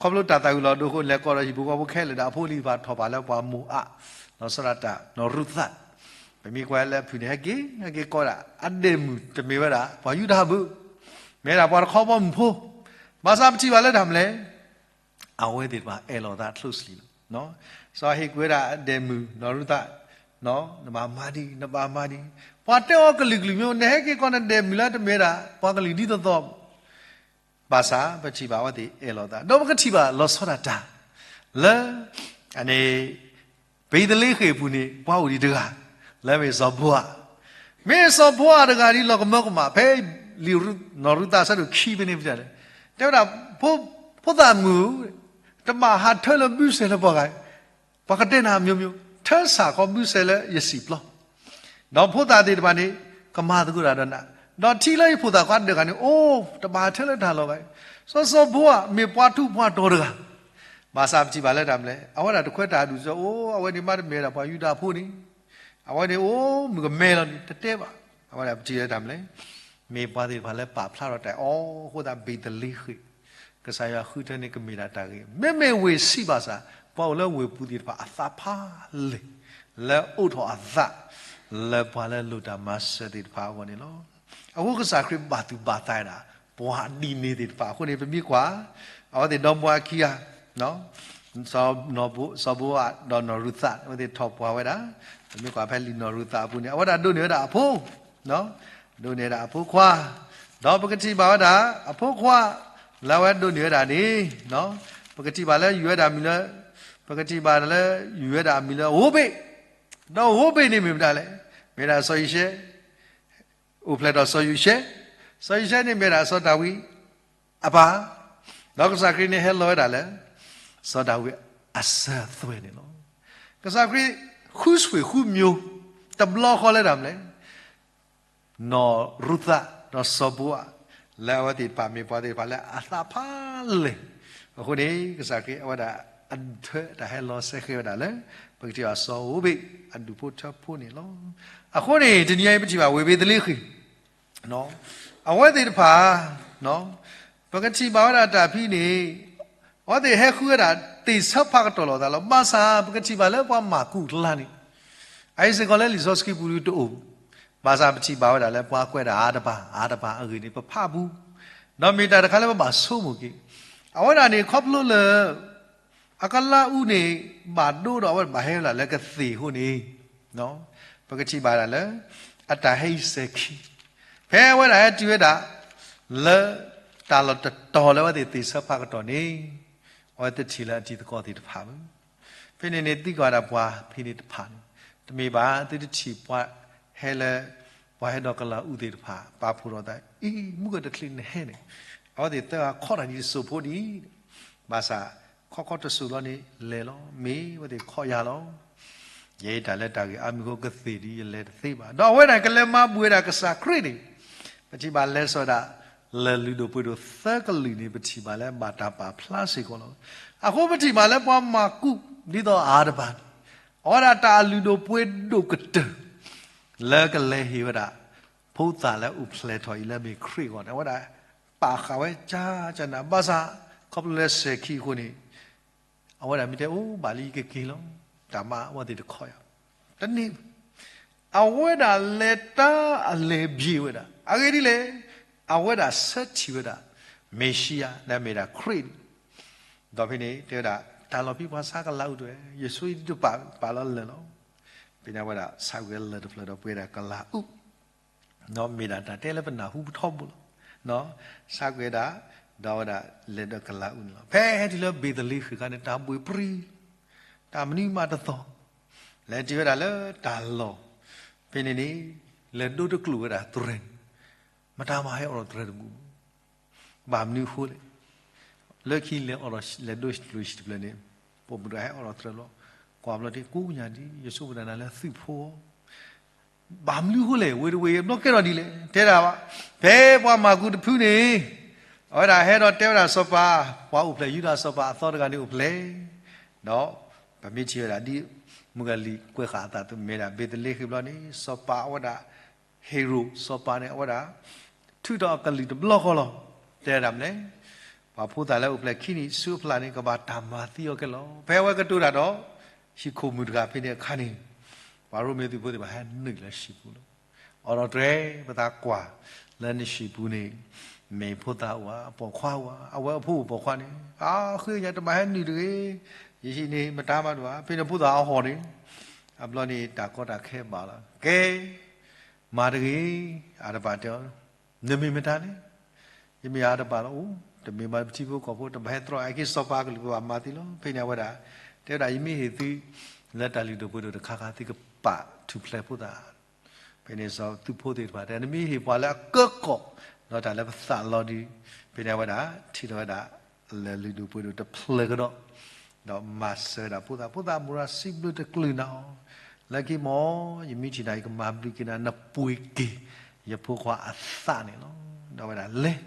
ခီဖျိတၢ်သၣ်ဝံၤလီၤဒိအဃိ လဲၤကိးဒီးဟံၣ်ဖိဃီဖိခဲလၢာ်ဒီးအဖိလံၤတဖၣ်ထီၣ်ပာ်လၢပှၤမိၤအး, လီၤဆီဒၣ်တၢ်နီၢ်ရူၤသး, ပမ့ၢ်ကွၢ်လၢအဖုၣ်န့ၣ် ဟဲက့ၤ, ဟဲက့ၤကိးဒၣ်, အဒဲးမုၣ်တမ့ၢ်ဝဲဒၣ် ပှၤယူဒၤဘၣ်, မ့ၢ်ဒၣ်ပှၤတခီဘီမုၢ်ဖိ, ဘၣ်ဆၣ်ပထံၣ်ဘၣ်လၢတၢ်မနုၤလဲၣ် အဝဲသ့ၣ်တဖၣ်အဲၣ်လီၤသး closely လီၤ. စီၤဟ့ၣ်ကွံာ်ဝဲဒၣ်အဒဲးမုၣ်နီၢ်ရူၤသး, နဘၣ်မၤဒ်, နဘၣ်မၤဒ်, ပှၤတဲအီၤကလုာ်ကလုာ်မ့ၢ်, နဟဲက့ၤကိးနဒဲးမုၣ်လၢတမ့ၢ်ဒၣ် ပှၤကလုာ်ဒ်သိးသိး, ဘၣ်ဆၣ်ပထံၣ်ဘၣ်အဝဲသ့ၣ်အဲၣ်လီၤသး, ဒီးပကထံၣ်ဘၣ်လီၤဆီဒၣ်တၢ် လၢ အန့ၣ် ဘ့းသလ့ဃ့ၣ်အပူၤန့ၣ် ပှၤအိၣ်ဒံးတဂၤ လၢမ့ၢ်စီၤဘိအး, မ့ၢ်စီၤဘိအးတဂၤဒ်လီၤကမၢကမၣ် ဖဲလံာ်နီၢ်ရူၤသးဆၢဒိၣ်ခံဖဲန့ၣ် တဲဝဲဒၣ်, ဖိသၣ်မုၣ်, တဘၣ်ဟးထၢလၢဘုစဲးလၢပှၤဂၤ, ပှၤကတဲနၤ မျိုးမျိုး, ထၢစ့ၢ်ကီးဘုစဲးလၢယစံာ်ပျီ ဒီးဖိသၣ်သ့ၣ်တဖၣ်န့ၣ် ကမၤသကိးတၢ်ဒီးနၤ, ဒီးထံလၢယဖိသၣ်ခွါဒၢးဂၤန့ၣ် အိၣ် တဘၣ်ဟးထၢလၢတၢ်လီၢ်ဘၣ်. စီၤစီၤဘိအး မ့ၢ်ပှၤထူးပှၤတီၤတဂၤ, ဘၣ်ဆၣ်ပထံၣ်ဘၣ်လၢတၢ်မနုၤလဲၣ်, အဝဲဒၣ်တခွဲးတၢ်အဒူၣ်အသီ, အိၣ် အဝဲန့ၣ်မ့တမ့ၢ်ဒၣ်ပှၤယူဒၤဖိန့ၣ်, အဝဲန့ၣ်အိၣ်မုၣ်ကမဲလီၤန့ၣ် တတဲဘၣ်. အဝဲဒၣ်ပထံၣ်လၢတၢ်မနုၤလဲၣ်, မ့ၢ်ပှၤသ့ၣ်တဖၣ်လၢပာ်ဖျါထီၣ်တၢ်အီၤအဃိသတး ဘ့းသလ့ဃ့ၣ် ကစၢ်ယွၤဃုထၢန့ၣ် ကမ့ၢ်ဒၣ်တၢ်ဂ့ၤ, မ့မ့ၢ်ဝ့ၢ်ဆံးဘၣ်ဆၣ် ပှၤအိၣ်လၢဝ့ၢ်ပူၤသ့ၣ်တဖၣ်အသးဖးလဲၢ် လၢအိးထီၣ်အသး လၢပှၤလၢလိၣ်တၢ်မၤစၢၤသ့ၣ်တဖၣ်အဂီၢ်န့ၣ်လီၤ. အဃိကစၢ်ခရံာ်ဘၣ်သူၣ်ဘၣ်သးဒၣ် ပှၤဒ်န့ၣ်သ့ၣ်တဖၣ်အဃိန့ၣ် ပမ့ၢ်ကွၢ် အဝဲသ့ၣ်ဒီမါခံဂၤ စီၤဘိအးဒီးနီၢ်ရူၤသး အဝဲသ့ၣ်ထီၣ်ပှၢ်ဝဲဒၣ်, ပမ့ၢ်ကွၢ်ဖဲလံာ်နီၢ်ရူၤသးအပူၤန့ၣ် အဝဲဒၣ်ဒိးန့ၢ်ဝဲဒၣ်အဖိ ဒိးန့ၢ်ဝဲဒၣ်အဖိခွါ, ဒီးပကထံၣ်ဘၣ်ဝဲဒၣ် အဖိခွါ လၢအဝဲဒိးန့ၢ်ဝဲဒၣ်န့ၣ်, ပကထံၣ်ဘၣ်လၢယူၤဝဲဒၣ်မံၤလၢ, ပကထံၣ်ဘၣ်လၢယူၤဝဲဒၣ်အမံၤလၢ ဧိဘ့း, ဒီးဧိဘ့းန့ၣ်မ့ၢ်မတၤလဲၣ်, မ့ၢ်ဒၣ်စီၤယံၤၡဲ, အိၣ်ဖျဲၣ်ထီၣ်စီၤယံၤၡဲ, စီၤယံၤၡဲန့ၣ်မ့ၢ်ဒၣ်စီၤဒၤဝံးအပၢ်, ဒီးကစၢ်ခရံာ်န့ၣ်ဟဲလီၤဝဲဒၣ်လၢ စီၤဒၤဝံးအစၢၤအသွဲၣ်န့ၣ်လီၤ. ကစၢ်ခရံာ်ဃုဆွေဃုမျိုး တဘျီဃီလၢတၢ်မနုၤလဲၣ် နီၢ်ရူၤသး ဒီးစီၤဘိအး လၢအဝဲသ့ၣ်တဖၣ်မ့ၢ်ပှၤသ့ၣ်တဖၣ်လၢအသးဖးလဲၢ်, အဃိန့ၣ် ကစၢ်ခရံာ်အဝဲဒၣ်အဒူၣ်ထၢတၢ်ဟဲလီၤစဲဃဲၤဝဲဒၣ်လၢ ပကထံၣ်ဘၣ်စီၤဧိဘ့း အဒူၣ်ဖိထၢဖိန့ၣ်လီၤ. အဃိန့ၣ် တနံၤအံၤပထံၣ်ဘၣ်ဝ့ၢ်ဘ့းသလ့ဃ့ၣ် အဝဲသ့ၣ်တဖၣ် ပကထံၣ်ဘၣ်ဝဲဒၣ်တၢ်ဖဲန့ၣ် အဝဲသ့ၣ်ဟဲဃုဝဲဒၣ်သ့ၣ်ဆၢဖးကတီၢ်လိာ်သးလီၤ. ဘၣ်ဆၣ် ပကထံၣ်ဘၣ်လၢပှၤမၤကူၣ်အကျါန့ၣ် အအံၤစ့ၢ်ကီးလၢလံာ်စီဆှံပူၤတအိၣ်, ဘၣ်ဆၣ်ပထံၣ်ဘၣ်ဝဲဒၣ်လၢပှၤကွဲးဒၣ်အါတပၤ အါတပၤအဂ့ၢ်န့ၣ် ပဖးပူၤ, ဒီးမ့ၢ်တၢ်တခါလၢပဘၣ်ဆိကမိၣ်က့ၤ, အဝဲဒၣ်န့ၣ်ခီဖျိလၢ အကလးအူန့ၣ် ဘၣ်ဒိဒီးအဝဲဘၣ်ဟဲလၢကသ့ၣ်အဃိန့ၣ် ပကထံၣ်ဘၣ်ဒၣ်လၢ အတၢ်ဟဲအံၤစဲၤခံ, ဖဲအဝဲဒၣ်ဟဲတုၤဝဲဒၣ် လၢတၢ်လီၢ်တတီၤလၢအဝဲသ့ၣ်သ့ၣ်ဆၢဖးကတီၢ်န့ၣ် အဝဲတထံၣ်လၢအတံၤသကိးသ့ၣ်တဖၣ်ဘၣ်. ဖဲန့ၣ်န့ၣ် သံကွၢ်ဒၣ်ပှၤဖဲန့ၣ်တဖၣ်န့ၣ် တမ့ၢ်ဘၣ် သုတထံၣ်ပှၤဟဲလၢ ပှၤဟဲဒီးကလးအူသ့ၣ်တဖၣ် ပာ်ဖှိၣ်ထီၣ်သး အံၤ မုၢ်ကတချံးနဟဲန့ၣ် အဝဲသ့ၣ်သၢဂၤခီတၢ်ဒ်တစိၢ်ဖိဒ်အံၤ, ဘၣ်ဆၣ် ခီခီတစိၢ်လီၤန့ၣ် လဲၤလီၤ မ့ၢ်အဝဲသ့ၣ်ခီယၤလီၤ. ယဲအတၢ်လၢတၢ်ဂ့ၢ်အါမံၤဃိကသ့ၣ်ဒ်ယလဲၤတသ့ဘၣ်. ဒီးအဝဲဒၣ်ကလဲၤမၤဘူၣ်ဝဲဒၣ်ကစၢ်ခရံာ်န့ၣ် ပထံၣ်ဘၣ်လဲၤစိာ်ဒၣ် လၢၢ်လုၢ်ဒိၣ်ပှ့ၤဒိၣ်သၢကလုာ်န့ၣ် ပထံၣ်ဘၣ်လၢဘၣ်တၢ်ပာ်ဖျါစ့ၢ်ကီးလီၤ. အဃိပထံၣ်ဘၣ်လၢပှၤမၤကူၣ်ဒ်သိးအါတပၤန့ၣ် အဝဲဒၣ်တၢ်လုၢ်ဒိၣ်ပှ့ၤဒိၣ်ကတၢၢ် လၢကလဲၤဟ့ၣ်ဝဲဒၣ် ဖိသၣ်လၢအိၣ်ဖျဲၣ်ထီၣ်အံၤလၢမ့ၢ်ခရံာ်အဂီၢ်န့ၣ် အဝဲဒၣ်ပာ်ဃာ်ဝဲကၢကၢနၤ ဘၣ်ဆၣ် ခီဖျိလၢစဲၤခံအဃိန့ၣ်, အဝဲဒၣ်မ့ၢ်တဲအိၣ်ဘၣ်လံယကက့ၤလီၤ, တၢ်မၤအဝဲသ့ၣ်တခီယၤ, တန့ၢ်, အဝဲဒၣ်လဲၤတၢ်အလဲၤဘၣ်ဝဲဒၣ်, အဂ့ၢ်ဒ်လဲၣ်, အဝဲဒၣ်ဆၢထံၣ်ဝဲဒၣ်, မ့ၤၡံယၤ လၢအမ့ၢ်ဒၣ်ခရံာ်န့ၣ်, ဒီးဖဲန့ၣ်တဲဝဲဒၣ်, တၢ်လီၢ်ဖံပှၤဆါကလးအူတဝဲ, ယဆိယတပာ်ပာ်လီၤလၢာ်လီၤ, ဖဲန့ၣ်အဝဲဒၣ်ဆါကွံာ်လၢာ်တဖျၢၣ်ဒီးပှဲၤဒၣ်ကလးအူ မ့ၢ်ဒၣ်တၢ်တဲလၢပနၢ်ဟူပထီဘိလီၤ. ဆါကွံာ်ဒၣ်, ဒီးအဝဲဒၣ်လဲၤဒီးကလးအူန့ၣ်လီၤ. ဖဲဟဲတုၤလၢဘ့းသလ့ဃ့ၣ်အခါန့ၣ် တၢ်ဘှံးပြံ, တၢ်မနုၤမးတသီၣ်, လဲၤတုၤဝဲဒၣ်လၢတၢ်လီၢ်, ဖဲန့ၣ်န့ၣ်, လဲၤဒိတကျိာ်ဝဲဒၣ်တြဲၤန့ၣ်, မတၤမၤဟဲအိးထီၣ်တြဲၤတမူး ဘၣ်မနုၤအဃိလဲၣ်. လၢခံလဲၤအိးထီၣ်လဲၤဒိတကျိာ်တဖျၢၣ်န့ၣ်, ပိာ်မုၣ်တဂၤဟဲအိးထီၣ်တြဲၤလီၤ, ကွၢ်ဘျီဒ်ကိးညါဒ် ယဆိကမိၣ်တၢ်နၤလၢသုးဖိ ဘၣ်မနုၤအဃိလဲၣ်, ဝ့ၢ်တဝ့ၢ်အဘျီကဲထီၣ်ဒ်လဲၣ်, တဲဒၣ်ဘၣ်, ဖဲပှၤမၤကူတဖုန့ၣ်, အဝဲဒၣ်ဟဲဒီးတဲဝဲဒၣ်စီၤပၤ, ပှၤအိၣ်ဖျဲၣ်ယူဒၤစီၤပၤအသီတဂၤန့ၣ်အိၣ်ဖျဲၣ်, ဒီးပမ့ၢ်ထံၣ်ဝဲဒၣ်ဒ်မုၣ်ကလံၤကွဲးဃာ်အသးအသိး မ့ၢ်ဒၣ်ဘ့းသလ့ဃ့ၣ်ဘျီန့ၣ် စီၤပၤအဝဲဒၣ် ဟ့ရိၣ် စီၤပၤန့ၣ် အဝဲဒၣ် ထုးထီၣ်အကလုၢ်တဘျီဃီလီၤ. တဲဒၣ်မနုၤလဲၣ်, ပှၤဖိသၣ်လၢအိၣ်ဖျဲၣ်ခံနံၣ်ဆူအဖျၢၣ်န့ၣ် ကဘၣ်တၢ်မၤသံအီၤခဲလၢာ်လီၤ. ဖဲအဝဲကတိၤတၢ်ဒီး ဟံၣ်ခိၣ်မုၣ်တဂၤဖဲန့ၣ်အခါန့ၣ်, ပှၤရိမ့ၤသုးဖိသ့ၣ်တဖၣ်ဟဲနုာ်လၢဟံၣ်ပူၤလီၤ. အိးထီၣ်တြဲၤ, ပသးကွၢ်လၢနဟံၣ်ပူၤန့ၣ်, မ့ၢ်ဖိသၣ်အိၣ်ဧါ, ပိာ်ခွါအိၣ်ဧါ, အဝဲအဖိအိၣ်ပိာ်ခွါန့ၣ်, အဃ့ညါတဘၣ်ဟဲနုာ်တဂ့ၤ, ယဟံၣ်န့ၣ်မတၤမးဒိၣ်ဧါ, ဖဲန့ၣ်ဖိသၣ်အဟီၣ်န့ၣ်, အဘျီန့ၣ်တၢ်ကီတၢ်ခဲဘၣ်လီၤ. ကဲ မၤတဂ့ၤ, အတဘၣ်တဲအီၤ, နမ့ၢ်မတၤလဲၣ်. ယမ့ၢ်အတဘၣ်လီၤ. အိၣ်, တမ့ၢ်ဘၣ်ပထံဖိကီၢ်ဖိ, တဘၣ်ဟဲတြီအခံစီၤပၤကလုၢ် ပဘၣ်မၤသံလီၤ. ဖဲန့ၣ်အဝဲဒၣ်, တဲဝဲဒၣ် ယမ့ၢ်ဟ့ၣ်သု, လၢတၢ်လုၢ်ဒိၣ်ပှ့ၤဒိၣ်တခါခါ သုကပာ်ထူၣ်ဖျဲးဖိသၣ် ဖဲန့ၣ်စီၤသုးဖိသ့ၣ်တဖၣ်တဲ နမ့ၢ်ဟ့ၣ်ပှၤလၢအကၢကီၢ်, ဒီးတၢ်လၢပသးလီၤဒုး, ဖဲန့ၣ်အဝဲဒၣ် ထံၣ်လီၤဝဲဒၣ်, လၢလုၢ်ဒိၣ်ပှ့ၤဒိၣ်တဖျၢၣ်ကဒီး, ဒီးမၤစၢၤဝဲဒၣ်ဖိသၣ်, ဖိသၣ်မုၢ်ရၤစံးဘျုးတကလုၢ်နၤအီၤ, လၢခံမီၢ်, ယမ့ၢ်ထံၣ်နၤ ယကမၤဘျုးက့ၤနၤ နပှ့ၤက့ၤ, ယဖိခွါအသးန့ၣ်လီၤ. ဒီးဝဲဒၣ်လဲၤ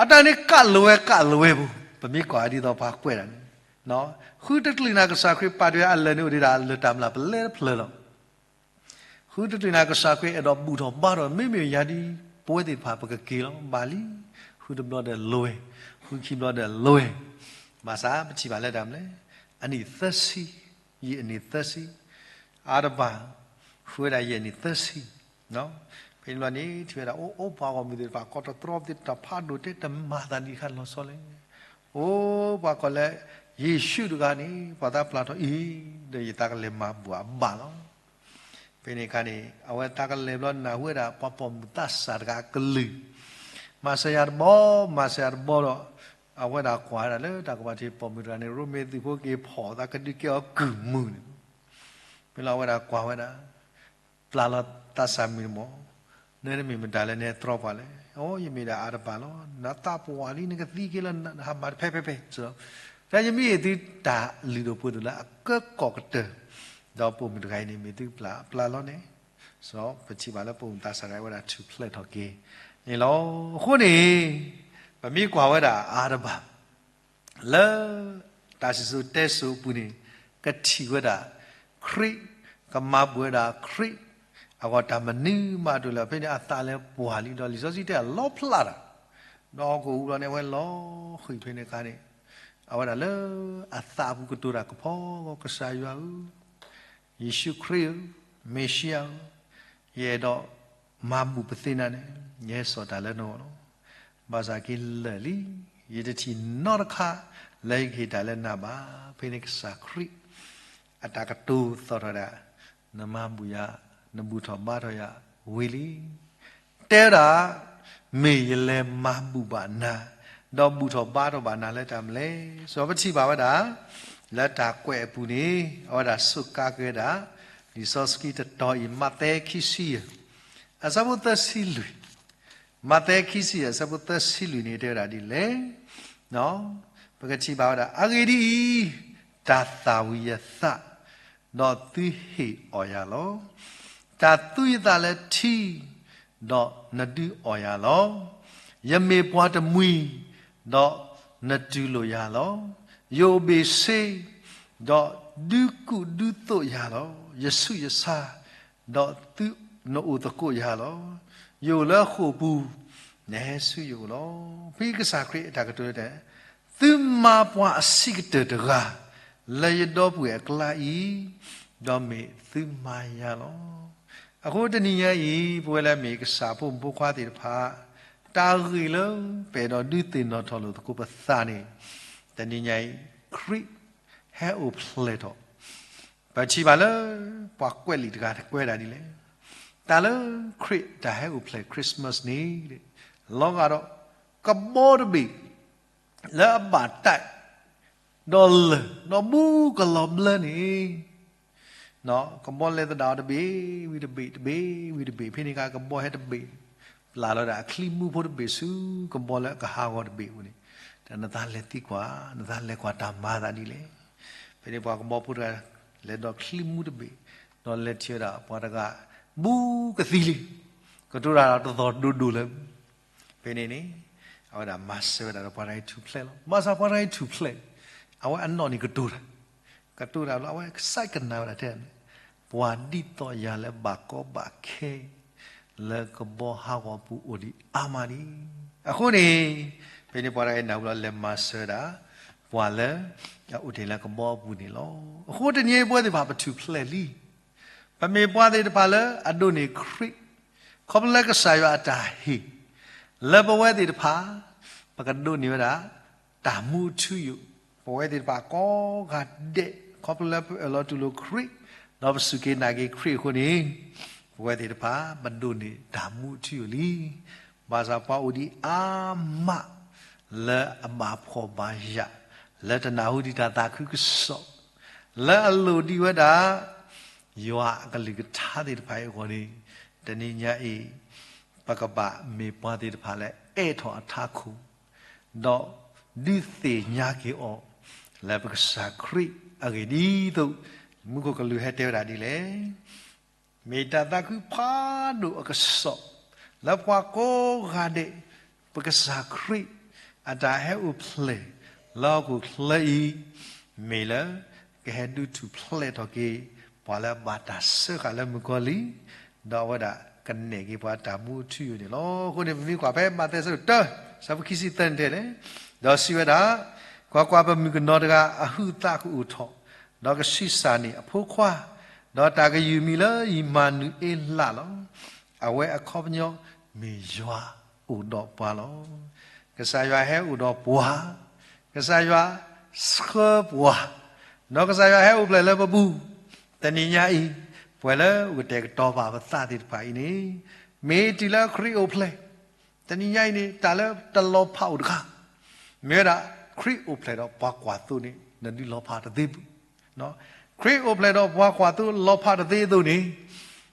အတၢ်န့ၣ်ကးလိာ်ဝဲကးလိာ်ဝဲပူၤ, ပမ့ၢ်ကွၢ်ဒ်သိးပှၤကွဲးတၢ်န့ၣ်, ဃုတကလုာ်နၤကစၢ်ခရံာ်ပာ်တ့ၢ်အလၢာ်န့ၣ်အိၣ်ဒံးဒၣ်လၢတၢ်မျၢ်ပလဲတဖျၢၣ်လီၤ. ဃုတကလုာ်နၤကစၢ်ခရံာ်အဲၣ်ဒိးဘူၣ်ထီၣ်ဘါထီၣ် မ့မ့ၢ်ယၤဒ် ပဝဲသ့ၣ်တဖၣ်ပကက့ၤလီၤ. ဘၣ်လံ, ဃုတဘျီဒီးလွဲၢ်, ဃုခံဘျီဒီးလွဲၢ်, ဘၣ်ဆၣ်ပထံၣ်ဘၣ်လၢတၢ်မနုၤလဲၣ်, အနံၣ်သၢဆံ, ယံာ်အနံၣ်သၢဆံ, အါတဘၣ်, ဃုဝဲဒၣ်ယံာ်အနံၣ်သၢဆံ ဖဲန့ၣ်ဘျီန့ၣ် ထံၣ်ဝဲဒၣ် အိၣ်အိၣ်ပှၤဂီၢ်မုၢ်သ့ၣ်တဖၣ် ကိးတတြီသ့ၣ်တဖၣ် ဖးဒိၣ်တဲ တမၤသးဒ်ခါလီၤဆီလဲၣ်. အိၣ်ပှၤကိးလၢ ယ့ၣ်ၡူးတဂၤန့ၣ် ပှၤသးပျၢ်ထီၣ်အံၤ ဒီးယသးကလဲၤမၤဘူၣ်အဘၣ်လီၤ. ဖဲန့ၣ်အခါန့ၣ် အဝဲသးကလဲၤဘျီ နၢ်ဟူဝဲဒၣ် ပှၤပိာ်မုၣ်သးစၢ်တဂၤအကလုၢ်, မၤစၢၤယၤတဘီ, မၤစၢၤယၤတဘီဒီး အဝဲဒၣ်ကွၢ်ဝဲဒၣ်လၢတၢ်ကပၤထံး ပိာ်မုၣ်တဂၤန့ၣ် ရိမ့ၤသုးဖိက့ၤဖီၣ်သးကဒုးကဲအီၤကုၢ်မုၢ်န့ၣ် ဖဲလီၤအဝဲဒၣ်ကွၢ်ဝဲဒၣ်, ပျၢ်လီၤသးစၢ်မုၢ်တမီၢ်, နမ့ၢ်မတၤလဲၣ် နဟဲတြီပှၤလဲၣ်. အိ ယမ့ၢ်ဒၣ်အါတဘၣ်လီၤ. နသးပှၢ်လံ နကသံက့ၤလၢနဟးမၤတဖဲဖဲဖဲ, တၢ်ယမ့ၢ်ဟ့ၣ်သုတၢ်လုၢ်ဒိၣ်ပှ့ၤဒိၣ်လၢ အကၢကီၢ်ကတၢၢ်, ဒီးပိာ်မုၣ်တဂၤအံၤန့ၣ် မ့ၢ်သုပျၢ်ပျၢ်လီၤန့ၣ်, ပထံၣ်ဘၣ်လၢပိာ်မုၣ်သးစၢ်တဂၤအဝဲဒၣ်ထူၣ်ဖျဲးထီၣ်က့ၤန့ၣ်လီၤ. အဃိန့ၣ် ပမ့ၢ်ကွၢ်ဝဲဒၣ်အါတဘၣ် လၢတၢ်စံၣ်စိၤတဲစိၤအပူၤန့ၣ် ကထံၣ်ဝဲဒၣ်ခရံာ်, ကမၤဘူၣ်ဝဲဒၣ်ခရံာ်, အဂီၢ်တၢ်မနုၤမးတအိၣ်လၢၤ ဖဲန့ၣ်အသးလဲၤပှၢ်လံဒီး လံာ်စီဆှံတဲအလီၤဖျးတၢ်, ဒီးဟီၣ်ခိၣ်ဟူးလီၤန့ၣ် အဝဲလီၤဃံၤဖဲန့ၣ်အခါန့ၣ်, အဝဲဒၣ်လၢအသးအပူၤကတိၤတၢ်ကဖီ ကစၢ်ယွၤဧၢ, ယ့ၣ်ၡူးခရံာ်ဧၢ, မ့ၣ်ၡံအၤဧၢ, ယအဲၣ်ဒိးမၤဘူၣ်ပသ့ၣ်နၤန့ၣ် ယဟဲစိာ်တၢ်လၢနဂီၢ်လီၤ. ဘၣ်ဆၣ်က့ၤလၢာ်လံ, ယတထံၣ်နီတခါလၢယကဟ့ၣ်တၢ်လၢနၤဘၣ်. ဖဲန့ၣ်ကစၢ်ခရံာ် အတၢ်ကတိၤသီၣ်ထီၣ်ဒၣ်, နမၤဘူၣ်ယၤ, နဘူၣ်ထီၣ်ဘါထီၣ်ယၤဝံၤလံ. တဲဝဲဒၣ်, မ့ၢ်ယလဲၤမၤဘူၣ်ဘၣ်နၤ, ဒီးဘူၣ်ထီၣ်ဘါထီၣ်ဘၣ်နၤလၢတၢ်မနုၤလဲၣ်. စီၤပထံၣ်ဘၣ်ဝဲဒၣ်, လၢတၢ်ကွဲးအပူၤန့ၣ် အဝဲဒၣ်စူးကါက့ၤဝဲဒၣ် လံာ်စီဆှံတတီၤအံၤ မးသဲခံဆံယဲၢ် အဆၢဖိသၢဆံလွံၢ်, မးသဲခံဆံယဲၢ် အဆၢဖိသၢဆံလွံၢ်န့ၣ် တဲဝဲဒၣ်ဒ်လဲၣ်. ပကထံၣ်ဘၣ်ဝဲဒၣ် အဂ့ၢ်ဒ်အံၤ, တၢ်သၣ်ဝံၤယသး, ဒီးသုဟ့ၣ်အီၣ်ယၤလီၤ. တၢ်သူယသးလၢထံ, ဒီးနဒုးအီၣ်ယၤလီၤ. ယမ့ၢ်ပှၤတမှံၤ, ဒီးနတူၢ်လိာ်ယၤလီၤ. ယအိၣ်ဘ့ၣ်ဆ့, ဒီးဒုးကူၣ်ဒုးသိးယၤလီၤ. ယဆူးယဆါ, ဒီးသုနအိၣ်သကိးယၤလီၤ. ယအိၣ်လၢဃိာ်ပူၤ, နဟဲဆူယအိၣ်လီၤ. ဖဲကစၢ်ခရံာ်အတၢ်ကတိၤတဲ, သုမၤပှၤအဆံးကတၢၢ်တဂၤ လၢယဒီပုၢ်ဝဲၢ်အကျါအံၤ, ဒီးမ့ၢ်သုမၤယၤလီၤ. အဃိတနံၤညါအံၤ ပဝဲလၢအမ့ၢ်ကစၢ်ဖိမုၣ်ဖိခွါသ့ၣ်တဖၣ်, တၢ်ဂ့ၢ်လၢပအဲၣ်ဒိးဒုးသ့ၣ်နီၣ်ထီၣ်လိာ်သကိးပသးန့ၣ်, တနံၤညါအံၤ ခရံာ်ဟဲအိၣ်ဖျဲၣ်ထီၣ် ပထံၣ်ဘၣ်လၢ ပှၤကွဲးလံာ်တဂၤတကွဲးဒၣ်ဒ်လဲၣ်, တၢ်လၢခရံာ်တၢ်ဟဲအိၣ်ဖျဲၣ် Christmas န့ၣ်, လီၤဂာ်ဒီး ကဘီတဘ့ၣ် လၢအဘၣ်တၢ် ဒီးလၢၢ် ဒီးဘူးကလီၤဘျၢန့ၣ်, ကဘီလဲၤသဒၣ်အီၤတဘ့ၣ်ဝံၤတဘ့ၣ် တဘ့ၣ်ဝံၤတဘ့ၣ် ဖဲန့ၣ်အခါ ကဘီဟဲတဘ့ၣ် ပျၢ်လီၤဒၣ်အချံမူဖိတဘ့ၣ်ဆူ ကဘီလၢအကဟးဂီၤတဘ့ၣ်အပူၤန့ၣ်, တၢ်နသးလဲၤသံကွၢ်, နသးလဲၤကွၢ်တၢ်မၤသးဒ်လဲၣ်. ဖဲန့ၣ်ပှၤကဘီဖိတဂၤ လဲၤဒီးချံမူတဘ့ၣ်, ဒီးလဲၤထံၣ်ဝဲဒၣ်ပှၤတဂၤ ဘူးကသံလံ, ကတိၤတၢ်ဒီးတသီၣ်ဒိၣ်ဒိၣ်လၢ ဖဲန့ၣ်န့ၣ် အဝဲဒၣ်မၤစၢၤဝဲဒၣ်ဒီးပှၤတဂၤအံၤထူၣ်ဖျဲးလီၤ. ဘၣ်ဆၣ်ပှၤတဂၤအံၤထူၣ်ဖျဲး, အဝဲအနီၣ်န့ၣ်ကတိၤတၢ်, ကတိၤတၢ်လီၤ အဝဲကစၢ်ကနၣ်ဝဲဒၣ်ထဲန့ၣ်, ပှၤဒ်သိးယၤလၢဘၣ်ကီဘၣ်ခဲ လၢကဘီဟးဂီၤပူၤအိၣ်ဒံးအါမးန့ၣ်, အဃိန့ၣ် ဖဲန့ၣ်ပှၤတဂၤအံၤနၢ်ဟူလီၤ လဲၤမၤစၢၤဝဲဒၣ် ပှၤလၢ အအိၣ်တ့ၢ်လၢကဘီအပူၤန့ၣ်လီၤ. အဃိတနံၤအံၤပဝဲသ့ၣ်တဖၣ်ပထူၣ်ဖျဲးလံ ပမ့ၢ်ပှၤသ့ၣ်တဖၣ်လၢအဒိးန့ၢ်ခရံာ်, ခီဖျိလၢကစၢ်ယွၤအတၢ်ဟ့ၣ် လၢပဝဲသ့ၣ်တဖၣ် ပကဒိးန့ၢ်ဝဲဒၣ် တၢ်မူအထူအယိာ်, ပဝဲသ့ၣ်တဖၣ်ကိးဂၤဒဲး ခီဖျိလၢပအၢၣ်လီၤတူၢ်လိာ်ခရံာ်, ဒီးပစူၢ်က့ၤနာ်က့ၤခရံာ်အဃိန့ၣ်, ပဝဲသ့ၣ်တဖၣ် ပဒိးန့ၢ်တၢ်မူအထူအယိာ်လံ. ဘၣ်ဆၣ်ပှၤအိၣ်ဒံးအါမး လၢအဘၣ်ဖှီၣ်ဘၣ်ယာ်, လၢတနၢ်ဟူဒံးတၢ်သးခုကစီၣ်, လၢအလိၣ်ဒံးဝဲဒၣ် ယွၤအကလုၢ်ကထါသ့ၣ်တဖၣ်အံၤအဂီၢ်န့ၣ်, တနံၤညါအံၤ ပကဘၣ်မ့ၢ်ပှၤသ့ၣ်တဖၣ်လၢအဲၣ်ထီၣ်အထးခိၣ်, ဒီးဒုးသ့ၣ်ညါက့ၤအီၤ လၢပကစၢ်ခရံာ်အဂ့ၢ်ဒ်သိး မူခိၣ်ကလူးဟဲတဲဝဲဒၣ်ဒ်လဲၣ်. မ့ၢ်တၢ်သးခုဖးဒိၣ်အကစီၣ် လၢပှၤကိးဂၤဒဲး ပကစၢ်ခရံာ် အတၢ်ဟဲအိၣ်ဖျဲၣ်လၢဟီၣ်ခိၣ်ချၢအံၤ, မ့ၢ်လၢကဟဲဒုးထူၣ်ဖျဲးထီၣ်က့ၤ ပှၤလၢအဘၣ်တၢ်စၢဃာ်လၢမုၣ်ကီၤလံၢ်, ဒီးအဝဲဒၣ်ကနဲၣ်က့ၤပှၤတၢ်မူအထူအယိာ်န့ၣ်လီၤ. အဃိန့ၣ် ပမ့ၢ်ကွၢ်ဖဲမးသဲအဆၢဒိၣ်တၢ အဆၢဖိခံဆံသၢန့ၣ်တဲလဲၣ်, ဒီးစံးဝဲဒၣ်, ကွၢ်ကွၢ်, ပမုၣ်ကနီၤတဂၤအဟုးသးကအိၣ်ထီၣ်, ဒီးကဆံးစၢ်န့ၢ်အဖိခွါ, ဒီးတၢ်ကယုၢ်အမံၤလၢအံၣ်မၤနူၤအ့လးလီၤ. အဝဲအခီပညီမ့ၢ်ယွၤအိၣ်ဒီးပှၤလီၤ. ကစၢ်ယွၤဟဲအိၣ်ဒီးပှၤ, ကစၢ်ယွၤဆှၢပှၤ, ဒီးကစၢ်ယွၤဟဲအိၣ်ဖျဲၣ်လၢပပူၤ, တနံၤညါအံၤ, ပှၤလၢအအိၣ်ကတဲာ်ကတီၤဘၣ်ပသးသ့ၣ်တဖၣ်အံၤန့ၣ်, မ့ၢ်တုၤလၢခရံာ်အိၣ်ဖျဲၣ်, တနံၤညါအံၤန့ၣ် တၢ်လၢတလီၤဖးအိၣ်တခါ, မ့ၢ်ဝဲဒၣ် ခရံာ်အိၣ်ဖျဲၣ်ဒီးပှၤကွၢ်သိန့ၣ် နဒုးလီၤဖးတသ့ဘၣ်. ခရံာ်အိၣ်ဖျဲၣ်ဒီးပှၤကွၢ်သိလီၤဖးတသ့အသိးန့ၣ်,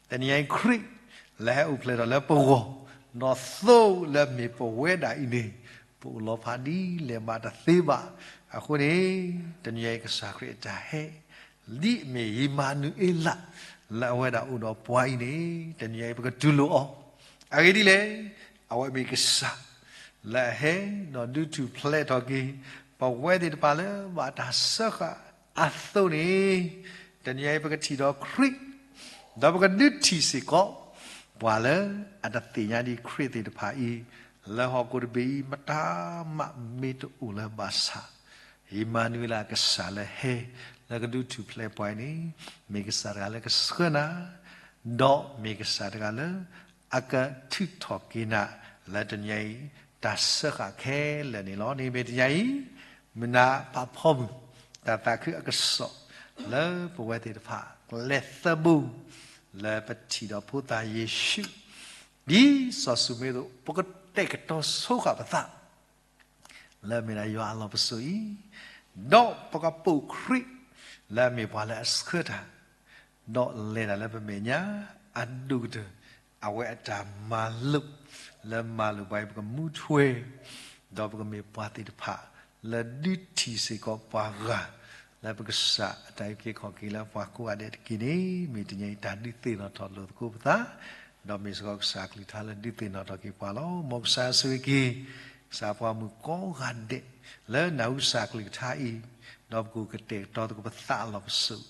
တနံၤညါအံၤခရံာ် လၢဟဲအိၣ်ဖျဲၣ်ထီၣ်လၢပဂီၢ်, ဒီးသိလၢမ့ၢ်ပဝဲဒၣ်အံၤန့ၣ်, ပအိၣ်လီၤဖးဒ်လဲၣ်မးတသ့ဘၣ်. အဃိန့ၣ်, တနံၤညါအံၤကစၢ်ခရံာ်အတၢ်ဟဲ ဒ်အမ့ၢ်အံၣ်မၤနူၤအ့လး လၢအဝဲဒၣ်အိၣ်ဒီးပှၤအံၤန့ၣ်, တနံၤညါအံၤပကတူၢ်လိာ်အီၤ. အဂ့ၢ်ဒ်လဲၣ်, အဝဲမ့ၢ်ကစၢ် လၢအဟဲဒီးဒုးထူၣ်ဖျဲးထီၣ်က့ၤ ပဝဲသ့ၣ်တဖၣ်လၢဘၣ်တၢ်စၢဃာ်အသိးန့ၣ်, တနံၤညါအံၤပကထံၣ်ဒီးခရံာ်, ဒီးပကဒုးထံၣ်စ့ၢ်ကီး ပှၤလၢအတသ့ၣ်ညါဒံးခရံာ်သ့ၣ်တဖၣ်အံၤ, လၢဟီၣ်ခိၣ်တဘ့ၣ်အံၤ မတၤမးမ့ၢ်တအိၣ်လၢၤဘၣ်ဆၣ် အံၣ်မၤနူၤအ့လးကစၢ်လၢဟဲ လၢကဒုးထူၣ်ဖျဲးပှၤအံၤန့ၣ်, မ့ၢ်ကစၢ်တဂၤလၢကဆှၢနၤ, ဒီးမ့ၢ်ကစၢ်တဂၤလၢ အကထုးထီၣ်က့ၤနၤ လၢတနံၤအံၤ တၢ်စၢဃာ်ခဲလၢာ်န့ၣ်လီၤ. န့ၣ်မ့ၢ်တနံၤအံၤ မုၢ်နၤဖးဖီမုၢ် တၢ်သးခုအကစီၣ် လၢပဝဲသ့ၣ်တဖၣ် ကလဲၤသဘိ လၢပထံၣ်ဒီးဖိသၣ်ယ့ၣ်ၡူး ဒ်စီၤၡူမ့အသိး ပကတဲာ်ကတီၤဆိဃာ်ပသး လၢအမ့ၢ်ဒၣ်ယွၤအလီၢ်ပစိာ်အံၤ, ဒီးပကပိာ်ခရံာ် လၢအမ့ၢ်ပှၤလၢအဆှၢတၢ်, ဒီးလဲၤတၢ်လၢပမဲာ်ညါ အဒိၣ်ကတၢၢ် အဝဲအတၢ်မၤလိာ် လၢမၤလိာ်ပှၤအံၤ ပကမူထွဲ ဒီးပကမ့ၢ်ပှၤသ့ၣ်တဖၣ် လၢဒုးထံၣ်စ့ၢ်ကီးပှၤဂၤ လၢပကစၢ်အတၢ်အုၣ်က့ၤခီၣ်က့ၤလၢပှၤကိးဂၤဒဲးတက့ၢ်န့ၣ် မ့ၢ်တနံၤအံၤတၢ်ဒုးသ့ၣ်နီၣ်ထီၣ်လိာ်သကိးပသး, ဒီးမ့ၢ်စ့ၢ်ကီးကစၢ်အကလုၢ်ကထါလၢဒုးသ့ၣ်နီၣ်ထီၣ်က့ၤပှၤလီၤ. မ်ကစၢ်ဆိၣ်ဂ့ၤက့ၤ ကစၢ်ပှၤမုၣ်ကိးဂၤဒဲး လၢနၢ်ဟူကစၢ်အကလုၢ်ကထါအံၤ, ဒီးပကအိၣ်ကတဲာ်ကတီၤသကိးပသးအလီၢ်ပစိာ်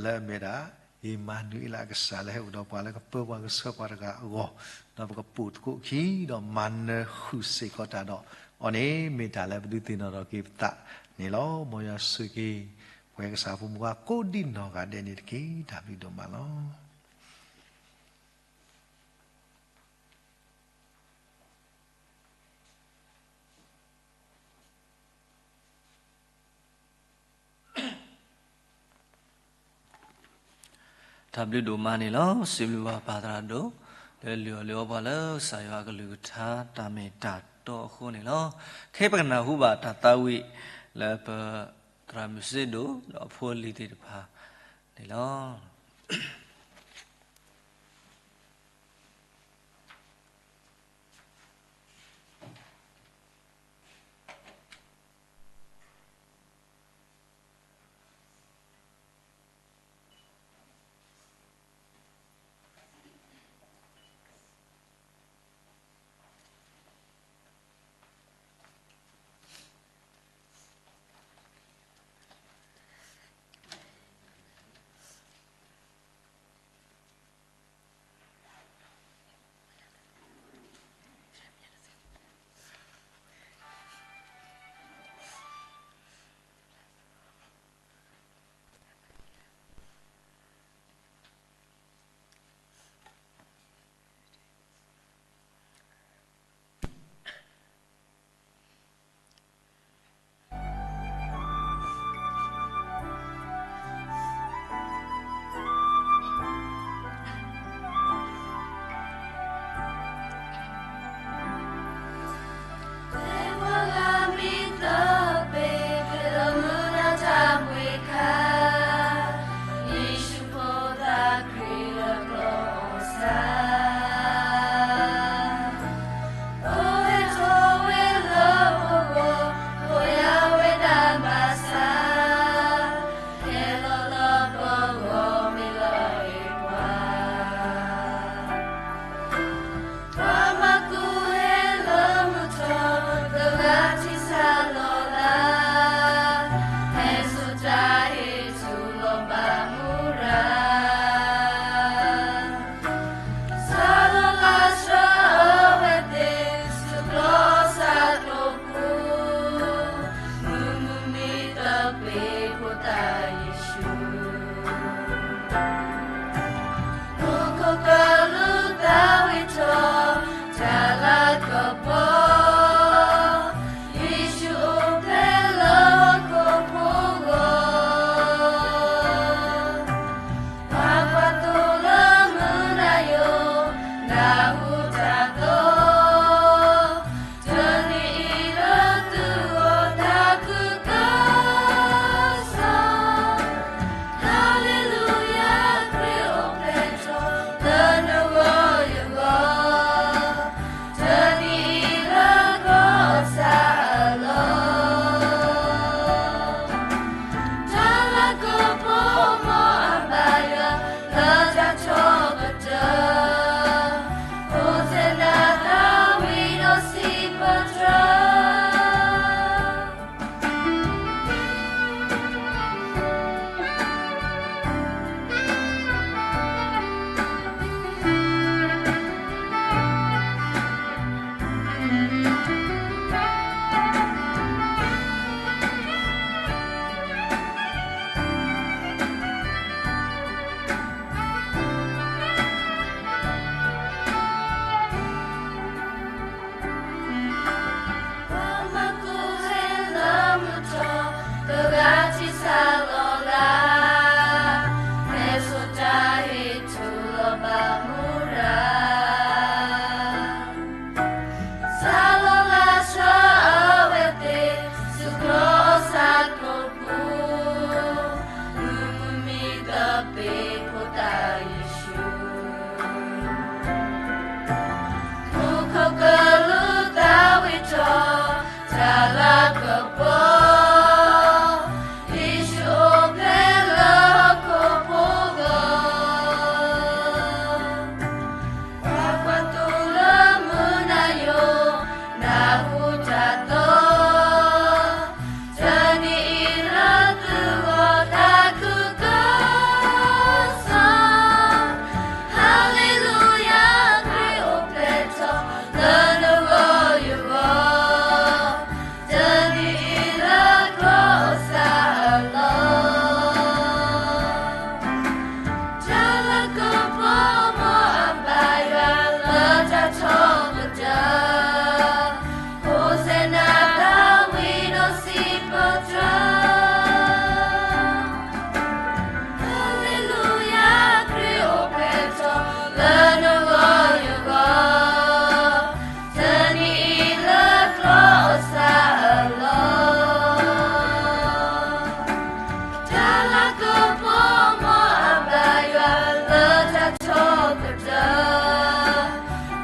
လၢအမ့ၢ်ဒၣ် အ့မၤနူၤအ့လးအကစၢ်လၢဟဲအိၣ်ဒီးပှၤလၢကပၢပှၤကဆှၢပှၤတဂၤအဂီၢ်, ဒီးပကပိာ်သကိးအခံ ဒီးမၤနၢၤဃုာ်စ့ၢ်ကီးတၢ်ဒီးအီၤန့ၣ် မ့ၢ်တၢ်လၢပဒုးသ့ၣ်နီၣ်ထီၣ်က့ၤပသးန့ၣ်လီၤ. မ်ယွၤဆိၣ်ဂ့ၤက့ၤ ပဝဲကစၢ်ဖိမုၣ်ဖိခွါကိးဒံနီၢ်ဂၤဒဲးန့ၣ်တက့ၢ်. တၢ်ဘျုးဒိၣ်မးလီၤ. တၢ်ဘျုးဒိၣ်မးန့ၣ်လီၤ. စံးဘျုးဘၣ်ပၢ်သရၣ်ဒိၣ် လၢလုၢ်အီၣ်လုၢ်အီပှၤလၢကစၢ်ယွၤအကလုၢ်ကထါတၢ်မ့ၢ်တၢ်တီအဃိန့ၣ်လီၤ. ခဲပကနၢ်ဟူဘၣ်တၢ်သးဝံၣ်လၢပသရၣ်မုၣ်စ့ဒိၣ် ဒီးအဖိအလံၤသ့ၣ်တဖၣ်န့ၣ်လီၤ.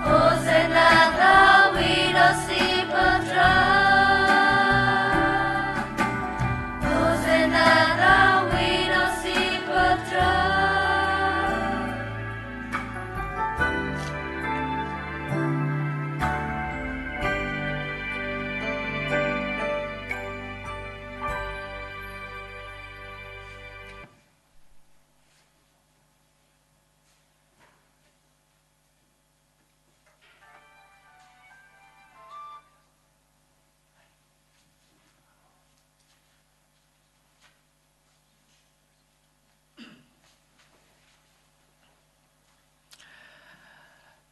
Hosanna, thou winnowest scepter. Hosanna, thou winnowest scepter.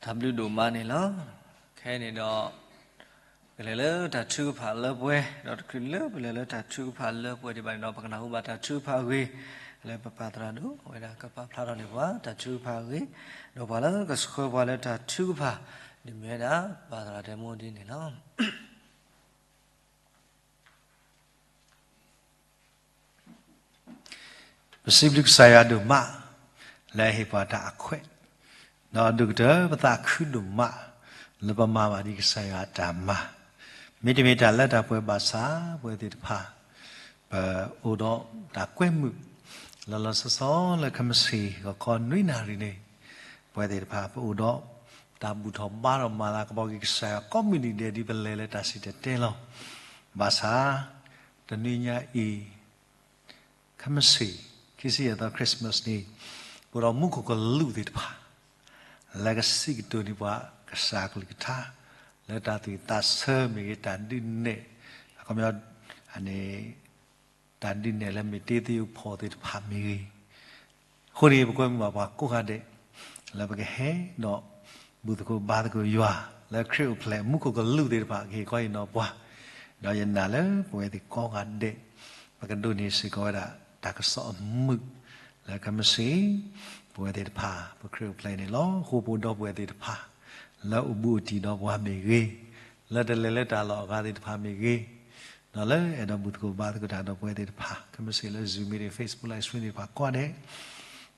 တၢ်ဘျုးဒိၣ်မးန့ၣ်လီၤ. ခဲအံၤန့ၣ်ဒီး ပကလဲၤလၢတၢ်ထုကဖၣ်လၢပှဲၤ, ဒီးတချုးလၢပလဲၤလၢတၢ်ထုကဖၣ်လၢပှဲၤဒံးဘၣ်န့ၣ်ဒီး ပကနၢ်ဟူဘၣ်တၢ်ထုကဖၣ်အဂ့ၢ် လၢပပၢ်သရၣ်ဒိၣ်ဝဲဒၣ်ကပာ်ဖျါထီၣ်န့ၢ်ပှၤ တၢ်ထုကဖၣ်အဂ့ၢ်, ဒီးပှၤလၢကဆှၢပှၤလၢတၢ်ထုကဖၣ် ဒ်မ့ၢ်ဝဲဒၣ် ပၢ်သရၣ်ဒဲမူဒ်န့ၣ်လီၤ. ပစံးဘျုးကစၢ်ယွၤဒိၣ်မး လၢအဟ့ၣ်ပှၤတၢ်အခွဲး, ဒီးဒိၣ်ကတၢၢ်ပသးခုဒိၣ်မး လၢပမၤဘၣ်ဒ်ကစၢ်ယွၤအတၢ်မၤ, မ့တမ့ၢ်တၢ်လၢတၢ်ပှဲၤဘၣ်ဆၣ် ပဝဲသ့ၣ်တဖၣ် ပအိၣ်ဒီးတၢ်ကွဲမုာ် လီၤလီၤဆီဆီလၢခဲမုၢ်ဆ့ၣ်ဂီၤခီနွံနၣ်ရံၣ်န့ၣ်, ပဝဲသ့ၣ်တဖၣ်ပအိၣ်ဒီး တၢ်ဘူၣ်ထီၣ်ဘါထီၣ်မၤလၤကပီၤက့ၤကစၢ်ယွၤကိးမုၢ်နံၤဒဲး ဒ်ပလဲၤလၢတၢ်စံၣ်တဲၤတဲလီၤ. ဘၣ်ဆၣ် တနွံညါအံၤ ခဲမုၢ်ဆ့ၣ် ခံဆံယဲၢ်သီ Christmas န့ၣ် ပအိၣ်ဒီးမူခိၣ်ကလူးသ့ၣ်တဖၣ် လၢကစံးကတိၤန့ၢ်ပှၤကစၢ်အကလုၢ်ကထါ လၢတၢ်သူၣ်ဝံၣ်သးဆၢမ့ၢ်ဂ့ၤ တၢ်ဒုးနဲၣ် အခီပညီ တၢ်ဒုးနဲၣ်လၢမ့ၢ်တ့သယုၢ်ဖီၣ်သ့ၣ်တဖၣ်မ့ၢ်ဂ့ၤ, အဃိန့ၣ် ပကွဲမုာ်ဘၣ်ပှၤကိးဂၤဒဲး လၢပကဟဲဒီး ဘူၣ်သကိးဘါသကိးယွၤ လၢခရံာ်အိၣ်ဖျဲၣ်မူခိၣ်ကလူးသ့ၣ်တဖၣ် ကဟ့ၣ်ခီဟ့ၣ်နီၤပှၤ, ဒီးယနာ်လၢပဝဲသ့ၣ်ကိးဂၤဒဲး ပကဒိးန့ၢ်စ့ၢ်ကီးဝဲဒၣ် တၢ်ကစီၣ်အမုာ် လၢခဲမုၢ်ဆ့ၣ် ပဝဲသ့ၣ်တဖၣ် ပခရံာ်အိၣ်ဖျဲၣ်န့ၣ်လီၤ. အဃိပအိၣ်ဒီးပဝဲသ့ၣ်တဖၣ် လၢအိၣ်ဘူးအိၣ်တံၢ်ဒီးပှၤမ့ၢ်ဂ့ၤ, လၢတလဲၤလၢတၢ်လီၢ်အဂၤသ့ၣ်တဖၣ်မ့ၢ်ဂ့ၤ, ဒီးလၢအဲၣ်ဒိးဘူၣ်သကိးဘါသကိးတၢ်ဒီးပဝဲသ့ၣ်တဖၣ် ခဲမုၢ်ဆ့ၣ်လၢ Zoom မ့ၢ်ဂ့ၤ Facebook Live Stream သ့ၣ်တဖၣ်ကိးဂၤဒဲး,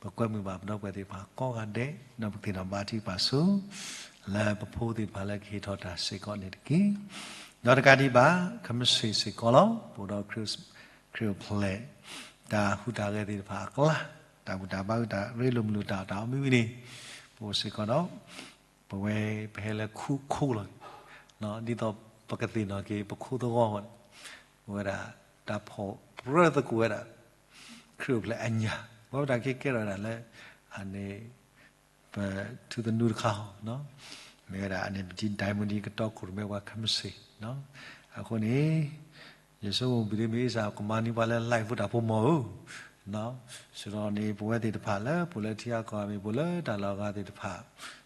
ပကွဲမုာ်ဘၣ်ပဒီပုၢ်ဝဲၢ်သ့ၣ်တဖၣ်ကိးဂၤဒဲး ဒီးပကသ့ၣ်နီၣ်ဘါထုကဖၣ်ဆိ လၢပဖိသ့ၣ်တဖၣ်လၢကဟ့ၣ်ထီၣ်တၢ်စ့ၢ်ကီးန့ၣ်တက့ၢ်. ဒီးတကးဒံးဘၣ် ခဲမုၢ်ဆ့ၣ်စ့ၢ်ကီးလီၤ ပအိၣ်ဒီးခရံာ်အိၣ်ဖျဲၣ် တၢ်ဟူးတၢ်ဂဲၤသ့ၣ်တဖၣ်အကျါ, တၢ်ဘူၣ်တၢ်ဘါ တၢ်ရ့လိာ်မုာ်လိာ် တၢ်အီၣ်တၢ်အီမ့ၢ်ဂ့ၤန့ၣ်, ပအိၣ်စ့ၢ်ကီးဒီး ပဝဲပဟဲလၢခူခိၣ်လီၤ, ဒ်သိးပကသ့ၣ်နီၣ်က့ၤပခိၣ်သဂီၢ်အဂီၢ်န့ၣ်, ပဝဲဒၣ်တၢ်ဖီၣ်ပြၢသကိးဝဲဒၣ် ခရံာ်အိၣ်ဖျဲၣ်အညၣ်, ပဝဲပတၢ်က့ၤကဲထီၣ်ဝဲဒၣ်လၢ အန့ၣ် ပထူသနူတခါဟီ, မ့ၢ်ဝဲဒၣ်အန့ၣ် ပတံၤဒၣ်မူဒံးကတီၢ်ခိၣ်ရိၣ်မဲပှၤခဲမုၢ်ဆ့ၣ်, အဃိန့ၣ် ယဆိကမိၣ်ဘၣ်ဒ်မ့ၢ်အ့ၣ်စၢ်ကမၤန့ၢ်ပှၤလၢ live ဖိတၢ်ဖိမီၤဧၢ, စံးဒီးန့ၣ် ပဝဲသ့ၣ်တဖၣ်လၢ ပအိၣ်လၢထံအကီၢ်မ့ၢ် ပအိၣ်လၢတၢ်လီၢ်အဂၤသ့ၣ်တဖၣ်,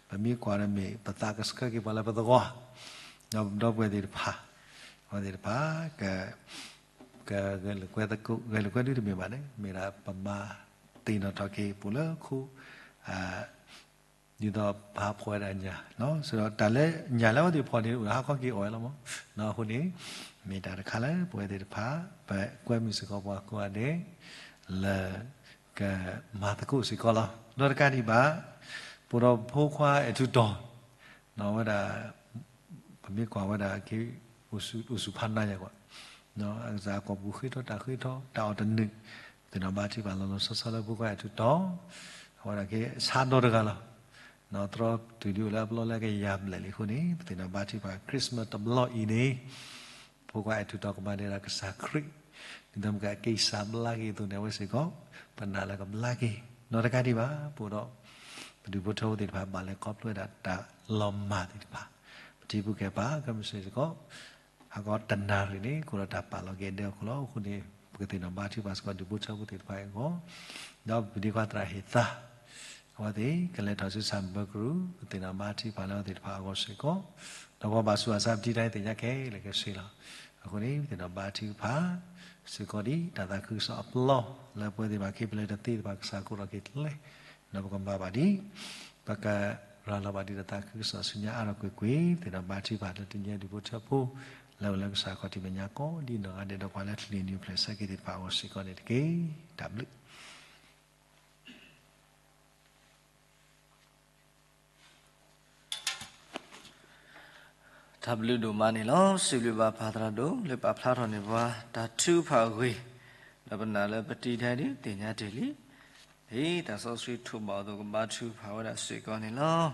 ပမ့ၢ်ကွၢ်ဒီးမ့ၢ် ပသးကဆှၢက့ၤပှၤလၢပသဝီ, ဒီးပဒီပုၢ်ဝဲၢ်သ့ၣ်တဖၣ်, အဝဲသ့ၣ်တဖၣ် က ကဂဲၤလိာ်ကွဲသကိး ဂဲၤလိာ်ကွဲဒုတမ့ၢ်ဘၣ်န့ၣ် မ့ၢ်ဒၣ်ပမၤသ့ၣ်နီၣ်ထီၣ်က့ၤပအိၣ်လၢခိၣ် ဒ်သိးပဟးဖီၣ်ဝဲဒၣ်ညၣ်, စံးဒီးတၢ်လၢညၣ်လၢအဝဲသ့ၣ်ဖီၣ်န့ၣ် အိၣ်ဒီးဟးခီက့ၤအီၣ်ဝဲလီၤမး, အဃိန့ၣ် မ့ၢ်တၢ်တခါလၢပဝဲသ့ၣ်တဖၣ် ပကွဲမုာ်စ့ၢ်ကီးပှၤကိးဂၤဒဲး လၢ ကမၤသကိးစ့ၢ်ကီးလီၤ. ဒီးတကးဒံးဘၣ် ပအိၣ်ဒီးဖိခွါအဲၣ်ထူတီၤ ဝဲဒၣ် ပမ့ၢ်ကွၢ်ဝဲဒၣ်က့ၤ အိၣ်ဆူၣ်ဖးနးယၤကွၢ်, အကစၢ်ကိာ်ပူၤဃ့ထီၣ်တၢ်ဃ့ထီၣ် တၢ်အီၣ်တနုာ်, သ့ၣ်နီၣ်ဘါထုကဖၣ်လီၤလီၤဆီဆီလၢဖိခွါအဲၣ်ထူတီၤ, အဝဲဒၣ်က့ၤဆါဒီတဂၤလီၤ. သရီတုၤဒုးအိၣ်လၢအပျီလၢကယၤဘျဲၣ်လံအဃိန့ၣ် ပသ့ၣ်နီၣ်ဘါထုကဖၣ် Christmas တဘျီအံၤန့ၣ် ဖိခွါအဲၣ်ထူတီၤကမၤန့ၢ်ဒၣ်ကစၢ်ခရံာ်, ဒ်သိးမ့ၢ်ကက့ၤစၢ်ဘျါက့ၤအသိးန့ၣ် အဝဲစ့ၢ်ကီး ပနာ်လၢကဘျါက့ၤ, ဒီးတကးဒံးဘၣ် ပအိၣ်ဒီး ပဒူၣ်ဖိထၢဖိသ့ၣ်တဖၣ် ဘၣ်လဲၤခီဖျိဝဲဒၣ်တၢ်လီၤမၢ်သ့ၣ်တဖၣ်, ပထံပူၤကဲပာ် ခဲမုၢ်ဆ့ၣ်စ့ၢ်ကီး ဟးဂီၤတနၣ်ရံၣ်န့ၣ် ကအိၣ်ဒီးတၢ်ပာ်လီၤက့ၤဒဲအခိၣ်လီၤ. အဃိန့ၣ် ပကသ့ၣ်နီၣ်ဘါထုကဖၣ်စ့ၢ်ကီး ဒူၣ်ဖိထၢဖိသ့ၣ်တဖၣ်အဂီၢ်, ဒီးပဒ့ခွါသရၣ်ဟ့ၣ်သါ အဝဲသ့ၣ်ကလဲၤထီၣ်ဆူစၢ်ဘၢကရူၢ်, ပသ့ၣ်နီၣ်ဘါထုကဖၣ်လၢအဝဲသ့ၣ်တဖၣ်အဂီၢ်စ့ၢ်ကီး, ဒီးပှၤဘၣ်ဆူးဘၣ်ဆါပထံတၢ်သ့ၣ်ညါခဲလၢာ်ခဲဆ့လီၤ. အဃိန့ၣ် ပသ့ၣ်နီၣ်ဘါထုကဖၣ် စ့ၢ်ကီးဒ်တၢ်သးခုကစီၣ်အပျီ လၢပဝဲသ့ၣ်တဖၣ်ခံဖျၢၣ်တသ့တဖၣ်ကစၢ်ကိးထီၣ်က့ၤကျဲ, ဒီးပကမၤဘၣ်ဒ် ပကရၤလီၤဘၣ်ဒ်တၢ်သးခုကစီၣ်ဆူညါအါထီၣ်ကွ့ၢ်ကွ့ၢ်, ပသ့ၣ်နီၣ်ဘါထုကဖၣ်လၢတနံၤအံၤ ဒူၣ်ဖိထၢဖိ လၢအိၣ်လၢကစၢ်ခီၣ်ထံးမဲာ်ညါကိးဒ်နီၢ်ဂၤဒဲး ဒီးပှၤလၢအချံးန့ၢ်နံၤအိၣ်ဖျဲၣ်ဆၢက့ၤသ့ၣ်တဖၣ်အဂီၢ်စ့ၢ်ကီးန့ၣ်တက့ၢ်. တၢ်ဘျုး တၢ်ဘျုးဒိၣ်မးန့ၣ်လီၤ. စံးဘျုးဘၣ်ပၢ်သရၣ်ဒိၣ်လၢပာ်ဖျါထီၣ်န့ၢ်ပှၤတၢ်ထုကဖၣ်အဂ့ၢ်, ဒီးပနာ်လၢပတံၤဒဲးဒုးသ့ၣ်ညါတ့ၢ်လံ. ဒ်တၢ်စီဆှံထိးဘၣ်အသိး ကဘါထုကဖၣ်ဝဲဒၣ်စ့ၢ်ကီးန့ၣ်လီၤ.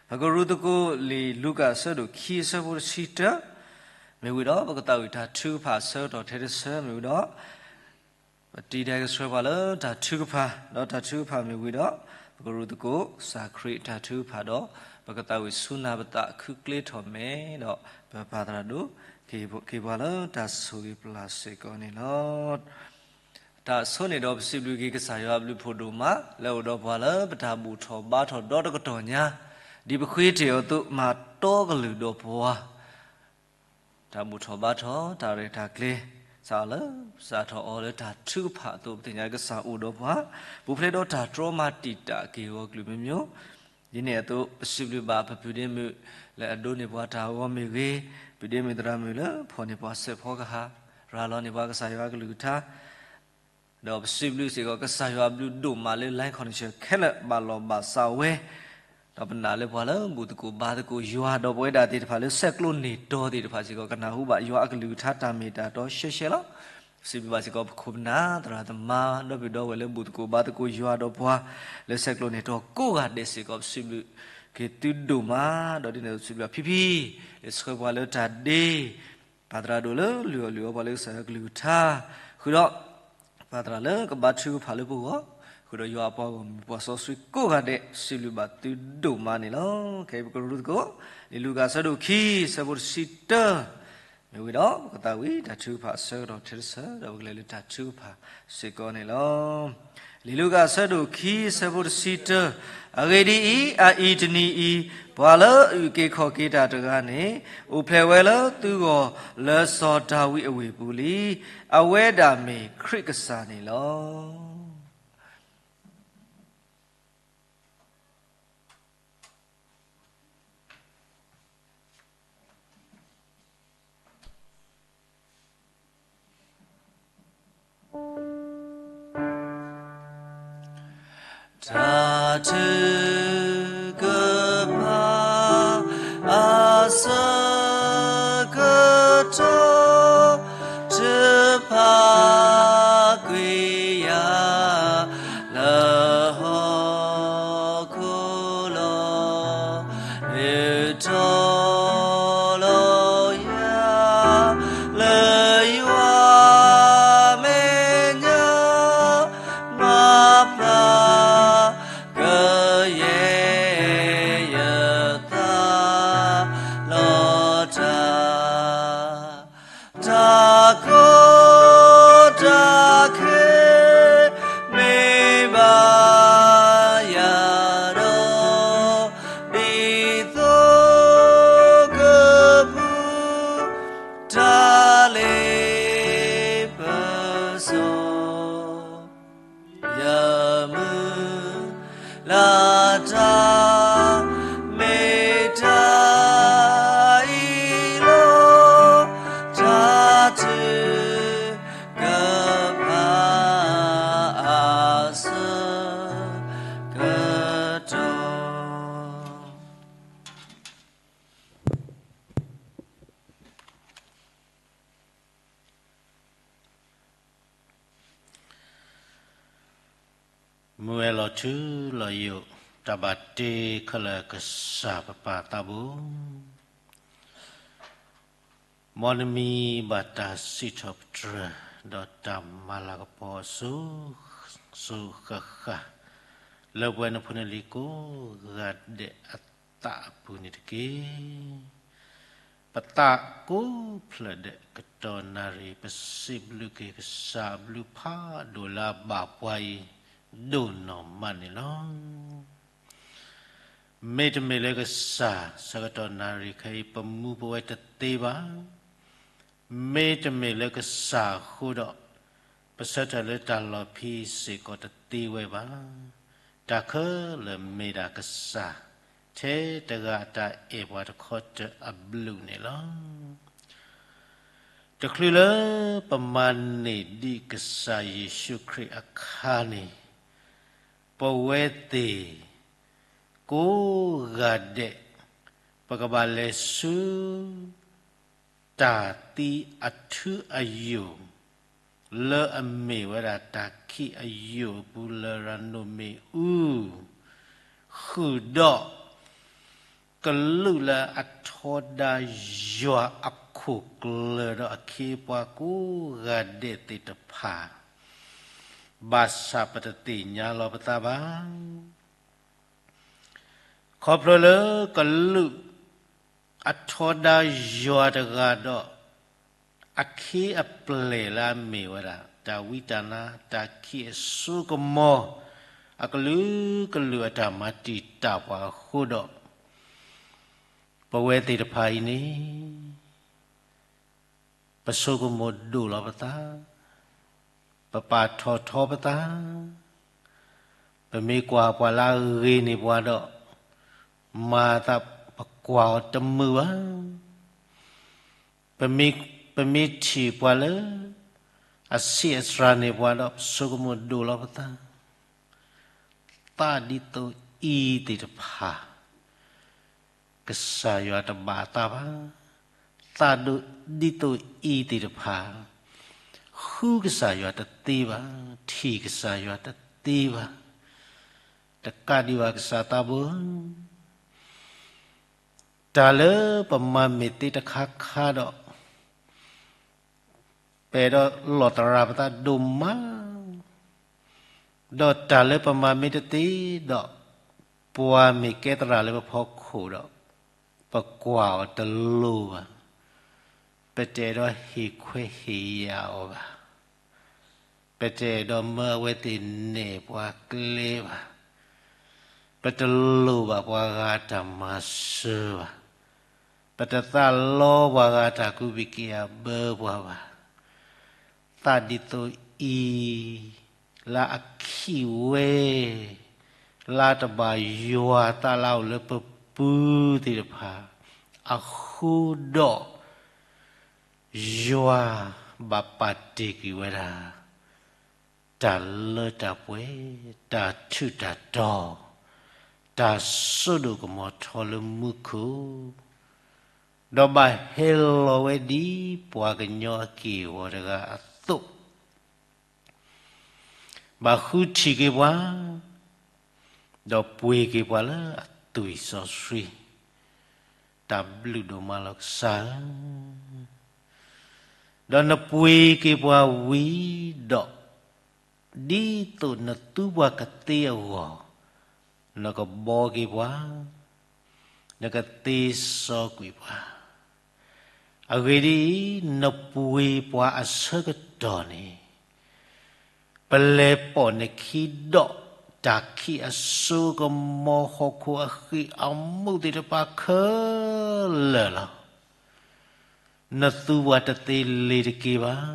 ပကရူၢ်သကိးလံာ်လူၤကၣ်အဆၢဒိၣ်ခံအဆၢဖိတဆံတၢ မ့ၢ်ဝံၤဒီး ပကသးဝံၣ်တၢ်ထုကဖၣ်အဆၢကတီၢ်ထဲတဆၢ မ့ၢ်ဝံၤဒီး ပတံၤဒဲးကဆှၢပှၤလၢတၢ်ထုကဖၣ်, ဒီးတၢ်ထုကဖၣ်မ့ၢ်ဝံၤဒီး ပကရူၢ်သကိးကစၢ်ခရံာ်တၢ်ထုကဖၣ်ဒီး ပကသးဝံၣ်ဆူနၢ်ပသးခုကျ့ထီၣ်မဲဒီး ပပၢ်သရၣ်ဒိၣ် ကဟ့ၣ်ပှၤလၢတၢ်ဆိၣ်ဂ့ၤပျၢ်စ့ၢ်ကီးန့ၣ်လီၤ. တၢ်ဆိန့ၣ်ဒီး ပစံးဘျုးက့ၤကစၢ်ယွၤအဘျုးဖးဒိၣ်မး လၢအအိၣ်ဒီးပှၤလၢပတၢ်ဘူၣ်ထီၣ်ဘါထီၣ်ဒီတကတီၢ်ညါ, ဒ်ပဃ့တ့ၢ်အီၤအသိး မၤတီကလုာ်ဒီးပှၤ တၢ်ဘူၣ်ထီၣ်ဘါထီၣ် တၢ်ရဲၣ်တၢ်ကျဲၤ စးထီၣ်လၢပစးထီၣ်အီၤလၢတၢ်ထုကဖၣ်အသိး ပသ့ၣ်ညါကစၢ်အိၣ်ဒီးပှၤ ပူၤဖျဲးဒီးတၢ်တြီမၤတံာ်တာ်က့ၤအဂီၢ်ကလုာ်မ့ၢ်မ့ၢ်, ဒ်န့ၣ်အသိး ပစံးဘျုးဘၣ်ပပုၢ်ဒ့မုၣ် လၢအဒိးန့ၢ်ပှၤတၢ်ဂီၤမ့ၢ်ဂ့ၤ, ပုၢ်ဒ့မုၣ်သရၣ်မုၣ်လၢဖီၣ်န့ၢ်ပှၤစဲးဖီကဟၣ်, ရၤလီၤန့ၢ်ပှၤကစၢ်ယွၤအကလုၢ်ကထါ ဒီးပစံးဘျုးစ့ၢ်ကီး ကစၢ်ယွၤအဘျုးဒိၣ်မးလၢ line connection ခဲလၢာ် ဘၣ်လီၢ်ဘၣ်စးဝဲ, ဒီးပနာ်လၢပှၤလၢဘူၣ်သကိးဘါသကိးယွၤ ဒီးပဝဲဒၣ်သ့ၣ်တဖၣ်လၢဆဲးကျိးန့ၢ်တီၤသ့ၣ်တဖၣ်စ့ၢ်ကီး ကနၢ်ဟူဘၣ်ယွၤအကလုၢ်ကထါတၢ်မ့ၢ်တၢ်တီရှဲရှဲလီၤ. ပစံးဘျုးဘၣ်စ့ၢ်ကီး ပခိၣ်ပနၢ်သရၣ်သမါ ဒီပုၢ်ဒီဝဲၢ်လၢဘူၣ်သကိးဘါသကိးယွၤဒီးပှၤ လၢဆဲးကျိးန့ၢ်တီၤကိးဂၤဒဲးစ့ၢ်ကီး ပစံးဘျုးက့ၤသုဒိၣ်မး, ဒီးဒ်န့ၣ်အသိးပစံးဘျုးဘၣ်ဖံဖံ လၢဆှၢပှၤလၢတၢ်ဒ့ ပၢ်သရၣ်ဒိၣ်လၢလုၢ်အီၣ်လုၢ်အီပှၤလၢကစၢ်ယွၤကလုၢ်ကထါ, ဃုာ်ဒီး ပၢ်သရၣ်လၢကဘါထုကဖၣ်လၢပဂီၢ်, ဃုာ်ဒီးယွၤအပှၤဂီၢ်မုၢ်ပှၤစီဆှံကိးဂၤဒဲး စံးဘျုးဘၣ်သုဒိၣ်မးန့ၣ်လီၤ. ခဲအံၤပကရူၢ်သကိး လံာ်လူၤကၣ်အဆၢဒိၣ်ခံ အဆၢဖိတဆံတၢ မ့ၢ်ဝံၤဒီး ပကသးဝံၣ်တၢ်ထုကဖၣ်အဆၢကတီၢ်ထဲတဆၢ ဒီးပကလဲၤလၢတၢ်ထုကဖၣ်စ့ၢ်ကီးန့ၣ်လီၤ. လံာ်လူၤကၣ်အဆၢဒိၣ်ခံ အဆၢဖိတဆံတၢ, အဂ့ၢ်ဒ်အံၤ, အအံၤတနံၤအံၤ, ပှၤလၢအအုၣ်က့ၤခီၣ်က့ၤတၢ်တဂၤန့ၣ် အိၣ်ဖျဲၣ်ဝဲလၢသုဂီၢ် လၢစီၤဒၤဝံးအဝ့ၢ်ပူၤလံ. အဝဲဒၣ်မ့ၢ်ခရံာ်ကစၢ်န့ၣ်လီၤ. တၢ်ထုကဖၣ် အဆၢကတီၢ် ထုကဖၣ်ကွံာ်ယၤ လၢဟီၣ်ခိၣ်လီၤ. နုာ်ထီၣ်လီၤယၤ လၢယွၤမဲာ်ညါ မၤဖျါ ကယဲၢ်ယသး လီၤတၢ် တၢ်ကီတၢ်ခဲ မ့ၢ်ဘၣ်ယၤဒီး ဒ်သိကပူၤ တၢ်လ့ပစီ ယမုၢ်လၢ်တၢ် မ့ၢ်တၢ်အံၤလီၤ. တၢ်ထုကဖၣ် အဆၢကတီၢ် မုၢ်ဝဲၢ်လီၤထူလီၤယိာ် တၢ်ဘၣ်တ့ခဲလၢာ်ကစၢ်ပပၢ်သးဘိ, မ်နမံၤဘၣ်တၢ်စံးထီၣ်ပတြၢၤ ဒီးတၢ်မၤလၤကပီၤအစိၤစိၤဃၣ်ဃၣ် လၢပဝဲနဖိနလံၤကိးဂၤဒဲးအသးအပူၤန့ၣ်တက့ၢ်. ပသးကိးဖျၢၣ်ဒဲး ကတီၢ်နၣ်ရံၣ် ပစံးဘျုးက့ၤကစၢ်အဘျုးဖးဒိၣ်လၢအဘၣ်ပှၤအံၤ ဒိၣ်နီၢ်မးန့ၣ်လီၤ. မ့တမ့ၢ်လၢကစၢ် ဆၢကတီၢ်နၣ်ရံၣ်ခဲအံၤ ပမူပဝဲတသ့ဘၣ်. မ့တမ့ၢ်လၢကစၢ်အဃိဒီး ပဆၢထၢၣ်လၢတၢ်လီၢ်ဖဲအံၤစ့ၢ်ကီးတသ့ဝဲဘၣ်. တၢ်ခဲလၢာ်မ့ၢ်ဒၣ်ကစၢ် ထဲတဂၤအတၢ်အဲၣ်ပှၤတခီတၢၤအဘျုးန့ၣ်လီၤ. တချုးလၢပမၤန့ၢ်ဒံးကစၢ်ယ့ၣ်ၡူးခရံာ်အခါန့ၣ် ပဝဲသ့ၣ် ကိးဂၤဒဲး ပကဘၣ်လဲၤဆူ တၢ်သံအထူအယိာ် လၢအမ့ၢ်ဝဲဒၣ်တၢ်ခံးအယိာ်အပူၤ လရာ်နိးမ့ၣ်အူ ဃုာ်ဒီး ကလူးလၢအထီဒါယွၤအခီၣ်ကျၢၢ်ဒီးအခ့အပှၤကိးဂၤဒဲးသ့ၣ်တဖၣ်, ဘၣ်ဆၣ်ပတသ့ၣ်ညါလီၤပသးဘၣ်. ခီဖျိလၢကလူးအထီဒါယွၤတဂၤဒီး အခ့အပှၤလၢအမ့ၢ်ဝဲဒၣ် တၢ်ဝံတၢ်နါ တၢ်ခံးအစိကမီၤ အကလုာ်ကလုာ်အတၢ်မၤတံာ်တာ်ပှၤအဃိဒီး, ပဝဲသ့ၣ်တဖၣ်အံၤန့ၣ် ပဆိကမိၣ်ဒိၣ်လီၤပသး, ပပာ်ထီၣ်ထီပသး, ပမ့ၢ်ကွၢ်ပှၤလၢအဂ့ၤန့ၢ်ပှၤဒီး မၤသးပကွၢ်အီၤတမုာ်ဘၣ်. ပမ့ၢ်ထံၣ်ပှၤလၢ အဆံးအစှၤန့ၢ်ပှၤဒီး ပဆိကမိၣ်ဒိၣ်လီၤပသး. သးဒ်သိးအံၤသ့ၣ်တဖၣ် ကစၢ်ယွၤတဘၣ်အသးဘၣ်. သးဒ်သိးအံၤသ့ၣ်တဖၣ် ဃုကစၢ်ယွၤတသ့ဘၣ်, ထံၣ်ကစၢ်ယွၤတသ့ဘၣ်. တကးဒံးဘၣ်ကစၢ်သးဘိဧၢ, တၢ်လၢပမၤမ့ၢ်သ့တခါခါဒီး ပအဲၣ်ဒိးလီၣ်သရၣ်ပသးဒိၣ်မး, ဒီးတၢ်လၢပမၤမ့ၢ်တသ့ဒီး ပှၤမ့ၢ်ကဲသရၣ်လၢပဖီခိၣ်ဒီး ပကွၢ်အီၤတလိၤဘၣ်. ပတအဲၣ်ဒိးဟ့ၣ်ခွဲးဟ့ၣ်ယာ်အီၤဘၣ်. ပတအဲၣ်ဒိးမၢအဝဲသ့ၣ်နဲၣ်ပှၤကျဲဘၣ်. ပတလိၣ်ဘၣ်ပှၤဂၤတၢ်မၤစၢၤဘၣ်. ပတသးလီပှၤဂၤတၢ်ကူးဘံၣ်က့ၤအဘၢပှၤဘၣ်. သးဒ်သိးအံၤ လၢအခံးဝဲ လၢတဘၣ်ယွၤသးလၢအအိၣ်လၢပပူၤသ့ၣ်တဖၣ်အဃိဒီး ယွၤဘၣ်ပာ်တ့ၢ်ကွံာ်ဝဲဒၣ် တၢ်လၢတၢ်ပှဲၤ, တၢ်ထူးတၢ်တီၤ, တၢ်စိဒိၣ်ကမီၤထီလၢမူခိၣ်, ဒီးဘၣ်ဟဲလီၤဝဲဒ်ပှၤကညီအက့ၢ်အဂီၤတဂၤအသိး ဘၣ်ဃုထံၣ်က့ၤပှၤ, ဒီးပှ့ၤက့ၤပှၤလၢအသွံၣ်စီဆှံ, တၢ်ဘျုးဒိၣ်မးလီၤကစၢ်ဧၢ, ဒီးနပှ့ၤက့ၤပှၤဝံၤဒီး, ဒ်သိးနသူပှၤကသ့အဂီၢ်, နကဘှီက့ၤပှၤ, နကသ့စီကွံာ်ပှၤ, အဂ့ၢ်ဒ်အံၤ, နပှ့ၤပှၤအဆၢကတီၢ်န့ၣ် ပလဲၤပိာ်နခံဒီး တၢ်ခံးအစိကမီၤ ဟီၣ်ခိၣ်အဃံးအမူးသ့ၣ်တဖၣ်ခဲလၢာ်လီၤ. နသူပှၤတသ့လ့ၤတက့ၤဘၣ်.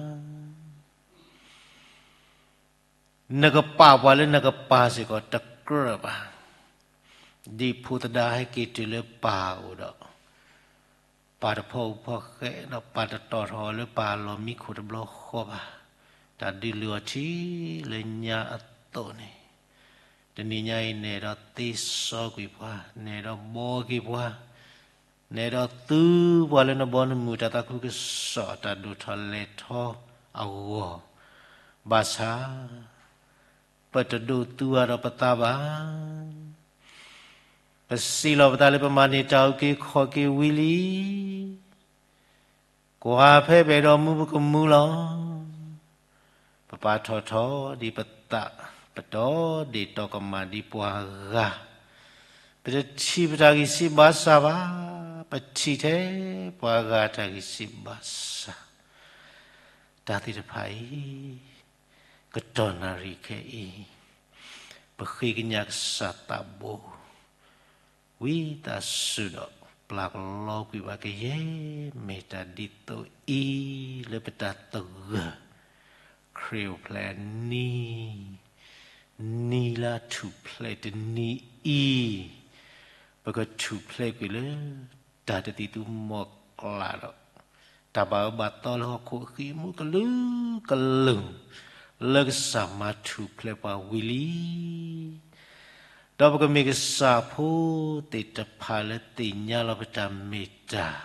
နကပာ်ပှၤလၢနကပၤစ့ၢ်ကီးတကြၢးဘၣ်. ဒ်ဖိသဒါဟဲက့ၤတုၤလၢပၢ်အအိၣ်ဒီး ပၢ်တဖီအူဖီဃဲးဒီး ပၢ်တတီၢ်ထီၣ်အီၤလၢပၢ်အလီၢ်မံခိၣ်တဘျီဃီဘၣ်. တၢ်ဒုးလုၢ်အီၤထံလၢညါအသိးန့ၣ်, တနံၤညါအံၤ နအဲၣ်ဒိးသ့စီကွံာ်ပှၤ, နအဲၣ်ဒိးဘှီက့ၤပှၤ, နအဲၣ်ဒိးသူပှၤလၢနဘီနမုၢ် တၢ်သးခုကစီၣ်အတၢ်ဒိၣ်ထီၣ်လဲၢ်ထီၣ်အဂီၢ်, ဘၣ်ဆၣ် ပတဒိးသူအါဒီးပသးဘၣ်. ပစံးလီၤပသးလၢပမၤန့ၢ်တၢ်အုၣ်က့ၤခီၣ်က့ၤဝံၤလံ. ကွၢ်ဖဲပအဲၣ်ဒိးမူပကမူလီၤ. ပပာ်ထီၣ်ထီဒံးပသး, ပတီၢ်ဒ့ၣ်တီၢ်ကမၣ်ဒံးပှၤဂၤ, ပတထံၣ်ပတၢ်ဂံၢ်စၢ်ဘါစၢ်ဘၣ်, ပထံၣ်ထဲပှၤဂၤတၢ်ဂံၢ်စၢ်ဘါစၢ်. တၢ်သ့ၣ်တဖၣ်အံၤ ကတီၢ်နၣ်ရံၣ်ခဲအံၤ, ပဃ့ကညးကစၢ်သးဘိ ဝံသးစူၤဒီး ပျၢ်ကလီကွံာ်ဘၣ်ကယဲၢ် မ့ၢ်တၢ်ဒ်သိးအံၤ လၢပတၢ်သဂၢၢ် ခရံာ်အိၣ်ဖျဲၣ်အနံၤ, နံၤလၢအထူၣ်ဖျဲးတနံၤအံၤ, ပကထူၣ်ဖျဲးကွံာ်လၢ တၢ်တသံၣ်သူမီၢ်ကျၢ်ဒီး တၢ်ဘၣ်အၢဘၣ်သီလၢဟီၣ်ခိၣ်အဃံအမူးကလုာ်ကလုာ်, လၢကစၢ်မၤထူၣ်ဖျဲးပှၤဝံၤလံ. ဒီးပကမ့ၢ်ကစၢ်ဖိသ့ၣ်တဖၣ်လၢသ့ၣ်ညါလီၤပတၢ်မ့ၢ်တၢ်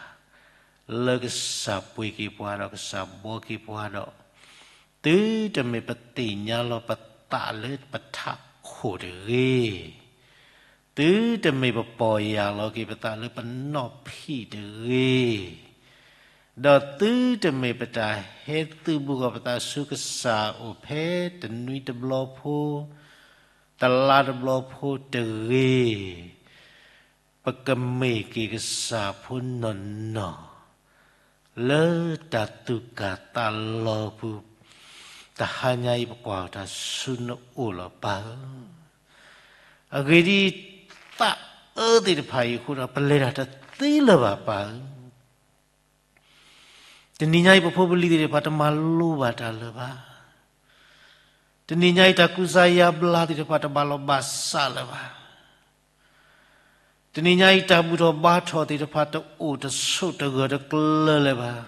လၢကစၢ်ပှ့ၤက့ၤပှၤဒီးကစၢ်ဘှီက့ၤပှၤဒီး, သုတမ့ၢ်ပသ့ၣ်ညါလီၤပသးလၢပထးခိၣ်တဂ့ၤ, သုတမ့ၢ်ပပီၢ်ယၢ်လီၤက့ၤပသးလၢပနီၣ်ဖံးတဂ့ၤ, ဒီးသုတမ့ၢ်ပတၢ်ဟဲသုးဘူးကီၢ်ပသးဆူကစၢ်အအိၣ်ဖဲတနွံတဘျီဖိ, တလါတဘျီဖိတဂ့ၤ, ပကမ့ၢ်က့ၤကစၢ်ဖိနီၢ်နီၢ် လၢတၢ်သူၣ်ကၢ်သးလီၤပူၤ, တဟါညါအံၤပကွၢ်တၢ်ဆူနအိၣ်လီၤပၢ်ဧၢ. အဂ့ၢ်ဒ်အံၤ, သးအၢသ့ၣ်တဖၣ်အံၤအဃိဒီး ပလဲၤတၢ်တသ့လၢၤဘၣ် ပၢ်ဧၢ. တနံၤညါအံၤ ပဖိပလံၤသ့ၣ်တဖၣ်တမၤလိဘၣ်တၢ်လၢၤဘၣ်. တနံၤညါအံၤ တၢ်ကူစါယါဘျါသ့ၣ်တဖၣ်တဘၣ်လီၤဘၣ်စးလၢၤဘၣ်. တနံၤညါအံၤ တၢ်ဘူၣ်ထီၣ်ဘါထီၣ်သ့ၣ်တဖၣ်တအိၣ်တဆိးတဂၢၢ်တကျၢၤလၢၤဘၣ်.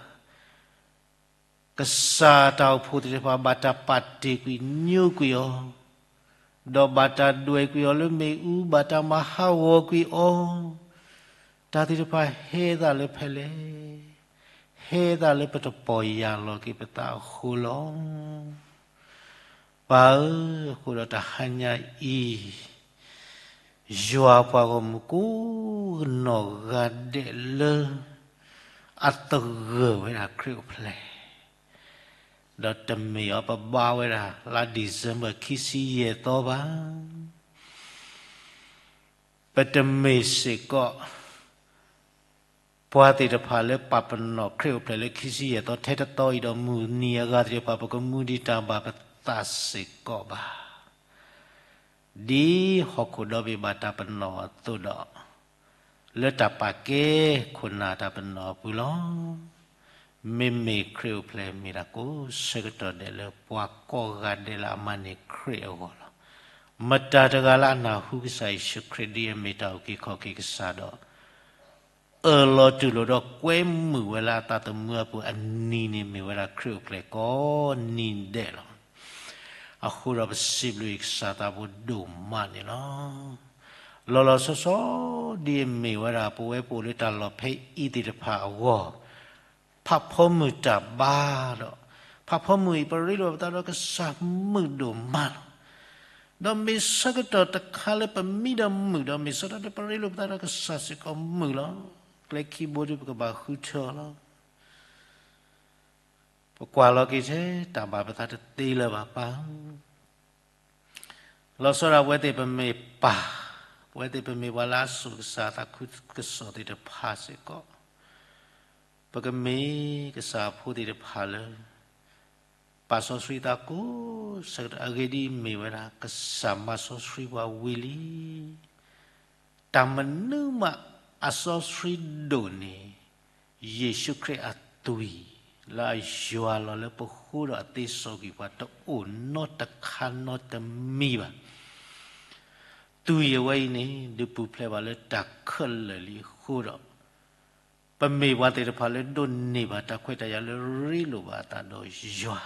ကစၢ်တၢ်အိၣ်ဖှိၣ်သ့ၣ်တဖၣ် ဘၣ်တၢ်ပာ်တ့ၢ်ကွံာ်ညိကွံာ်အီၤ, ဒီးဘၣ်တၢ်ဒွဲၣ်ကွံာ်အီၤလၢမ့ၣ်အူ, ဘၣ်တၢ်မၤဟးဂီၤကွံာ်အီၤ, တၢ်သ့ၣ်တဖၣ်ဟဲသးလၢဖဲလဲၣ်. ဟဲသးလၢပတပီၢ်ယၢ်လီၤက့ၤပသးအဃိလီၤ. ပၢ်ဧၢ, အဃိဒီးတဟါညါအံၤ ယွၤပှၤဂီၢ်မုၢ်ကိးနီၢ်ဂၤဒဲးလၢ အသဂၢၢ်ဝဲဒၣ်ခရံာ်အိၣ်ဖျဲၣ်, ဒီးတမ့ၢ်အီၤပဘါဝဲဒၣ်လါ December ခံဆံယဲၢ်သီဘၣ်. ပတမ့ၢ်စ့ၢ်ကီး ပှၤသ့ၣ်တဖၣ်လၢပာ်ပနီၣ်ခရံာ်အိၣ်ဖျဲၣ်လၢခံဆံယဲၢ်သီထဲတသီအံၤဒီး မုၢ်နံၤအဂၤသ့ၣ်တဖၣ် ပကမူဒံးတၢ်ဘၣ်ပသးစ့ၢ်ကီးဘၣ်. ဒ်ဟီၣ်ခိၣ်ဒီဘ့ၣ်ဘၣ်တၢ်ပနီၣ်အသိးဒီး, လၢတၢ်ပာ်ကဲခိၣ်နၢ်တၢ်ပနီၣ်အပူၤလီၤ. မ့မ့ၢ်ခရံာ်အိၣ်ဖျဲၣ်မ့ၢ်ဒၣ်ကိးဆၢကတီၢ်ဒဲးလၢပှၤကိးဂၤဒဲးလၢအမၤန့ၢ်ခရံာ်အဂီၢ်လီၤ. မတၤတဂၤလၢအနၢ်ဟူကစၢ်ယ့ၣ်ၡူးခရံာ်ဒ်အမ့ၢ်တၢ်အုၣ်က့ၤခီၣ်က့ၤကစၢ်ဒီး အၢၣ်လီၤတူၢ်လိာ်ဒီးကွဲမုာ်ဝဲလၢအသးသမူအပူၤအနံၤန့ၣ် မ့ၢ်ဝဲဒၣ်ခရံာ်အိၣ်ဖျဲၣ်ကိးနံၤဒဲးလီၤ. အဃိဒီးပစံးဘျုးကစၢ်သးဘိဒိၣ်မးန့ၣ်လီၤ. လီၤလီၤဆီဆီ ဒ်အမ့ၢ်ဝဲဒၣ်ပဝဲပအိၣ်လၢတၢ်လီၢ်ဖဲအံၤသ့ၣ်တဖၣ်အဂီၢ် ဖးဖီမုၢ်တၢ်ဘါဒီး, ဖးဖီမုၢ်အံၤ ပရ့လိာ်ပသးဒီးကစၢ်မုာ်ဒိၣ်မးလီၤ. ဒီးမ့ၢ်ဆၢကတီၢ်တခါလၢပမံဒီးမုာ်ဒီး မ့ၢ်ဆၢကတီၢ်လၢပရ့လိာ်ပသးဒီးကစၢ်စ့ၢ်ကီးမုာ်လီၤ. ကျဲခံဘိဒ်ပကဘၣ်ဃုထၢအီၤလီၤ. ပကွၢ်လီၤက့ၤထဲတၢ်ဘၣ်ပသးတသ့လၢၤဘၣ်ပၢ် လီၤဆီဒၣ်ပဝဲသ့ၣ်ပမ့ၢ်ပၢ်, ပဝဲသ့ၣ်ပမ့ၢ်ပှၤလၢအစိာ်ကစၢ်အသးခုကစီၣ်သ့ၣ်တဖၣ်စ့ၢ်ကီး, ပကမ့ၢ်ကစၢ်အဖိသ့ၣ်တဖၣ်လၢ ပာ်စီဆှံသးကိးဆၢကတီၢ် အဂ့ၢ်ဒ်အံၤမ့ၢ်ဝဲဒၣ် ကစၢ်မၤစီဆှံပှၤဝံၤလံ. တၢ်မနုၤမးအစီဆှံဒိၣ်န့ၣ် ယ့ၣ်ၡူးခရံာ်အသွံၣ် လၢအယွၤလီၤလၢပဃိဒီးအသ့စီကွံာ်ပှၤတအိၣ်နီတခါနီတမံၤဘၣ်. သွံၣ်အဝဲအံၤန့ၣ် ဒုးပူၤဖျဲးဘၣ်လၢတၢ်ခဲလၢာ်လံအဃိဒီး ပမ့ၢ်ပှၤသ့ၣ်တဖၣ်လၢဒိးန့ၢ်ဘၣ်တၢ်ခွဲးတၢ်ယာ်လၢရ့လိာ်ဘၣ်အသးဒီးယွၤ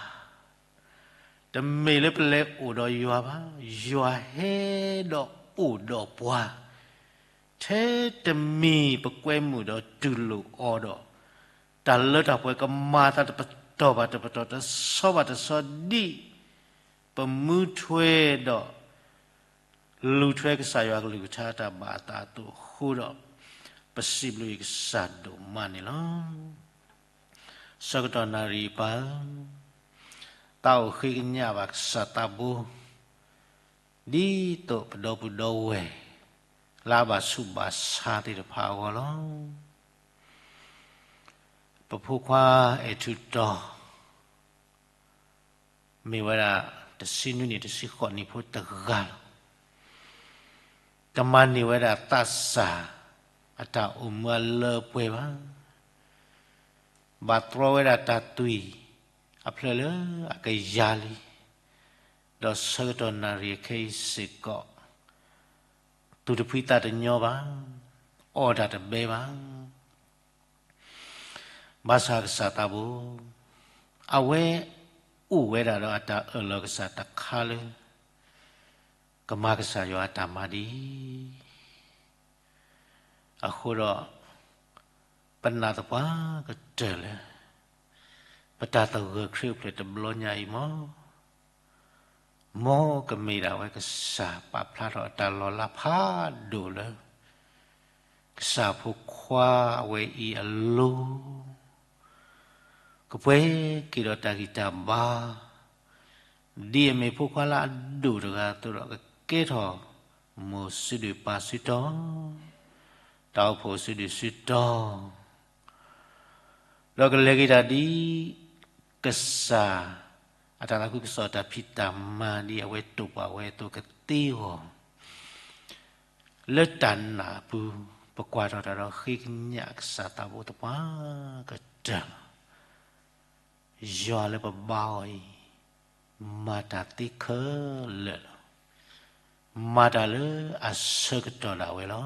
တမ့ၢ်လၢပလဲၤအိၣ်ဒီးယွၤဘၣ်, ယွၤဟဲဒီးအိၣ်ဒီးပှၤ, ထဲတမံၤပကွဲမုာ်ဒီးတူၢ်လိာ်အီၤဒီး တၢ်လၢတၢ်ပှဲၤကမၤအသးတပတီၢ်ဘၣ်တပတီၢ် တဆီဘၣ်တဆီဒ် ပမူထွဲဒီး လူၤထွဲကစၢ်ယွၤကလုၢ်ကထါတၢ်ဘၣ်အသးအသိးအဃိဒီး ပစံးဘျုးကစၢ်ဒိၣ်မးန့ၣ်လီၤ. ဆၢကတီၢ်နၣ်ရံၣ်အံၤပၢ်ဧၢ, သးအိၣ်ဃ့ကညးဘၣ်ကစၢ်သးဘိ ဒ်သိးပဒီပုၢ်ဒီဝဲၢ် လၢအဘၣ်ဆူးဘၣ်ဆါသ့ၣ်တဖၣ်အဂီၢ်လီၤ. ပဖိခွါအဲၣ်ထူးတီၤ မ့ၢ်ဝဲဒၣ် တဆံနွံနံၣ်တဆံဃိးနံၣ်ဖိတဂၤလီၤ. တမၤန့ၢ်ဝဲဒၣ်သးစၢ် အတၢ်အိၣ်မူအလၢအပှဲၤဘၣ်. ဘၣ်တြီဝဲဒၣ်တၢ်သွံၣ် အဖျၢၣ်လၢအကယၤလံ. ဒီးဆၢကတီၢ်နၣ်ရံၣ်အခဲအံၤစ့ၢ်ကီး သူၣ်တဖှံသးတညီဘၣ်, အီၣ်တၢ်တဘဲဘၣ်. ဘၣ်ဆၣ်ကစၢ်သးဘိ အဝဲအိၣ်ဝဲဒၣ်ဒီးအတၢ်အၢၣ်လီၤကစၢ်တခါလၢ ပမၤကစၢ်ယွၤအတၢ်မၤဒ်အံၤ, အဃိဒီး ပနာ်သပှၢ်ကတၢၢ်လၢ ပတၢ်သဂၢၢ်ခရံာ်အိၣ်ဖျဲၣ်တဘျီညါအံၤမ့ၢ် မ်ကမ့ၢ်ဒၣ်ဝဲကစၢ်ပာ်ဖျါထီၣ်အတၢ်လီၤလးဖးဒိၣ်လၢ ကစၢ်ဖိခွါအဝဲအံၤအလိၤ ကပှဲၤက့ၤဒီးတၢ်ဂံၢ်တၢ်ဘါ ဒ်အမ့ၢ်ဖိခွါလၢအဒိၣ်တဂၤအသိးဒီး ကကဲထီၣ်မိၢ်စုဒုၣ်ပၢ်စုတီၤ, တၢ်အိၣ်ဖှိၣ်စုဒုၣ်စုတီၤ ဒီးကလဲၤက့ၤတၢ်ဒ် ကစၢ်အတၢ်သးခုကစီၣ် တၢ်ဖံးတၢ်မၤဒ်အဝဲတိာ်ပာ်ဝဲအသိးကသ့အဂီၢ်, လၢတၢ်နာ်အပူၤ ပကွၢ်ထီၣ်တၢ်ဒီးဃ့ကညးကစၢ်သးဘိသပှၢ်ကတၢၢ်လီၤ. ယွၤလၢပဘါအီၤအံၤ မၤတၢ်သ့ခဲလၢာ်လီၤ. မၤတၢ်လၢအဆၢကတီၢ်ဒၣ်ဝဲလီၤ.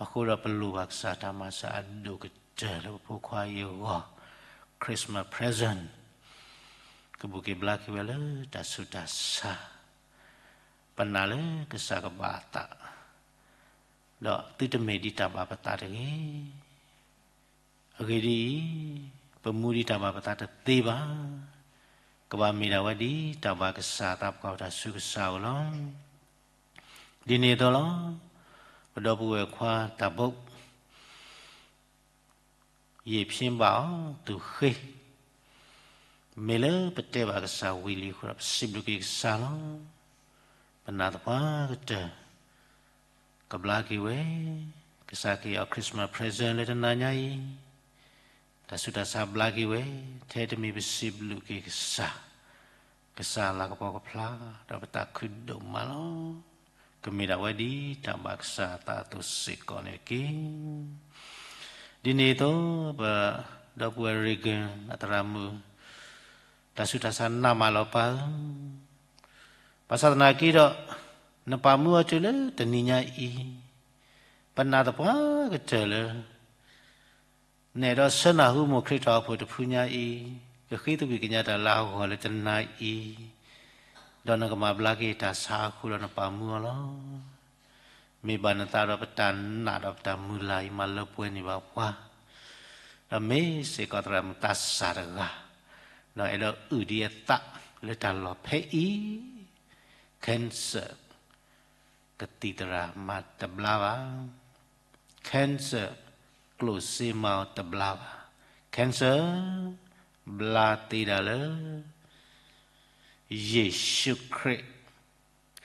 အဃိဒီးပလိၣ်ဘၣ်ကစၢ်တၢ်မၤစၢၤအဒိၣ်ကတၢၢ်လၢပဖိခွါအံၤအဂီၢ်, Christmas present ကဘိၣ်က့ၤဘျါက့ၤဝဲလၢတၢ်ဆူးတၢ်ဆါ, ပနာ်လၢကစၢ်ကဘၣ်အသး, ဒီးသုတမ့ၢ်ဒ်တၢ်ဘၣ်ပသးတဂ့ၤ. အဂ့ၢ်ဒ်အံၤ, ပမူဒ်တၢ်ဘၣ်ပသးတသ့ဘၣ်. ကဘၣ်မ့ၢ်ဒၣ်ဝဲဒ်တၢ်ဘၣ်ကစၢ်အသးပှၤတၢ်ဆူးကစၢ်ဧိၤလီၤ. ဒ်န့ၣ်အသိးလီၤ. ပဒီပုၢ်ဝဲၢ်ခွါတၢ်ဘိး ယ့ၢ်ဖျ့ဘၣ်အီၤသူၣ်ဃ့, မ့ၢ်လၢပတဲဘၣ်ကစၢ်ဝံၤလံအဃိဒီး ပစံးဘျုးက့ၤကစၢ်လီၤ. ပနာ်သပှၢ်ကတၢၢ် ကဘျါက့ၤဝဲ, ကစၢ်က့ၤအီၤ Christmas present လၢတနၤညါအံၤ, တၢ်ဆူးတၢ်ဆါဘျါက့ၤဝဲ, ထဲတမံၤပစံးဘျုးက့ၤကစၢ်, ကစၢ်လၤကပီၤကဖျါ, ဒီးပသးခုဒိၣ်မးလီၤ. ကမ့ၢ်ဒၣ်ဝဲဒ်တၢ်ဘၣ်ကစၢ်အသးအသိးစ့ၢ်ကီးန့ၣ်တက့ၢ်. ဒ်န့ၣ်အသိး ပဒီပုၢ်ဝဲၢ် Reagan အသရၣ်မုၣ်, တၢ်ဆူးတၢ်ဆါနးမးလီၤပၢ်ဧၢ, ဘၣ်ဆၣ်သနာ်က့ဒီး နပာ်မူအီၤတုၤလၢတနံၤညါအံၤ, ပနာ်သပှၢ်ကတၢၢ်လၢ နအဲၣ်ဒိးဆှၢနၢ်ဟူမိၢ်ခရံာ်တၢ်အိၣ်ဖှိၣ်တဖုညါအံၤ, ကဃ့သကွံၢ်ကညးတၢ်လၢအဂီၢ်လၢတနၤအံၤ, ဒီးနကမၤဘျါက့ၤတၢ်ဆါအဃိဒီးနပာ်မူအီၤလီၤ. မ့ၢ်ဘၣ်နသးဒီးပတၢ်နာ်ဒီးပတၢ်မုၢ်လၢ်အံၤမၤလၢပှဲၤန့ၢ်ဘၣ်ပှၤ, ဒီးမ့ၢ်စ့ၢ်ကီးသရၣ်မုၣ်သးစၢ်တဂၤ, ဒီးအဲၣ်ဒိးအုၣ်ဒံးအသးလၢတၢ်လီၢ်ဖဲအံၤ, cancer ကသံၣ်သရၣ်မၤတဘျါဘၣ်, cancer ကျိၣ်စ့မၤအီၤတဘျါဘၣ်, cancer ဘျါသ့ဒၣ်လၢ ယ့ၣ်ၡူးခရံာ်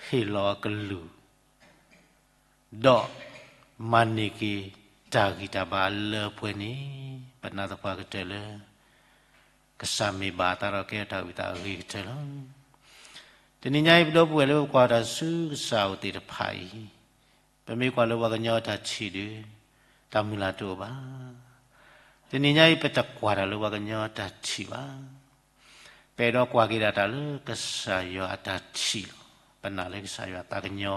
ဟ့ၣ်လီၤအကလုၢ်, ဒီးမၤန့ၢ်က့ၤတၢ်ဂံၢ်တၢ်ဘါအလၢအပှဲၤန့ၣ်, ပနာ်သပှၢ်ကတၢၢ်လၢ ကစၢ်မ့ၢ်ဘၣ်အသးဒီးကဲထီၣ်တၢ်အုၣ်သးအဂ့ၤကတၢၢ်လီၤ. တနံၤညါအံၤ ပဒီပုၢ်ဝဲၢ်လၢပကွၢ်တၢ်ဆူကစၢ်အိၣ်သ့ၣ်တဖၣ်အံၤ, ပမ့ၢ်ကွၢ်လၢပှၤကညီအတၢ်ထံၣ်ဒီး တၢ်မုၢ်လၢ်တအိၣ်ဘၣ်. တနံၤညါအံၤ ပတကွၢ်တၢ်လၢပှၤကညီအတၢ်ထံၣ်ဘၣ်. ပအဲၣ်ဒိးကွၢ်က့ၤဒၣ်တၢ်လၢကစၢ်ယွၤအတၢ်ထံၣ်လီၤ. ပနာ်လၢကစၢ်ယွၤသးကညီၤ,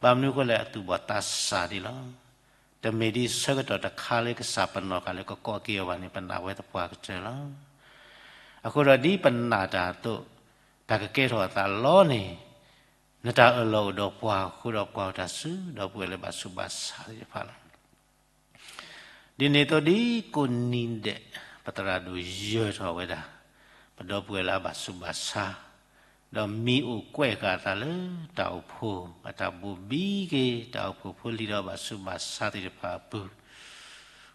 ဘၣ်မနုၤအဃိလဲၣ် အသူၣ်ဘီၣ်သးစၢ်ဒံးလီၤ. တမ့ၢ်ဒ်ဆၢကတီၢ်တခါလၢကစၢ်ပနီၣ်ဃာ်လၢကကိးက့ၤအီၤဘၣ်န့ၣ် ပနာ်ဝဲသပှၢ်ကတၢၢ်လီၤ. အဃိဒီးဒ်ပနာ်တၢ်အသိး, တၢ်ကကဲထီၣ်အသးလီၤန့ၣ်, နတၢ်အၢၣ်လီၤအိၣ်ဒီးပှၤအဃိဒီး ပှၤအိၣ်တၢ်ဆူ ဒီပုၢ်ဝဲၢ်လၢဘၣ်ဆူးဘၣ်ဆါသ့ၣ်တဖၣ်လီၤ. ဒ်န့ၣ်အသိးဒ်ကိးနံၤဒဲး ပသရၣ်ဒိၣ်ယၢၤထီၣ်ဝဲဒၣ် ပဒီပုၢ်ဝဲၢ်လၢအဘၣ်ဆူးဘၣ်ဆါ, ဒီးမံၤအိၣ်ကွဲးဃာ်အသးလၢတၢ်အိၣ်ဖှိၣ်အတၢ်ဘိၣ်ဘံက့ၤ တၢ်အိၣ်ဖှိၣ်ဖိလံၤဒီးဘၣ်ဆူးဘၣ်ဆါသ့ၣ်တဖၣ်အပူၤ,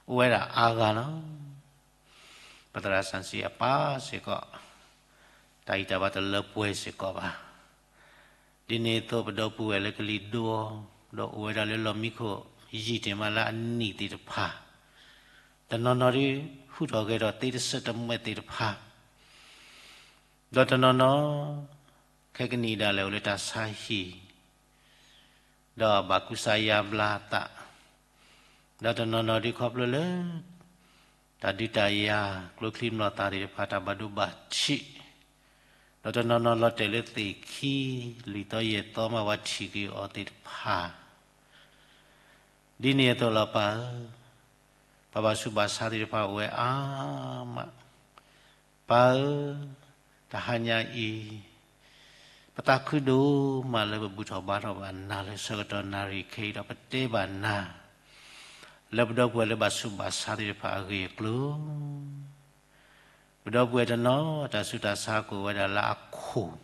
အိၣ်ဝဲဒၣ်အါဂၤလီၤ. ပသရၣ်စၣ်စံအပၢ်စ့ၢ်ကီး, တၢ်ဂံၢ်တၢ်ဘါတလၢပှဲၤစ့ၢ်ကီးဘၣ်. ဒ်န့ၣ်အသိးပဒီပုၢ်ဝဲၢ်လၢကလံၤဒိအီၤ, ဒီးအိၣ်ဝဲဒၣ်လၢလီၢ်မံခိၣ် ယံာ်တ့ၢ်မးလၢအနံၣ်သ့ၣ်တဖၣ်, တနီၤနီၤဒုး ဟူးထီၣ်ဂဲၤထီၣ်သ့တစဲးတမှဲာ်သ့ၣ်တဖၣ်, ဒီးတနီၤနီၤ ခဲကနံၣ်အံၤဒၣ်လဲာ်အိၣ်လၢတၢ်ဆါဟံၣ် ဒီးဘၣ်ကူစါယါဘျါအသး, ဒီးတနီၤနီၤဒုးခီဖျိလၢ တၢ်ဒုးတၢ်ယၤ ကျိချံမျိာ်သၣ်သ့ၣ်တဖၣ် တၢ်ဘၣ်ဒိဘၣ်ထံး, ဒီးတနီၤနီၤလီၤတဲာ်လၢသ့ၣ်ခံ လွံၢ်သီယဲၢ်သီမး ပှၤထံၣ်က့ၤအီၤသ့ၣ်တဖၣ်, ဒ်န့ၣ်အသိးလီၤပၢ်ဧၢ, ပှၤဘၣ်ဆူးဘၣ်ဆါသ့ၣ်တဖၣ်အိၣ်ဝဲအါမး, ပၢ်ဧၢ, တဟါညါအံၤ ပသးခုဒိၣ်မးလၢပဘူၣ်ထီၣ်ဘါထီၣ်ဘၣ်နၤလၢဆၢကတီၢ်နၣ်ရံၣ်ခဲအံၤဒီး ပတဲဘၣ်နၤ လၢပဒီပုၢ်ဝဲၢ်လၢဘၣ်ဆူးဘၣ်ဆါသ့ၣ်တဖၣ်အဂ့ၢ်အကျိၤ, ပဒီပုၢ်ဝဲၢ်တနီၤ တၢ်ဆူးတၢ်ဆါကွံာ်ဝဲဒၣ်လၢအခိၣ်,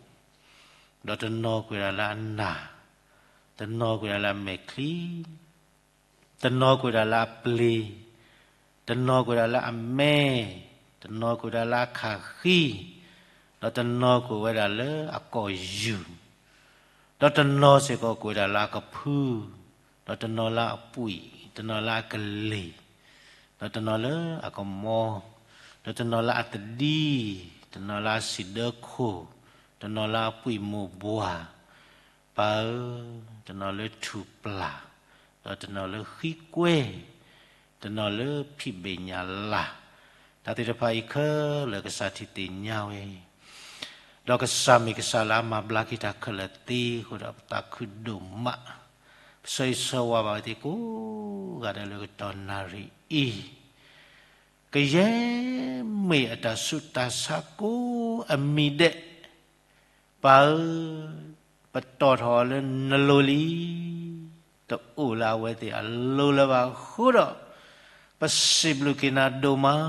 ဒီးတနီၤကွံာ်ဝဲဒၣ်လၢအနၢ်, တနီၤကွံာ်ဝဲဒၣ်လၢအမဲာ်ချံ, တနီၤကွံာ်ဝဲဒၣ်လၢအပျ့ၤ, တနီၤကွံာ်ဝဲဒၣ်လၢအမဲ, တနီၤကွံာ်ဝဲဒၣ်လၢအခၣ်ဃံ, ဒီးတနီၤကွံာ်ဝဲဒၣ်လၢအကိာ်ယူၢ်, ဒီးတနီၤစ့ၢ်ကီးကွံာ်ဝဲဒၣ်လၢအကဖု, ဒီးတနီၤလၢအပှံၢ်, တနီၤလၢအကလ့ၢ်, ဒီးတနီၤလၢအကမီ, ဒီးတနီၤလၢအသဒံ, တနီၤလၢအစံၣ်ဒၢခိၣ်, တနီၤလၢအပှံၢ်မိၢ်ဘှၢ်, ပၢ်ဧၢ, တနီၤလၢထူၣ်ပျၢ်, ဒီးတနီၤလၢဃံကွဲၢ်, တနီၤလၢဖံးဘ့ၣ်ညၣ်လၢ်, တၢ်သ့ၣ်တဖၣ်အံၤခဲလၢာ်ကစၢ်ထံၣ်သ့ၣ်ညါဝဲ, ဒီးကစၢ်မ့ၢ်ကစၢ်လၢအမၤဘျါက့ၤတၢ်ခဲလၢာ်သ့အဃိဒီး ပသးခုဒိၣ်မး, ပဆၢဂ့ၤဆၢဝါဘၣ်ဝဲသ့ၣ်ကိးဂၤဒဲးလၢကတီၢ်နၣ်ရံၣ်အံၤ, ကယဲၢ်မ့ၢ်အတၢ်ဆူးတၢ်ဆါကိးအမံၤဒဲး, ပၢ်ဧၢ, ပတီၢ်ထီၣ်အီၤလၢနလိၤလံ, တအိၣ်လၢအဝဲသ့ၣ်အလိၤလၢၤဘၣ်အဃိဒီး, ပစံးဘျုးက့ၤနၤဒိၣ်မး,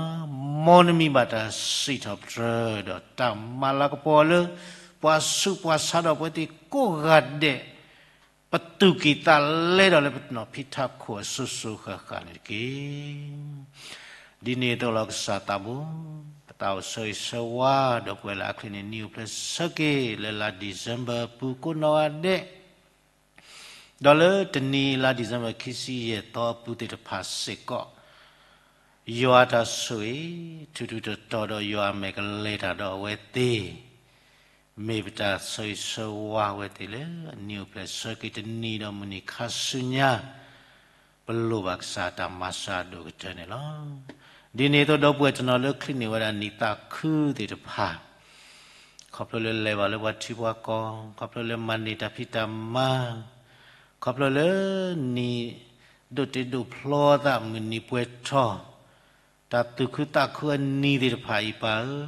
မ်နမံၤဘၣ်တၢ်စံးထီၣ်ပတြၢၤ ဒီးတၢ်မၤလၤကပီၤလၢ ပှၤဆူးပှၤဆါဒီးပဝဲသ့ၣ်ကိးဂၤဒဲး, ပသူၣ်ကံၢ်သးလဲဒီးလၢပနီၢ်ဖံးထးခိၣ်အစိၤစိၤဃၣ်ဃၣ်န့ၣ်တက့ၢ်. ဒ်န့ၣ်အသိးလီၤကစၢ်သးဘိ, ပသးအိၣ်ဆၢဂ့ၤဆၢဝါ ဒီပုၢ်ဝဲၢ်လၢအချံးန့ၣ် နံၣ်အိၣ်ဖျဲၣ်ဆၢက့ၤ လၢလါ December ပူၤကိးနီၢ်ဂၤဒဲး, ဒီးလၢတနံၤလါ December ခံဆံယဲၢ်သီအပူၤသ့ၣ်တဖၣ်စ့ၢ်ကီး, ယွၤတၢ်ဆိၣ်ဂ့ၤ ထူးထူးတီၤတီၤဒီးယွၤအမဲာ်ကလဲၤတၢ်ဒီးအဝဲသ့ၣ်, မ့ၢ်ပတၢ်ဆၢဂ့ၤဆၢဝါဝဲသ့ၣ်လၢအနံၣ်အိၣ်ဖျဲၣ်ဆၢက့ၤတနံၤဒီးမုၢ်နံၤခါဆူညါ, ပလိၣ်ဘၣ်ကစၢ်တၢ်မၤစၢၤအဒိၣ်ကတၢၢ်န့ၣ်လီၤ. ဒ်န့ၣ်အသိး ဒီပုၢ်ဝဲၢ်တနီၤလၢချံးန့ၢ်ဝဲဒၣ်နံၣ်သးခုသ့ၣ်တဖၣ်, ခီဖျိလၢလဲၤဘၣ်လၢပှၤထံပှၤကီၢ်, ခီဖျိလၢမၤန့ၢ်တၢ်ဖံးတၢ်မၤ, ခီဖျိလၢနံၣ်ဒိၣ်တ့ဒိၣ်ဖျီသး မုၢ်နံၤပှဲၤထီၣ်, တၢ်သူၣ်ခုသးခုအနံၤသ့ၣ်တဖၣ်အံၤ ပၢ်ဧၢ,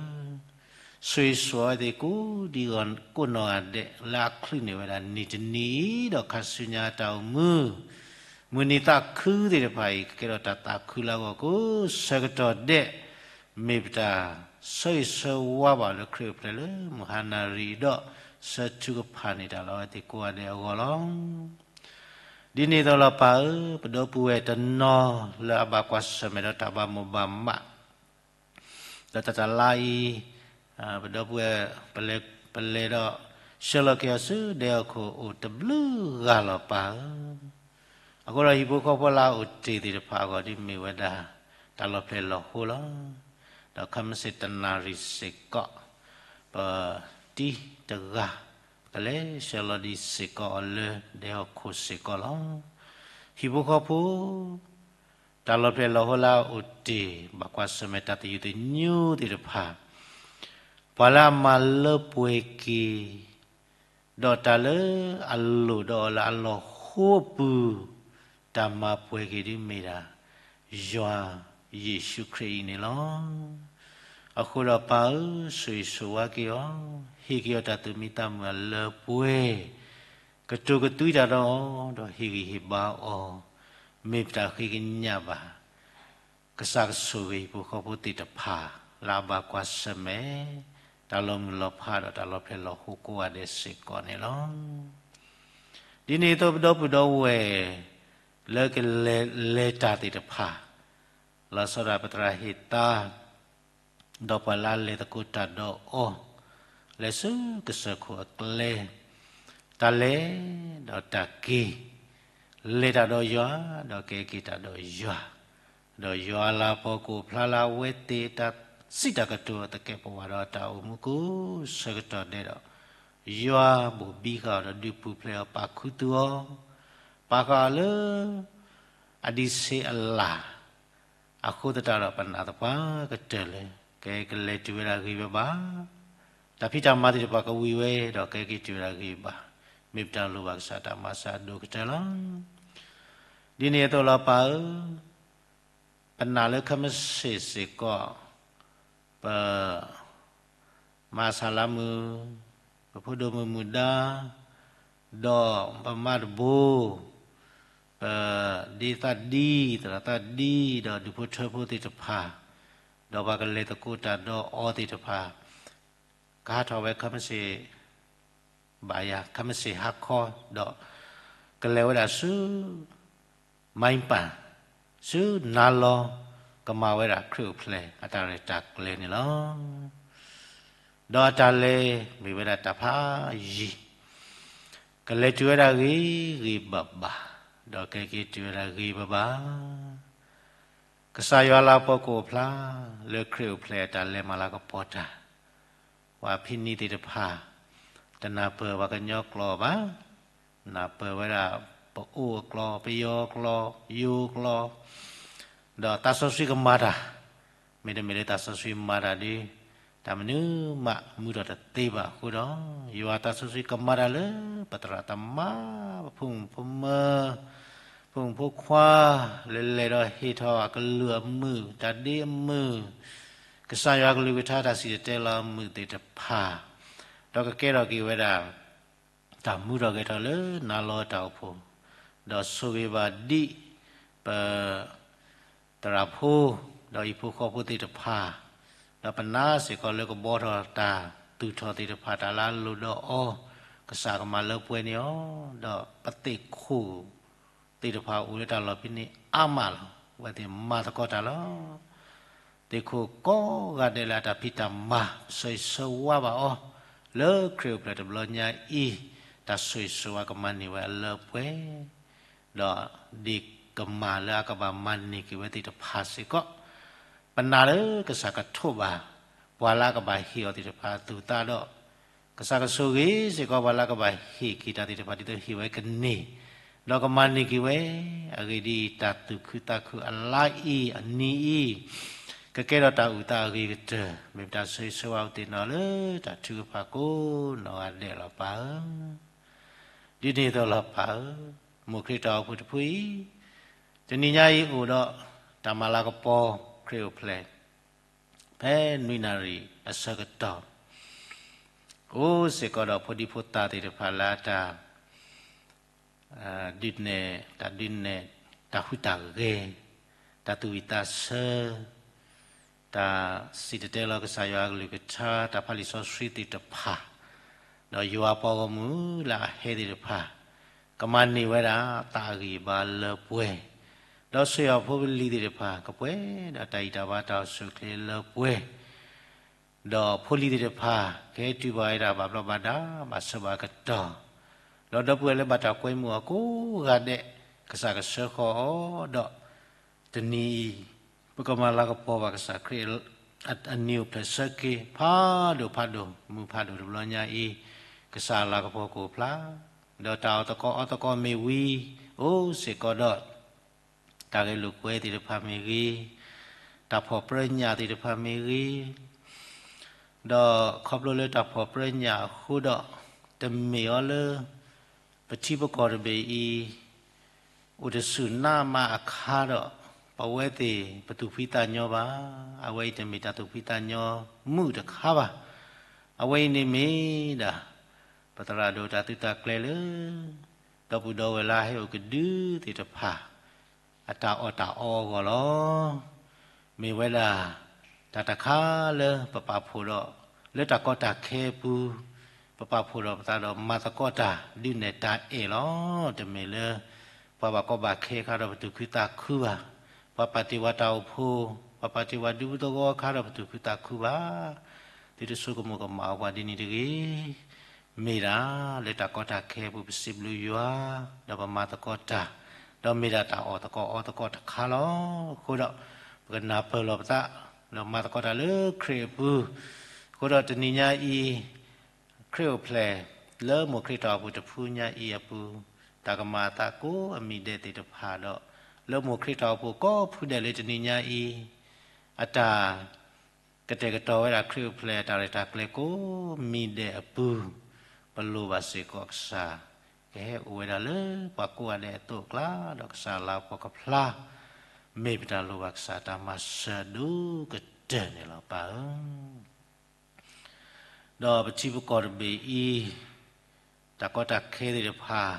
ဆိၣ်ဂ့ၤဆိၣ်ဝါသ့ၣ်ကိးဒံကိးနီၢ်ဂၤဒဲး လၢအချုးန့ၢ်ဝဲဒၣ်နံၣ်တနံၤအံၤ ဒီးခါဆူညါအတၢ်အိၣ်မူ, မုၢ်နံၤသးခုသ့ၣ်တဖၣ်အံၤ ကကဲထီၣ်တၢ်သးခုလၢအဂီၢ်ကိးဆၢကတီၢ်ဒဲး, မ့ၢ်ပတၢ်ဆၢဂ့ၤဆၢဝါဘၣ်လၢခရံာ်အိၣ်ဖျဲၣ်လၢမုၢ်ဟါနၣ်ရံၣ်ဒီး ဆၢထူကဖၣ်န့ၢ်တၢ်လၢအဝဲသ့ၣ်ကိးဂၤဒဲးအဂီၢ်လီၤ. ဒ်န့ၣ်အသိးလီၤပၢ်ဧၢ, ပဒီပုၢ်ဝဲၢ်တနီၤလၢအဘၣ်ကွၢ်ဆၢၣ်မဲာ်ဒီးတၢ်ဘၣ်မိၢ်ဘၣ်မး, ဒီးတၢ်တလါအံၤ, ပဒီပုၢ်ဝဲၢ်, ပလဲၤ, ပလဲၤဒီးဆှၢလီၤက့ၤအီၤဆူဒဲဟီၣ်ခိၣ်အိၣ်တဘျုးဂၤလီၤပၢ်ဧၢ. အဃိဒီးဟံၣ်ဖိဃီဖိလၢအအိၣ်တ့ၢ်သ့ၣ်တဖၣ်အဂီၢ်ဒ်မ့ၢ်ဝဲဒၣ် တၢ်လီၤဖျဲၣ်လီၤဟိလီၤ. ဒီးခဲမုၢ်ဆ့ၣ်တနၣ်ရံၣ်စ့ၢ်ကီး, ပတံၤတဂၤ, ပကလဲၤဆှၢလီၤဒံးစ့ၢ်ကီးအီၤလၢဒဲဟီၣ်ခိၣ်စ့ၢ်ကီးလီၤ. ဟံၣ်ဖိဃီဖိ တၢ်လီၤဖျဲၣ်လီၤဟိလၢအအိၣ်တ့ၢ် ဘၣ်ကွၢ်ဆၢၣ်မဲာ်တၢ်သယုၢ်သညိသ့ၣ်တဖၣ်, ပှၤလၢအမၤလၢပှဲၤက့ၤ, ဒီးတၢ်လၢအလိၣ်ဒီးအီၤလၢအလီၤဟိအပူၤ, တၢ်မၤပှဲၤက့ၤဒ်မ့ၢ်ဒၣ် ယွၤယ့ၣ်ၡူးခရံာ်အံၤန့ၣ်လီၤ. အဃိဒီးပၢ်ဧၢ, ဆိၣ်ဂ့ၤဆိၣ်ဝါက့ၤအီၤ, ဟ့ၣ်က့ၤအီၤတၢ်သူၣ်မံသးမုာ်အလၢပှဲၤ, ကတိၤကသွံတၢ်ဒီးအီၤ, ဒီးဟ့ၣ်ဂံၢ်ဟ့ၣ်ဘါအီၤ, မ့ၢ်ပတၢ်ဃ့ကညးဘၣ် ကစၢ်ကဆိၣ်ဂ့ၤဟံၣ်ဖိဃီဖိသ့ၣ်တဖၣ် လၢအဘၣ်ကွၢ်ဆၢၣ်မဲာ် တၢ်လီၤမုၢ်လီၤဖးဒီးတၢ်လီၤဖျဲၣ်လီၤဟိကိးဂၤဒဲးစ့ၢ်ကီးန့ၣ်လီၤ. ဒ်န့ၣ်အသိးပဒီပုၢ်ဒီဝဲၢ် လၢကလဲၤလဲၤတၢ်သ့ၣ်တဖၣ်, လီၤဆီဒၣ်ပသရၣ်ဟ့ၣ်သါ ဒီးပှၤလၢအလဲၤသကိးတၢ်ဒီးအီၤ, လဲၤဆူကစၢၢ်ခိၣ်အကျဲ, တၢ်လဲၤဒီးတၢ်က့ၤ, လဲၤတၢ်ဒီးယွၤ, ဒီးကဲက့ၤတၢ်ဒီးယွၤ, ဒီးယွၤအလၤကပီၤကအိၣ်ဖျါလၢအဝဲသ့ၣ်အတၢ်စံးတၢ်ကတိၤအသကဲးပဝးဒီးတၢ်အိၣ်မူကိးဆၢကတီၢ်ဒဲးဒီး, ယွၤဘိၣ်ဘံဃာ်အီၤဒီးဒုးပူၤဖျဲးအီၤ ပာ်ခူသူၣ်အီၤ, ပာ်ဃာ်အီၤလၢ အဒံးဆ့အလၣ်, အဃိသတးဒီးပနာ်သပှၢ်ကတၢၢ်လၢ ကဟဲကလဲၤတုၤဝဲဒၣ်ဂ့ၤဘၣ်ဘၣ်, တၢ်ဖံးတၢ်မၤသ့ၣ်တဖၣ်ကဝံၤဝဲဒီးကဟဲက့ၤတုၤဝဲဒၣ်ဂ့ၤဘၣ်, မ့ၢ်ပတၢ်လိၣ်ဘၣ်ကစၢ်တၢ်မၤစၢၤအဒိၣ်ကတၢၢ်လီၤ. ဒ်န့ၣ်အသိးလီၤပၢ်ဧၢ, ပနာ်လၢခဲမုၢ်ဆ့ၣ်စ့ၢ်ကီး, ပ မၤဆါလါမုၢ်, ပဖိဒိၣ်မုၣ်မုၣ်ဒါ, ဒီးပမါတဘိ, ပဒ့သၣ်ဒံ, သရၣ်သၣ်ဒံ, ဒီးဒူၣ်ဖိထၢဖိသ့ၣ်တဖၣ်, ဒီးပှၤကလဲၤသကိးတၢ်ဒီးအီၤသ့ၣ်တဖၣ်, ကဟးထီၣ်ဝဲခဲမုၢ်ဆ့ၣ် ဘၣ်ယၤ ခဲမုၢ်ဆ့ၣ်ဟါခီ, ဒီးကလဲၤဝဲဒၣ်ဆူ မံပၢ်, ဆူနါလီၤ, ကမၤဝဲဒၣ်ခရံာ်အိၣ်ဖျဲၣ်အတၢ်ရဲၣ်တၢ်ကျဲၤန့ၣ်လီၤ. ဒီးအတၢ်လဲၤမ့ၢ်ဝဲဒၣ်တၢ်ဖးယံၤ, ကလဲၤတုၤဝဲဒၣ်ဂ့ၤဂ့ၤဘၣ်ဘၣ်, ဒီးကဟဲက့ၤတုၤဝဲဒၣ်ဂ့ၤဘၣ်ဘၣ်. ကစၢ်ယွၤလၤကပီၤကအိၣ်ဖျါ လၢခရံာ်အိၣ်ဖျဲၣ်အတၢ်လဲၤမၤလၤကပီၤတၢ်, ပှၤဖံနံၤသ့ၣ်တဖၣ် တနၢ်ပၢၢ်ပှၤကညီကျိာ်ဘၣ်, နၢ်ပၢၢ်ဝဲဒၣ် ပအိၣ်အကျိာ်, ပယီၤကျိာ်, ယိၤကျိာ်, ဒီးသးစီဆှံကမၤတၢ်, မ့တမ့ၢ်လၢသးစီဆှံမၤတၢ်ဒီး တၢ်မနုၤမးမူထီၣ်တသ့ဘၣ်အဃိဒီး, ယွၤသးစီဆှံကမၤတၢ်လၢပသရၣ်သမါ, ပဖိမုၣ်ဖိမၢၤ, ဖိမုၣ်ဖိခွါ, လၢလဲၤဒီးဟ့ၣ်ထီၣ်အကလုၢ်အမုာ်, တၢ်ဒ့အမုာ်, ကစၢ်ယွၤကလုၢ်ကထါတၢ်စံၣ်တဲၤတဲလီၤအမုာ်သ့ၣ်တဖၣ်, ဒီးကကဲထီၣ်က့ၤဝဲဒၣ် တၢ်မူထီၣ်ဂဲၤထီၣ်လၢနါလီၤတၢ်အိၣ်ဖှိၣ်, ဒီးဆိၣ်ဂ့ၤဘၣ်ဒံးပ သရၣ်ဖိ, ဒီးဟံၣ်ဖိဃီဖိသ့ၣ်တဖၣ်, ဒီးပနာ်စ့ၢ်ကီးလၢကဘှီထီၣ်တၢ်သူၣ်ထီၣ်သ့ၣ်တဖၣ် တၢ်လၢအလိၣ်ဒီးအီၤ, ကစၢ်ကမၤလၢပှဲၤန့ၢ်အီၤ, ဒီးပသ့ၣ်ခိၣ်သ့ၣ်တဖၣ်အိၣ်လၢတၢ်လီၢ်ဖဲန့ၣ်အါမးလီၤ. အဝဲသ့ၣ်မၤသကိးတၢ်လီၤ. သ့ၣ်ခိၣ်ကိးဂၤဒဲးလၢအတၢ်ဖံးတၢ်မၤ ဆၢဂ့ၤဆၢဝါဘၣ်အီၤ, လၢခရံာ်အိၣ်ဖျဲၣ်တဘျီညါအံၤ, တၢ်ဆိၣ်ဂ့ၤဆိၣ်ဝါကမၤန့ၢ်ဝဲအလၢပှဲၤ ဒီးဒ့ၣ်ကမၢ်လၢအကဘၣ်မၤန့ၢ်က့ၤဝဲသ့ၣ်တဖၣ်စ့ၢ်ကီး, ပနာ်လၢကစၢ်ကထိးဘၣ် ပှၤလၢအကဘၣ်ဟ့ၣ်အီၤသ့ၣ်တဖၣ်အသူၣ်သးဒီး, ကစၢ်ကဆိၣ်ဂ့ၤစ့ၢ်ကီးပှၤလၢအကဘၣ်ဟ့ၣ်က့ၤတၢ်သ့ၣ်တဖၣ်ဒ်သိးဟ့ၣ်ဝဲကန့ၢ်, ဒီးကမၤန့ၢ်က့ၤဝဲ, အဂ့ၢ်ဒ်အံၤ, တၢ်သူၣ်ခုသးခုအလါအံၤအနံၤအံၤ, ကကဲထီၣ်တၢ်အုၣ်သးအဂ့ၤကတၢၢ်, မ့ၢ်ပတၢ်ဆိၣ်ဂ့ၤဆိၣ်ဝါအိၣ်သ့ၣ်နီၣ်လၢတၢ်ထုကဖၣ်ကိးနီၢ်ဂၤဒဲးလီၤပၢ်ဧၢ. ဒ်န့ၣ်အသိးလီၤပၢ်ဧၢ, မိၢ်ခရံာ်တၢ်အိၣ်ဖှိၣ်တဖုအံၤ, တနံၤညါအံၤအိၣ်ဒီးတၢ်မၤလၤကပီၤခရံာ်အိၣ်ဖျဲၣ်, ဖဲနွံနၣ်ရံၣ်အဆၢကတီၢ်, အိၣ်စ့ၢ်ကီးဒီးဖိဒံဖိသၣ်သ့ၣ်တဖၣ်လၢအတၢ် ဒုးနဲၣ်, တၢ်ဒုးနဲၣ်, တၢ်ဟူးတၢ်ဂဲၤ, တၢ်သူၣ်ဝံၣ်သးဆၢ, တၢ်စံၣ်တဲၤတဲလီၤကစၢ်ယွၤအကလုၢ်ကထါ, တၢ်ဖးလံာ်စီဆှံသ့ၣ်တဖၣ်, ဒီးယွၤပှၤဂီၢ်မုၢ်လၢအဟဲသ့ၣ်တဖၣ်, ကမၤန့ၢ်ဝဲဒၣ်တၢ်အဂံၢ်အဘါလၢပှဲၤ, ဒီးဆူယွၤဖိလံၤသ့ၣ်တဖၣ် ကပှဲၤဒီးတၢ်အံၣ်တၢ်ဘါတၢ်အိၣ်ဆူၣ်အိၣ်ချ့လၢပှဲၤ ဒီးဖိလံၤသ့ၣ်တဖၣ် ကဟဲတုၤဘၣ်ဝဲဒၣ်ဘၣ်ဘျီးဘၣ်ဒါ ဘၣ်ဆၢဘၣ်ကတီၢ်, ဒီးဒီပုၢ်ဝဲၢ်လၢဘၣ်တၢ်ကွဲမုာ်အီၤကိးဂၤဒဲး ကစၢ်ကဆှၢဃီၤအီၤ, ဒီးတနံၤအံၤ ပကမၤလၤကပီၤဘၣ်ကစၢ်ခရံာ်အနံၤအိၣ်ဖျဲၣ်ဆၢက့ၤ ဖးဒိၣ်ဖးဒိၣ် မုၢ်ဖးဒိၣ်တဘျီညါအံၤ, ကစၢ်အလၤကပီၤကအိၣ်ဖျါ, ဒီးတၢ်အီၣ်သကိးအီသကိးမ့ၢ်ဝံၤ အိၣ်စ့ၢ်ကီးဒီး တၢ်ဂဲၤလိာ်ကွဲသ့ၣ်တဖၣ်မ့ၢ်ဂ့ၤ, တၢ်ဖီၣ်ပြၢညၣ်သ့ၣ်တဖၣ်မ့ၢ်ဂ့ၤ, ဒီးခီဖျိလၢတၢ်ဖီၣ်ပြၢညၣ်အဃိဒီး, တမ့ၢ်အီၤလၢ ပထံပကီၢ်တဘ့ၣ်အံၤ အိၣ်တဆူၣ်နးမးအခါဒီး ပဝဲသ့ၣ်ပသူၣ်ဖှံသးညီဘၣ်. အဝဲအံၤတမ့ၢ်တၢ်သူၣ်ဖှံသးညီမုၣ်တခါဘၣ်. အဝဲအံၤန့ၣ်မ့ၢ်ဒၣ် ပသရၣ်ဒိၣ်တၢ်သုးတၢ်ကျဲၤလၢ ဒီပုၢ်ဒီဝဲၢ်လၢအဟဲအိၣ်ကဒုသ့ၣ်တဖၣ် အတၢ်အီၣ်တၢ်အီအဂီၢ်လီၤ. မ့ၢ်ဝဲဒၣ် တၢ်တခါလၢပပာ်ဖှိၣ်ဒီး လၢတၢ်ကီတၢ်ခဲအပူၤ, ပပာ်ဖှိၣ်ဒီးပသးဒီးမၤသကိးတၢ် ဒုးနဲၣ်တၢ်အဲၣ်လီၤ. တမ့ၢ်လၢ ပှၤဘၣ်ကီဘၣ်ခဲအခါဒီးပသူၣ်ခုသးခုဘၣ်. ပှၤပာ်တ့ၢ်ဝဲတၢ်အိၣ်ဖှိၣ်, ပှၤပာ်တ့ၢ်ဝဲဒူသဝီအခါဒီးပသူၣ်ခုသးခုဘၣ်. သုတဆိကမိၣ်ကမၣ်အီၤပှၤဒ်န့ၣ်တဂ့ၤ. မ့ၢ်ဒၣ်လၢတၢ်ကီတၢ်ခဲအပူၤ ပစံးဘျုးယွၤ, ဒီးပမၤသကိးတၢ်, ဒီးမ့ၢ်ဒၣ်တၢ်အီၣ်သကိးအီသကိးတခါလီၤ. အဃိဒီး ပကနၢ်ပၢၢ်လီၤပသး, ဒီးမၤသကိးတၢ်လၢခရံာ်အပူၤ. အဃိဒီးတနံၤညါအံၤ ခရံာ်အိၣ်ဖျဲၣ် လၢမိၢ်ခရံာ်တၢ်အိၣ်ဖှိၣ်တဖုညါအံၤအပူၤ, တၢ်ကမၤအသးကိးအမံၤဒဲးသ့ၣ်တဖၣ်ဒီး လၢမိၢ်ခရံ်တၢ်အိၣ်ဖှိၣ်ကိးဖုဒဲးလၢတနံၤညါအံၤ, အတၢ် ကတဲာ်ကတီၤဝဲဒၣ်ခရံာ်အိၣ်ဖျဲၣ်အတၢ်ရဲၣ်တၢ်ကျဲၤကိးမံၤဒဲးအပူၤ, ပလိၣ်ဘၣ်စ့ၢ်ကီးကစၢ် ကဟဲအိၣ်ဝဲဒၣ်လၢပှၤကိးဂၤဒဲးအသိးအကျါ, ဒီးကစၢ်လၤကပီၤကဖျါ, မ့ၢ်ပတၢ်လိၣ်ဘၣ်ကစၢ်တၢ်မၤစၢၤဒိၣ်ကတၢၢ်န့ၣ်လီၤပၢ်ဧၢ. ဒီးပထံပကီၢ်တဘ့ၣ်အံၤ, တၢ်ကီတၢ်ခဲသ့ၣ်တဖၣ်,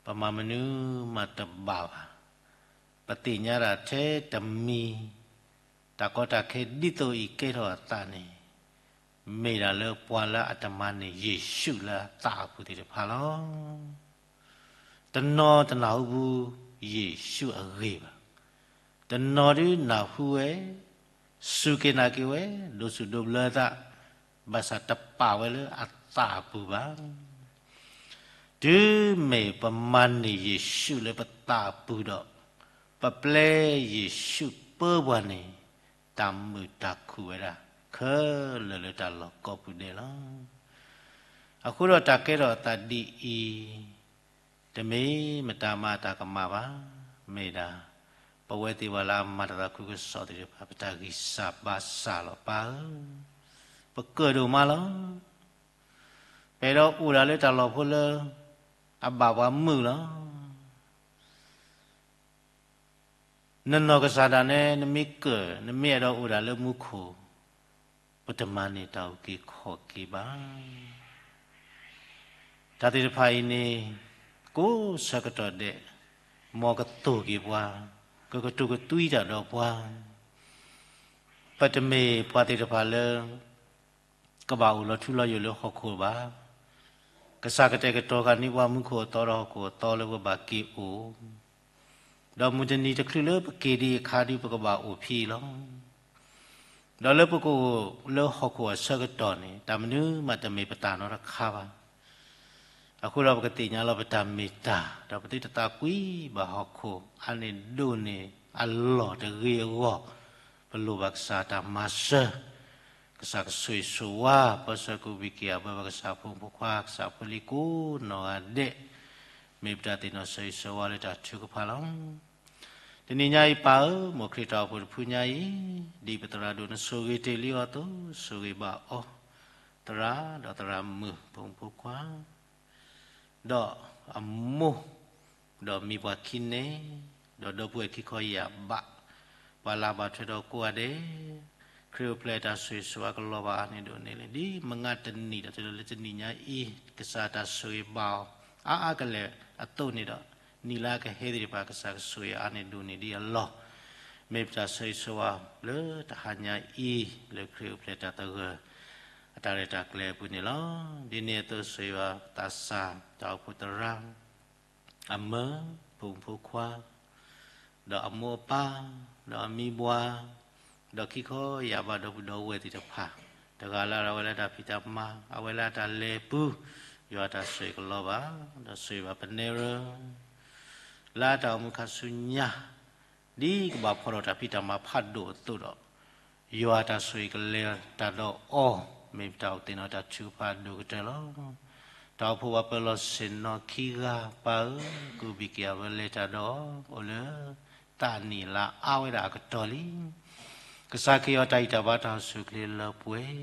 ပမၤမနုၤမးတဘၣ်ဘၣ်. ပသ့ၣ်ညါဒၣ်ထဲတမံၤ, တၢ်ကီတၢ်ခဲဒ်သိးအံၤကဲထီၣ်အသးန့ၣ်, မ့ၢ်ဒၣ်လၢပှၤလၢအတမၤန့ၢ်ယ့ၣ်ၡူးလၢအသးအပူၤသ့ၣ်တဖၣ်လီၤ. တနီၤတနၢ်ဟူဘူးယ့ၣ်ၡူးအဂ့ၢ်ဘၣ်. တနီၤဒုနၢ်ဟူဝဲ, စူၢ်က့ၤနာ်က့ၤဝဲ, ဒိးစူၣ်ဒိးဘျၢသး, ဘၣ်ဆၣ်တပာ်ဝဲလၢအသးအပူၤဘၣ်. တုၤမ့ၢ်ပမၤန့ၢ်ယ့ၣ်ၡူးလၢပသးအပူၤဒီး, ပပျဲယ့ၣ်ၡူးပၢပှၤန့ၣ်, တၢ်မုာ်တၢ်ခုၣ်ဝဲဒၣ်ခဲလၢာ်လၢတၢ်လီၢ်ကိးပူၤဒဲးလီၤ. အဃိဒီးတၢ်ကဲထီၣ်အသးဒ်အံၤ, တမ့ၢ်မတၤမၤအတၢ်ကမၣ်ဘၣ်, မ့ၢ်ဒၣ် ပဝဲသ့ၣ်ပှၤလၢအမၤတၢ်သးခုကစီၣ်သ့ၣ်တဖၣ် ပတၢ်ဂံၢ်စၢ်ဘါစၢ်လီၤပၢ်ဧၢ, ပကၢၣ်ဒိၣ်မးလီၤ. ပအဲၣ်ဒိးအိၣ်ဒၣ်လၢတၢ်လီၢ်ဖိလၢ အဘၣ်ပှၤမုာ်လီၤ. နနီၢ်ကစၢ်ဒၣ်နဲ နမ့ၢ်ကၢၣ် နမ့ၢ်အဲၣ်ဒိးအိၣ်ဒၣ်လၢမူခိၣ်, ပတမၤန့ၢ်တၢ်အုၣ်က့ၤခီၣ်က့ၤဘၣ်. တၢ်သ့ၣ်တဖၣ်အံၤန့ၣ်, ကိးဆၢကတီၢ်ဒဲး, မ်ကသိၣ်က့ၤပှၤ, ကကတိၤကသွံတၢ်ဒီးပှၤ, ပတမ့ၢ်ပှၤသ့ၣ်တဖၣ်လၢ ကဘၣ်အိၣ်လီၤထူလီၤယိာ်လၢဟီၣ်ခိၣ်ဘၣ်. ကစၢ်ကတဲာ်ကတီၤဃာ်န့ၢ်ပှၤမူခိၣ်အသီဒီးဟီၣ်ခိၣ်အသီလၢပဘၣ်က့ၤအိၣ်, ဒီးမုၢ်တနံၤတချုးလၢပက့ၤဒံးအခါဒုးပကဘၣ်အိၣ်ဖဲအံၤလီၤ. ဒီးလၢပကအိၣ်လၢဟီၣ်ခိၣ်အဆၢကတီၢ်န့ၣ် တၢ်မနုၤမးတမ့ၢ်ပတၢ်နီတခါဘၣ်. အဃိဒီးပကသ့ၣ်ညါလီၤပတၢ်မ့ၢ်တၢ်, ဒီးပသုတသးကွံဘၣ်ဟီၣ်ခိၣ်အါန့ၢ်ဒိၣ်န့ၢ်အလီၢ်တဂ့ၤအဂီၢ်, ပလိၣ်ဘၣ်ကစၢ်တၢ်မၤစၢၤ, ကစၢ်ကဆိၣ်ဂ့ၤဆိၣ်ဝါ ပၢဆှၢကအိၣ်ဘှံးက့ၤအဘၢပှၤကစၢ်ဖိမုၣ်ဖိခွါ ကစၢ်ဖိလံၤကိးနီၢ်ဂၤဒဲး, မ့ၢ်ပတၢ်သ့ၣ်နီၣ်ဆိၣ်ဂ့ၤဆိၣ်ဝါလၢတၢ်ထုကဖၣ်လီၤ. တနံၤညါအံၤပၢ်ဧၢ, မ်ခရံာ်တၢ်အိၣ်ဖှိၣ်တဖုညါအံၤ, ဒ်ပသရၣ်ဒိၣ်နဆိၣ်ဂ့ၤတ့ၢ်လံအီၤအသိး ဆိၣ်ဂ့ၤဘၣ်အီၤ, သရၣ်ဒီးသရၣ်မုၣ်ဖိမုၣ်ဖိခွါ ဒီးအမိၢ်, ဒီးမံၤပှၢ်ခံန့ၣ်, ဒီးဒီပုၢ်ဝဲၢ်ခံခီယၢ်ဘး, ပှၤလၢအဘၣ်ထွဲဒီးကိးဂၤဒဲး, ခရံာ်အိၣ်ဖျဲၣ်တၢ်ဆိၣ်ဂ့ၤဆိၣ်ဝါကလီၤဘၣ်အါန့ၢ်ဒိၣ်န့ၢ်လံ. ဒ်မုၢ်ဂၢ်တနံၤဒီးတုၤလၢတနံၤညါအံၤ, ကစၢ်တၢ်ဆိၣ်ဂ့ၤဘၣ်အီၤ အါအါကလဲာ်အသိးန့ၣ်ဒီး, နံၣ်လၢအကဟဲသ့ၣ်တဖၣ် ကစၢ်ကဆိၣ်ဂ့ၤအါန့ၢ်ဒိၣ်န့ၢ်ဒံးအလီၢ်, မ့ၢ်ပတၢ်ဆိၣ်ဂ့ၤဆိၣ်ဝါလၢတဟါညါအံၤ လၢခရံာ်အိၣ်ဖျဲၣ်တၢ်သဂၢၢ် အတၢ်ရဲၣ်တၢ်ကျဲၤအပူၤန့ၣ်လီၤ. ဒ်န့ၣ်အသိးဆိၣ်ဂ့ၤဘၣ်သးစၢ် တၢ်အိၣ်ဖှိၣ်သရၣ် အမၢ ဖိမုၣ်ဖိခွါ, ဒီးအမိၢ်အပၢ်, ဒီးအမံၤဘှါ, ဒီးခံခီယၢ်ဘးဒီပုၢ်ဒီဝဲၢ်သ့ၣ်တဖၣ်, တဂၤလၢ်လၢ်အဝဲလၢတၢ်ဖံးတၢ်မၤ, အဝဲလၢအတၢ်လဲၤပူၤ, ယွၤတၢ်ဆိၣ်ဂ့ၤကလီၤဘၣ်, ဒီးဆိၣ်ဂ့ၤဘၣ်ပနဲရၢ လၢအတၢ်အိၣ်မူခါဆူညါ, ဒ်ကဘၣ်ဖီၣ်ဒီးတၢ်ဖံးတၢ်မၤဖးဒိၣ်အသိးဒီး, ယွၤတၢ်ဆိၣ်ဂ့ၤကလဲၤတၢ်ဒီးအီၤ, မ့ၢ်ပတၢ်အိၣ်သ့ၣ်နီၣ်တၢ်ထုကဖၣ်အဒိၣ်ကတၢၢ်လီၤ. တၢ်အိၣ်ဖှိၣ်ပှၤပၢၤလီၢ်ဆ့ၣ်နီၤခံဂၤ ပၢ်ဧၢ, ကအိၣ်ဘှံးက့ၤအဝဲလဲၤတၢ်ဒီးအီၤ, အိၣ်လၢသးနံၣ်လါအါဝဲဒၣ်အကတီၢ်လံ. ကစၢ်ခရံာ်အတၢ်ဂံၢ်တၢ်ဘါတၢ်အိၣ်ဆူၣ်အိၣ်ချ့လၢပှဲၤ,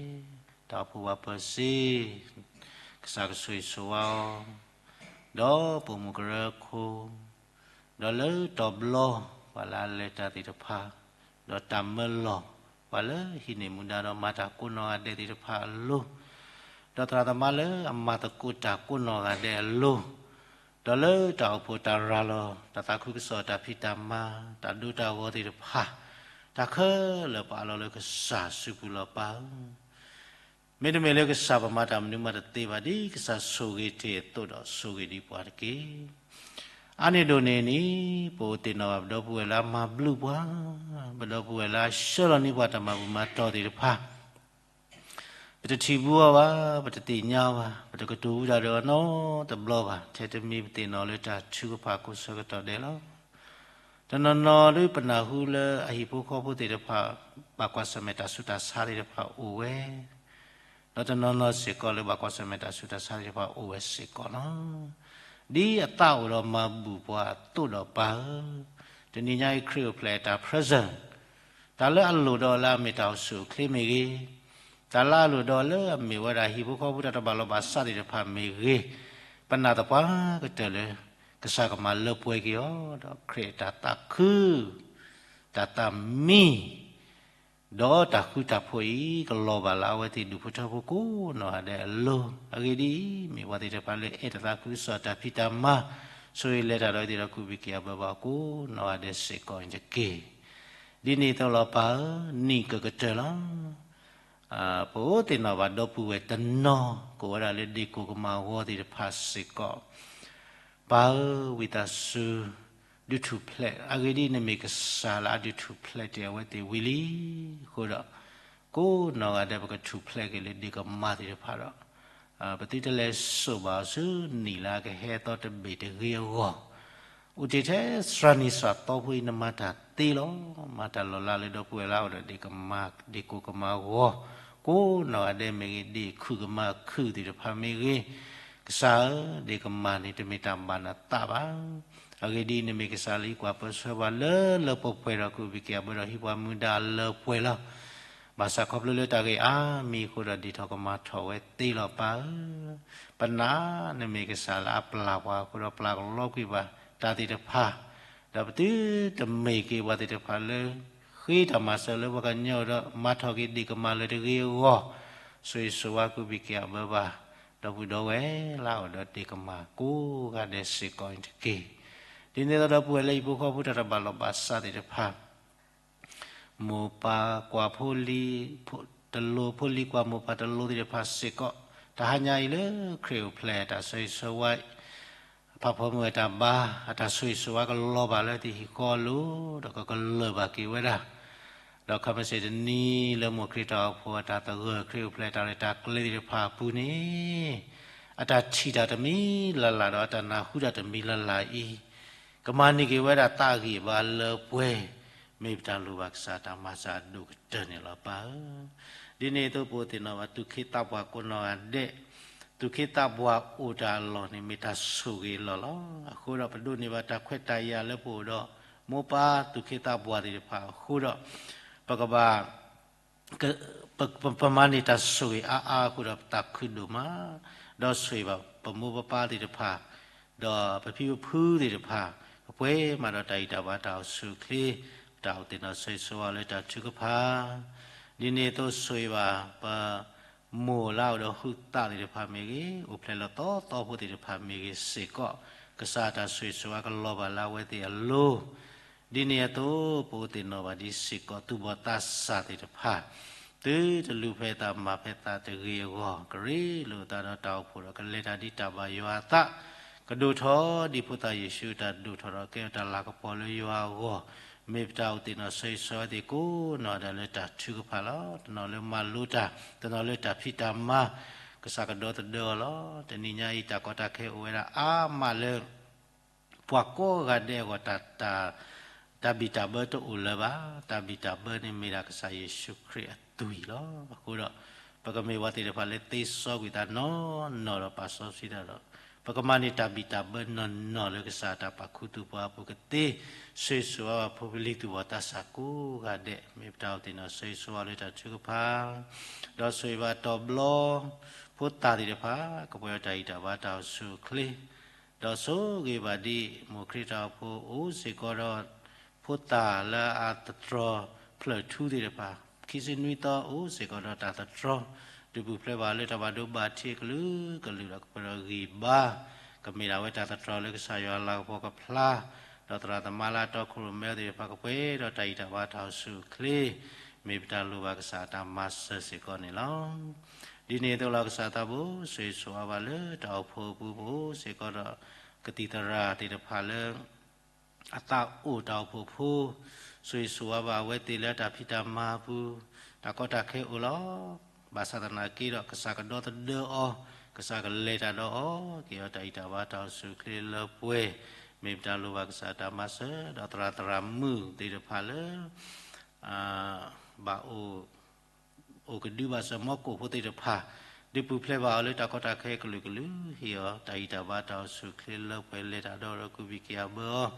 တၢ်အိၣ်ဖှိၣ်ပှၤပၢၤစ့, ကစၢ်ကဆိၣ်ဂ့ၤဆိၣ်ဝါအီၤ, ဒီးပိာ်မုၣ်ကရၢခိၣ် ဒီးလၢတဘျီ ပှၤလၢအလဲၤတၢ်သ့ၣ်တဖၣ်, ဒီးတၢ်မၢလီၤ ပှၤလၢဟံးန့ၢ်မူဒါဒီးမၤတၢ်ကိးနီၢ်ဂၤဒဲးသ့ၣ်တဖၣ်အလိၤ, ဒီးသရၣ်သမါလၢအမၤသကိးတၢ်ကိးနီၢ်ဂၤဒဲးအလိၤ, ဒီးလၢတၢ်အိၣ်ဖှိၣ်တၢ်ရၤလီၤ တၢ်သးခုကစီၣ်တၢ်ဖံးတၢ်မၤ တၢ်ဒိတၢ်ဂီၤသ့ၣ်တဖၣ်, တၢ်ခဲလၢာ်ပအးလီၤလၢကစၢ်စုပူၤလီၤပၢ်ဧၢ. မ့တမ့ၢ်လၢကစၢ်ပမၤတၢ်မနုၤမးတသ့ဘၣ်, ဒ်ကစၢ်ဆိၣ်ဂ့ၤတ့ၢ်အသိးဒီးဆိၣ်ဂ့ၤဒံးပှၤတက့ၢ်. အါန့ၢ်ဒိၣ်န့ၢ်န့ၣ်, ပအိၣ်သ့ၣ်နီၣ်ဘၣ်ပဒီပုၢ်ဝဲၢ်လၢအမၤဘျုးပှၤ, ပဒီပုၢ်ဝဲၢ်လၢအဆှၢလီၤန့ၢ်ပှၤတၢ်မၤဘူၣ်မၤတီၢ်သ့ၣ်တဖၣ်, ပတထံၣ်ဘၣ်အီၤဘၣ်, ပတသ့ၣ်ညါအီၤဘၣ်, ပတကတိၤဝူဒၣ်ဒီးအီၤနီတဘျီဘၣ်, ထဲတမံၤပသ့ၣ်နီၣ်လၢတၢ်ထုကဖၣ်ကိးဆၢကတီၢ်ဒဲးလီၤ. တနီၤနီၤဒုးပနၢ်ဟူလၢအဟံၣ်ဖိဃီဖိသ့ၣ်တဖၣ် ဘၣ်ကွၢ်ဆၢၣ်မဲာ်တၢ်ဆူးတၢ်ဆါသ့ၣ်တဖၣ်အိၣ်ဝဲ, ဒီးတနီၤနီၤစ့ၢ်ကီးလၢဘၣ်ကွၢ်ဆၢၣ်မဲာ်တၢ်ဆူးတၢ်ဆါသ့ၣ်တဖၣ်အိၣ်ဝဲစ့ၢ်ကီးလီၤ. ဒ်အသးအိၣ်ဒီးမၤဘူၣ်ပှၤအသိးဒီးပၢ်ဧၢ, တနံၤညါအံၤခရံာ်အိၣ်ဖျဲၣ်တၢ် present, တၢ်လၢအလိၣ်ဒီးလၢအမ့ၢ်တၢ်အိၣ်ဆူၣ်အိၣ်ချ့မ့ၢ်ဂ့ၤ, တၢ်လၢအလိၣ်ဒီးလၢအမ့ၢ်ဝဲဒၣ်ဟံၣ်ဖိဃီဖိတၢ်တဘၣ်လီၤဘၣ်စးသ့ၣ်တဖၣ်မ့ၢ်ဂ့ၤ, ပနာ်သပှၢ်ကတၢၢ်လၢ ကစၢ်ကမၤလၢပှဲၤက့ၤအီၤ, ဒီးခရံာ်အတၢ်သးခု, တၢ်သးမံ ဒီးတၢ်ဃူတၢ်ဖိးအံၤ ကလီၤဘၣ်လၢအဝဲသ့ၣ်ဒူၣ်ဖိထၢဖိကိးနီၢ်ဂၤဒဲးအလိၤ. အဂ့ၢ်ဒ်အံၤ, မ့ၢ်ပှၤသ့ၣ်တဖၣ်လၢအဲၣ်တသးခုကစီၣ်တၢ်ဖံးတၢ်မၤ, ဆိၣ်ဂ့ၤလဲၤတၢ်ဒီးအဝဲသ့ၣ်ဒီးကူၣ်ဘၣ်က့ၤအဘၢဘၣ်ကိးနီၢ်ဂၤဒဲးစ့ၢ်ကီးန့ၣ်တက့ၢ်. ဒ်န့ၣ်အသိးလီၤပၢ်ဧၢ, နံၣ်ကကတၢၢ်လီၤ. ပအိၣ်သ့ၣ်နီၣ်ဘၣ်ဒီပုၢ်ဝဲၢ်တနီၤ ကိးဝဲဒၣ်လၢဒ့ၣ်ကိၢ်ကမၤဝီသ့ၣ်တဖၣ်စ့ၢ်ကီး, ပၢ်ဧၢ, ဝံသးစူၤ ဒုးထူၣ်ဖျဲး, အဂ့ၢ်ဒ်အံၤ, နမ့ၢ်ကစၢ်လၢအဒုးထူၣ်ဖျဲးတ့ၢ်အဝဲသ့ၣ်ဝံၤလံ. အဃိဒီး ကိးနီၢ်ဂၤဒဲး ပကထူၣ်ဖျဲးက့ၤလၢဒ့ၣ်ကမၤသ့ၣ်တဖၣ်ဒီး ပသုတလဲၤစိာ်ဘၣ်အီၤဆူနံၣ်လၢအကဟဲအသီတဘ့ၣ်တဂ့ၤအဂီၢ်, အိၣ်တ့ၢ်ထဲစှၤနံၣ်စှၤသီဖိအံၤ နမၤတၢ်သ့လီၤ. မၤတၢ်လီၤလးလၢဒီပုၢ်ဝဲၢ်လၢအအိၣ်ဒီးဒ့ၣ်ကမၤ, ဒ့ၣ်ကိၢ်ကမၤဝီ ကိးနီၢ်ဂၤဒဲးမ့ၢ်ဂ့ၤ, ဒ့ၣ်ခူၣ်ကမၤခုၣ်သ့ၣ်တဖၣ်မ့ၢ်ဂ့ၤ, ကစၢ်ဧၢ, ဒ့ၣ်ကမၤန့ၣ် တမ့ၢ်တၢ်ဘၣ်နသးဘၣ်. အဂ့ၢ်ဒ်အံၤ, နမ့ၢ်ကစၢ်လၢအကွၢ်ပၢဆှၢပှၤလၢလၢပှဲၤပှဲၤဒီး ကူၣ်ဘၣ်က့ၤအဘၢဒီးဟံးပှၤမူဒါလၢပှဲၤလီၤ. ဘၣ်ဆၣ်ခီဖျိလၢတၢ်ဂ့ၢ်အါမံၤအဃိဒီး ဒ်ထီၣ်ကမၤထီၣ်ဝဲသ့လီၤပၢ်ဧၢ. ပနာ်နမ့ၢ်ကစၢ်လၢအပျၢ်ပှၤအဃိဒီး ပျၢ်ကလီကွံာ်ဘၣ်တၢ်သ့ၣ်တဖၣ်, ဒီးပသုတမ့ၢ်က့ၤပှၤသ့ၣ်တဖၣ်လၢ ဃ့တၢ်မၤစၢၤလၢပှၤကညီဒီး မၤထီၣ်က့ၤဒ့ၣ်ကမၤလၢတဂ့ၤအဂီၢ်, ဆိၣ်ဂ့ၤဆိၣ်ဝါကူၣ်ဘၣ်က့ၤအဘၢဘၣ် ဒီပုၢ်ဒီဝဲၢ်လၢအအိၣ်ဒီးဒ့ၣ်ကမၤကိးဂၤဒဲးစ့ၢ်ကီးန့ၣ်တက့ၢ်. ဒ်န့ၣ်အသိးဒီပုၢ်ဝဲၢ်လၢဟံၣ်ဖိဃီဖိတၢ်တဘၣ်လိာ်ဘၣ်စးသ့ၣ်တဖၣ် မိၢ်ပၢ်ကွၢ်ဖိလံၤ, တလိၤဖိလံၤကွၢ်မိၢ်ပၢ်တလိၤသ့ၣ်တဖၣ်စ့ၢ်ကီး, တဟါညါအံၤလၢခရံာ်အိၣ်ဖျဲၣ် တၢ်ဆိၣ်ဂ့ၤဆိၣ်ဝါ, ဖးဖီမုၢ်အတၢ်ဘါ, အတၢ်ဆိၣ်ဂ့ၤဆိၣ်ဝါကလီၤဘၣ်လၢသ့ၣ်ဟံၣ်ဃီအလိၤ, ဒီးကကလၢၢ်ဘၣ်က့ၤဝဲဒၣ် ဒီးခဲမုၢ်ဆ့ၣ်တနံၤလၢမိၢ်ခရံာ်တၢ်အိၣ်ဖှိၣ်အတၢ်သဂၢၢ် ခရံာ်အိၣ်ဖျဲၣ်တၢ်ရဲၣ်တၢ်ကျဲၤသ့ၣ်တဖၣ်အပူၤန့ၣ်, အတၢ်ထံၣ်တၢ်တမံၤလၢ်လၢ်ဒီး အတၢ်နၢ်ဟူတၢ်တမံၤလၢ်လၢ်အံၤ, ကမၤန့ၢ်က့ၤဝဲဒၣ်သးဂံၢ်ဘါလၢပှဲၤ, မ့ၢ်ပတၢ်လိၣ်ဘၣ်ကစၢ်တၢ်မၤစၢ်အဒိၣ်ကတၢၢ်န့ၣ်လီၤပၢ်ဧၢ. ဒ်န့ၣ်အသိးပအိၣ်သ့ၣ်နီၣ်ဘၣ်သူၣ်က့သးပှၢ်ကိးနီၢ်ဂၤဒဲး, သူၣ်က့သးပှၢ်အိၣ်တၢ်အလီၢ်န့ၣ် မ့ၢ်တၢ်ဆိၣ်ဂ့ၤအလီၢ်လီၤ. အဃိဒီးပဒိးန့ၢ်ဘၣ်တၢ်ခွဲးတၢ်ယာ်လၢပအိၣ်ဒီး မိၢ်ပၢ်သူၣ်က့သးပှၢ်သ့ၣ်တဖၣ်အဃိဒီး ပကဘၣ် ပမၤန့ၢ်တၢ်ဆိၣ်ဂ့ၤအါအါအဃိဒီး ပသးခုဒိၣ်မး, ဒီးဆိၣ်ဂ့ၤဘၣ်ပမိၢ်ပပၢ်သ့ၣ်တဖၣ်, ဒီးပဖံပဖုသ့ၣ်တဖၣ်, ကပှဲၤမးဒီးတၢ်ဂံၢ်တၢ်ဘါတၢ်အိၣ်ဆူၣ်အိၣ်ချ့, ပတၢ်အိၣ်သ့ၣ်နီၣ်ဆိၣ်ဂ့ၤဆိၣ်ဝါလၢတၢ်ထုကဖၣ်. ဒ်န့ၣ်အသိးဆိၣ်ဂ့ၤဘၣ်ပ မိၢ်လၢအအိၣ်ဒီးဟုးသးသ့ၣ်တဖၣ်မ့ၢ်ဂ့ၤ, အိၣ်ဖျဲၣ်လီၤသီသီဖိသ့ၣ်တဖၣ်မ့ၢ်ဂ့ၤစ့ၢ်ကီး, ကစၢ်တၢ်ဆိၣ်ဂ့ၤဆိၣ်ဝါကလီၤဘၣ်လၢအဝဲသ့ၣ်အလိၤ. ဒ်န့ၣ်အသိး ပအိၣ်သ့ၣ်နီၣ်ဘၣ်ဒ်စ့ၢ်ကီး သူၣ်ဘီၣ်သးစၢ်သ့ၣ်တဖၣ်, သုတလူၤဖဲသးမၤဖဲသးတဂ့ၤအဂီၢ်, ကရ့လိာ်သးဒီးတၢ်အိၣ်ဖှိၣ်ဒီး ကလဲၤတၢ်ဒ်တၢ်ဘၣ်ယွၤအသး, ကဒိၣ်ထီၣ်ဒ်ဖိသၣ်ယ့ၣ်ၡူးအတၢ်ဒိၣ်ထီၣ်ဒီး ကဲထီၣ်တၢ်လၤကပီၤလၢယွၤအဂီၢ်, မ့ၢ်ပတၢ်အိၣ်သ့ၣ်နီၣ်ဆိၣ်ဂ့ၤဆိၣ်ဝါသ့ၣ်ကိးနီၢ်ဒဲးလၢတၢ်ထုကဖၣ်လီၤ. တနီၤလၢမၤလိတၢ်, တနီၤလၢတၢ်ဖံးတၢ်မၤ, ကစၢ်ကဒီသဒၢအီၤလီၤ. တနံၤညါအံၤ တၢ်ကီတၢ်ခဲအိၣ်ဝဲဒၣ်အါမးလၢ ပှၤကိးဂၤဒဲးအဂီၢ် တၢ်, တၢ်ဘံၣ်တၢ်ဘၢတအိၣ်လၢၤဘၣ်. တၢ်ဘံၣ်တၢ်ဘၢန့ၣ်မ့ၢ်ဒၣ်ကစၢ်ယ့ၣ်ၡူးခရံာ်အသွံၣ်လီၤ. အဃိဒီး ပကမ့ၢ်ပှၤသ့ၣ်တဖၣ်လၢသ့စီကွံာ်သးနီၢ်နီၢ်ဒီးပာ်စီဆှံတၢ်ဒီး ပကမၤန့ၢ်တၢ်ဘံၣ်တၢ်ဘၢနီၢ်နီၢ်လၢကစၢ်တၢ်ပာ်ခူသူၣ်ပှၤအပူၤကသ့, ဆိၣ်ဂ့ၤဆိၣ်ဝါဘၣ်ဖိပလံၤသူၣ်ဘီၣ်သးစၢ်ကိးဂၤဒဲး, မ့ၢ်ပတၢ်အိၣ်သ့ၣ်နီၣ်ဆိၣ်ဂ့ၤဆိၣ်ဝါလၢတၢ်ထုကဖၣ်, ဒီးဆိၣ်ဂ့ၤဘၣ်တီၤဘျီ ဖိသၣ်သ့ၣ်တဖၣ် ကပှဲၤဒီးတၢ်ဂံၢ်တၢ်ဘါတၢ်အိၣ်ဆူၣ်အိၣ်ချ့, ဒီးဆိၣ်ဂ့ၤဘၣ်ဒ် မိၢ်ခရံာ်တၢ်အိၣ်ဖှိၣ်အိၣ်စ့ၢ်ကီးဒီး ဖိသၣ်လၢအသတြီၤဖျၢၣ်ထူသ့ၣ်တဖၣ် ခံဆံနွံသီအိၣ်စ့ၢ်ကီးဒီးတၢ်သတြီၤ, ဒုးပူၤဖျဲးဘၣ်လၢတၢ်ဘၣ်ဒိဘၣ်ထံးအကလုာ်ကလုာ်ဒီး ကပှဲၤဒီးဂံၢ်ဘါ, ကမ့ၢ်ဒၣ်ဝဲတၢ်သတြီၤလၢကစၢ်ယွၤအလၤကပီၤကဖျါ, ဒီးသရၣ်သမါလၢအတီခိၣ်ရိၣ်မဲအီၤသ့ၣ်တဖၣ် ကပှဲၤဒီးတၢ်ဂံၢ်တၢ်ဘါတၢ်အိၣ်ဆူၣ်အိၣ်ချ့, မ့ၢ်ပတၢ်လိၣ်ဘၣ်ကစၢ်အတၢ်မၤစၢၤစ့ၢ်ကီးန့ၣ်လီၤ. ဒ်န့ၣ်အသိးလီၤ ကစၢ်သးဘိ ဆိၣ်ဂ့ၤဆိၣ်ဝါဘၣ်လၢတၢ်အိၣ်ဖှိၣ်အပူၤ ပအိၣ်စ့ၢ်ကီးဒီး ကသံၣ်သရၣ်သ့ၣ်တဖၣ်လၢ အသးအိၣ်တၢ်အိၣ်ဖှိၣ်ဖိ, ဆိၣ်ဂ့ၤဆိၣ်ဝါဘၣ်အဝဲသ့ၣ်လၢတၢ်ဖံးတၢ်မၤအပူၤ, တၢ်ကီတၢ်ခဲအိၣ်လီၤ. ဘၣ်ဆၣ်သနာ်က့ဒီး ကစၢ်ကဒီသဒၢအီၤ, ကစၢ်ကလဲၤတၢ်ဒီးအီၤ, ကဲထီၣ်တၢ်ဂံၢ်တၢ်ဘါတၢ်အိၣ်ဆူၣ်အိၣ်ချ့လၢပှဲၤ, မ့ၢ်ပတၢ်လိၣ်ဘၣ်ကစၢ်တၢ်မၤစၢၤ, ဒီးသရၣ်သရၣ်မုၣ်သ့ၣ်တဖၣ်လၢ ဘၣ်အိၣ် အိၣ်ကဒုဘၣ်စၢၤမီကိၣ်ဖိသ့ၣ်တဖၣ်, ဒုးပူၤဖျဲးဘၣ်အီၤလၢတၢ်ကီတၢ်ခဲကလုာ်ကလုာ်, ဟ့ၣ်အီၤတၢ်ဂံၢ်တၢ်ဘါတၢ်အိၣ်ဆူၣ်အိၣ်ချ့လၢပှဲၤ လဲၤတၢ်ဒီးဒီးကူးဘံၣ်က့ၤအဘၢအီၤ,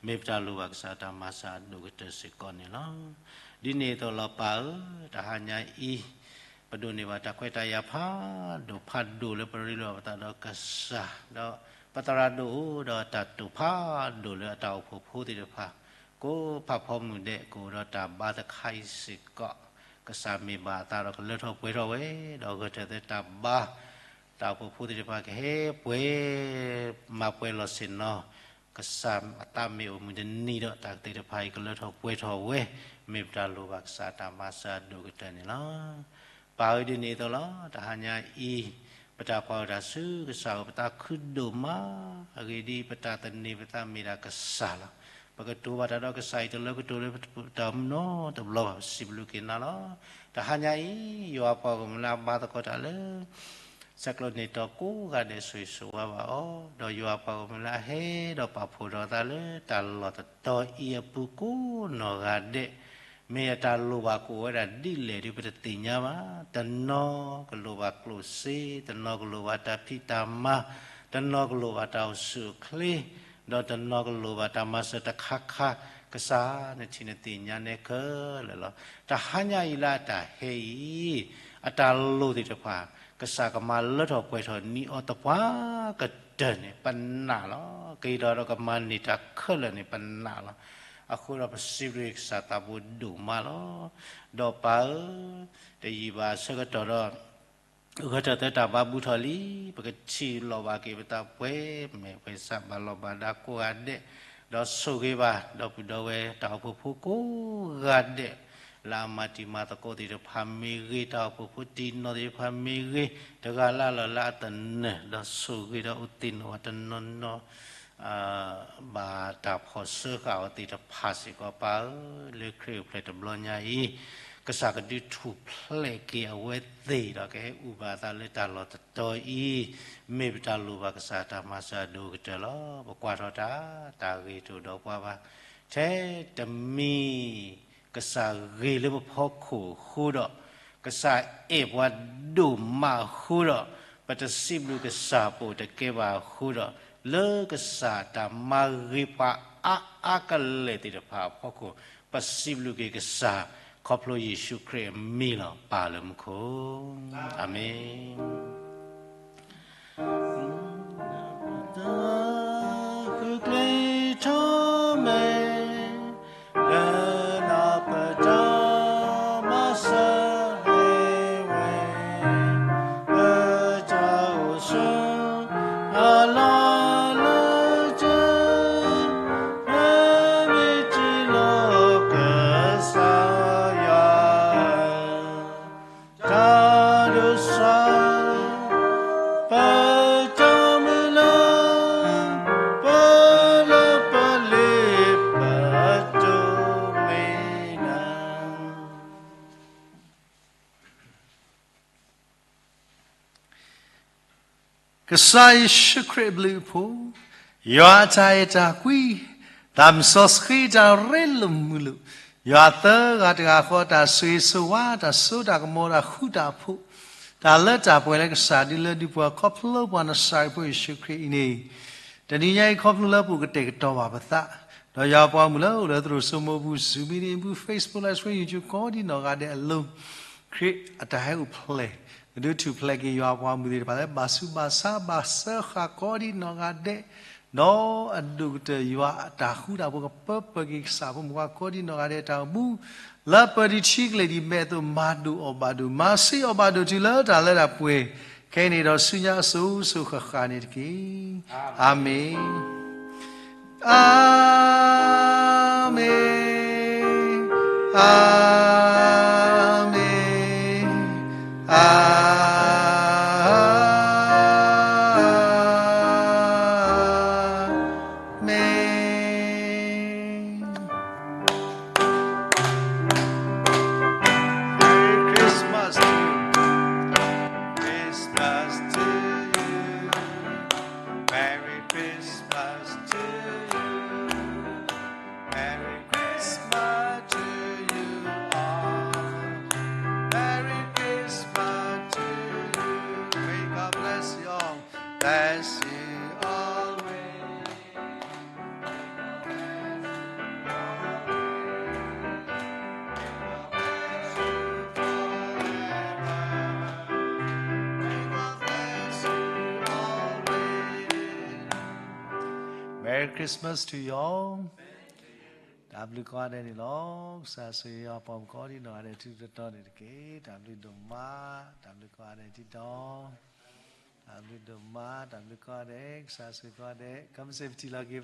မ့ၢ်ပတၢ်လိၣ်ဘၣ်ကစၢ်တၢ်မၤစၢၤအဒိၣ်ကတၢၢ်စ့ၢ်ကီးန့ၣ်လီၤ. ဒ်န့ၣ်အသိးလီၤပၢ်ဧၢ, တဟါညါအံၤ ပဒိးန့ၢ်ဘၣ်တၢ်ခွဲးတၢ်ယာ်ဖးဒိၣ်ဖးဒိၣ်လၢပရ့လိာ်ပသးဒီးကစၢ်, ဒီးပသရၣ်ဒိၣ်အိၣ်ဒီးတၢ်တိာ်ဖးဒိၣ်လၢအတၢ်အိၣ်ဖှိၣ်ဖိသ့ၣ်တဖၣ်, ကိးဖးဖီမုၢ်ဒဲးကအိၣ်ဒီးတၢ်ဘါတခါအံၤစ့ၢ်ကီး ကစၢ်မ့ၢ်ဘၣ်အသးဒီးကလၢထီၣ်ပှဲၤထီၣ်ဝဲ, ဒီးဂၢၢ်ထၢၣ်သဲတၢ်ဘါ, တၢ်အိၣ်ဖှိၣ်ဖိသ့ၣ်တဖၣ်ကဟဲပှဲၤ, မၤပှဲၤလီၤဆ့ၣ်နီၤ, ကစၢ်အသးမ့ၢ်အိၣ်မုၢ်တနံၤဒီး တၢ်သ့ၣ်တဖၣ်အံၤကလၢထီၣ်ပှဲၤထီၣ်ဝဲ, မ့ၢ်ပတၢ်လိၣ်ဘၣ်ကစၢ်တၢ်မၤစၢၤအဒိၣ်ကတၢၢ်န့ၣ်လီၤ. ပၢ်ဧၢဒ်န့ၣ်အသိးလီၤ. တဟါညါအံၤ, ပတၢ်ကွၢ်အတၢ်ဆူကစၢ်အအိၣ် ပသးခုဒိၣ်မး, အဂ့ၢ်ဒ်အံၤ, ပတၢ်သန့ၤပသးမ့ၢ်ဒၣ်ကစၢ်လီၤ. ပကတိၤဘၣ်တၢ်ဒီးကစၢ်အံၤတလၢကတိၤလၢပတၢ်အိၣ်မူနီတဘျီဘၣ်, ပစံးဘျုးက့ၤနၤလီၤ. တဟါညါအံၤ, ယွၤပှၤဂီၢ်မုၢ်လၢအဘါသကိးတၢ်လၢ ဆဲးကျိးန့ၢ်တီၤကိးဂၤဒဲးဆိၣ်ဂ့ၤဆိၣ်ဝါဘၣ်အီၤ, ဒီးယွၤပှၤဂီၢ်မုၢ်လၢအဟဲဒီးပာ်ဖှိၣ်ထီၣ်အသးလၢတၢ်လီၢ်တတီၤအံၤအပူၤကိးနီၢ်ဂၤဒဲး, မ့ၢ်အတၢ်လိၣ်ဘၣ်ကအိၣ်ဝဲဒၣ်ဒ်လဲၣ်ဒီး ပတသ့ၣ်ညါဘၣ်. တနီၤကလိၣ်ဘၣ်ကျိၣ်စ့, တနီၤကလိၣ်ဘၣ်တၢ်ဖံးတၢ်မၤ, တနီၤကလိၣ်ဘၣ်တၢ်အိၣ်ဆူၣ်အိၣ်ချ့, ဒီးတနီၤကလိၣ်ဘၣ်တၢ်မၤစၢၤတခါခါ, ကစၢ်နထံၣ်နသ့ၣ်ညါနဲခဲလၢာ်လီၤ. တဟါညါအံၤလၢအတၢ်ဟဲအံၤ, အတၢ်လိၣ်သ့ၣ်တဖၣ်, ကစၢ်ကမၤလၢထီၣ်ပှဲၤထီၣ်န့ၢ်အီၤသပှၢ်ကတၢၢ်န့ၣ် ပနာ်လီၤ. က့ၤဒီးကမၤန့ၢ်တၢ်ခဲလၢာ်န့ၣ် ပနာ်လီၤ. အဃိဒီးပစံးဘျုးကစၢ်သးဘိဒိၣ်မးလီၤ. ဒီးပၢ်ဧၢ, တယံာ်ဘၣ်အဆၢကတီၢ်ဒီး ဂၢၢ်ထၢၣ်သဲတၢ်ဘါဘူးထီၣ်လံ, ပကထံၣ်လိာ်ဘၣ်က့ၤပသးပှဲၤမဲာ်ပှဲၤစး ဘၣ်လီၢ်ဘၣ်ဒါကိးဂၤဒဲး, ဒီးဆိၣ်ဂ့ၤဘၣ် ဒီပုၢ်ဒီဝဲၢ်တၢ်အိၣ်ဖှိၣ်ဖိကိးဂၤဒဲး, လၢအမၤတံၤမၤသကိးသ့ၣ်တဖၣ်မ့ၢ်ဂ့ၤ, တၢ်အိၣ်ဖှိၣ်ဖိတံၢ်နီၢ်သ့ၣ်တဖၣ်မ့ၢ်ဂ့ၤ, တဂၤလၢ်လၢ်လၢအသနၢၣ်, ဒီးဆိၣ်ဂ့ၤဒီးအိၣ်သ့ၣ်နီၣ်ဘၣ်တနီၤနီၤ ဘၣ်တၢ်ဖီၣ်စၢဃာ်အီၤသ့ၣ်တဖၣ်စ့ၢ်ကီး ပၢ်ဧၢ, လၢခရံာ်အိၣ်ဖျဲၣ်တဘျီညါအံၤ, ကစၢ်ကဒုးထူၣ်ဖျဲးက့ၤအဝဲသ့ၣ်ဒီး ကဟဲအုၣ်ဘၣ်အသးလၢတၢ်လီၢ်တတီၤအံၤ, မ့ၢ်ပတၢ်လိၣ်ဘၣ်ကစၢ်တၢ်မၤစၢၤအဒိၣ်ကတၢၢ်လီၤ. ပကွၢ်ထီၣ်တၢ်, တၢ်ဂ့ၤတအိၣ်ဒီးပှၤဘၣ်, ထဲတမံၤ ကစၢ်ဂ့ၤလၢပဖီခိၣ်အဃိဒီး, ကစၢ်အဲၣ်ပှၤဒိၣ်မးအဃိဒီး, ပတစံးဘျုးကစၢ်ပအိၣ်တကဲဘၣ်အဃိဒီး, လၢကစၢ်တၢ်မၤဂ့ၤပှၤအါအါကလဲာ်သ့ၣ်တဖၣ်အဖီခိၣ်, ပစံးဘျုးက့ၤကစၢ် ခီဖျိယ့ၣ်ၡူးခရံာ်အမံၤလီၤ. ပၢ်လၢမူခိၣ်, အၤမ့ၣ်. တၢ်ဒိၣ်စၢ် ပတၢ်မုၢ်လၢ် ပလၢပလ့ပတိၢ်မ့ၢ်နၤ. ကစၢ်ယ့ၣ်ၡူးခရံာ်အဘျုးအဖှိၣ်, ယွၤအတၢ်အဲၣ်တၢ်ကွံ, သးစီဆှံတၢ်ရ့လိာ်မုာ်လိာ်, ယွၤသၢဂၤတဂၤဃီ တၢ်ဆိၣ်ဂ့ၤဆိၣ်ဝါ, တၢ်စိတၢ်ကမီၤ, တၢ်ဃူတၢ်ဖိး, တၢ်လၢတၢ်ပှဲၤလၢကစၢ်ဒုးလၢဒုးပှၤ ခီဖျိပှၤနစၢ်ဖိယ့ၣ်ၡူးခရံာ်အံၤန့ၣ်, တနံၤညါအံၤ ခီဖျိလၢပအိၣ်ကတဲာ်ကတီၤဘၣ်ပသး, ဒီးယွၤပှၤမုၢ်လၢအိၣ်လၢသရိာ်စိမိၢ်ပူၤ Zoom meeting ပူၤ Facebook Live Stream YouTube ကိးဒံနီၢ်ဂၤဒဲးအလိၤ, ခရံာ်အတၢ်ဟဲအိၣ်ဖျဲၣ်, ကဒုးထူၣ်ဖျဲးက့ၤယွၤပှၤမုၢ်သ့ၣ်တဖၣ်လၢ ဘၣ်ဆူးဘၣ်ဆါ ဘၣ်စၢဃာ်ကိးဒံနီၢ်ဂၤဒဲး, ဒီးအဒိၣ်ကတၢၢ်ယွၤအတၢ်ဃူတၢ်ဖိး ကပၢပၢၢ်က့ၤကစၢ်ဖိမုၣ်ခွါကိးဒံနီၢ်ဂၤဒဲးအတၢ်အိၣ်မူ, လၢပတထံကလဲၤဒံးမဲာ်အသိး မၤဒိၣ်အီၣ်ဘၣ်ဒိၣ်, မၤဆံးအီၣ်ဘၣ်ဒိၣ်တုၤလၢတၢ်လၢတၢ်ပှဲၤ, ခဲအံၤန့ၣ်ဒီးဆူညါအစိၤစိၤဃၣ်ဃၣ်န့ၣ်တက့ၢ်. အၤမ့ၣ်. အၤမ့ၣ်, အၤမ့ၣ်, အၤမ့ၣ်. Merry Christmas to you. Christmas to you. Merry Christmas to you. Merry Christmas to you all. Merry Christmas to you. May God bless you all. Bless you always. Merry Christmas to you all. တၢ်ဘျုးကိးဂၤဒဲးန့ၣ်လီၤ. ကစၢ်ဆိၣ်ဂ့ၤအီၤ ပှၤမုၣ်ကီးဒံးနီၢ်ဂၤဒဲး ထူထူတီတီန့ၣ်တက့ၢ်. တၢ်ဘျုးဒိၣ်မး, တၢ်ဘျုးကိးဂၤဒဲးဒ်ဒီး, တၢ်ဘျုးဒိၣ်မး, တၢ်ဘျုးကိးဂၤဒဲး, ကစၢ်ဆိၣ်ဂ့ၤကိးဂၤဒဲး. ကမ့ၢ်စ့ၢ်ပထံၣ်လီၤက့ၤ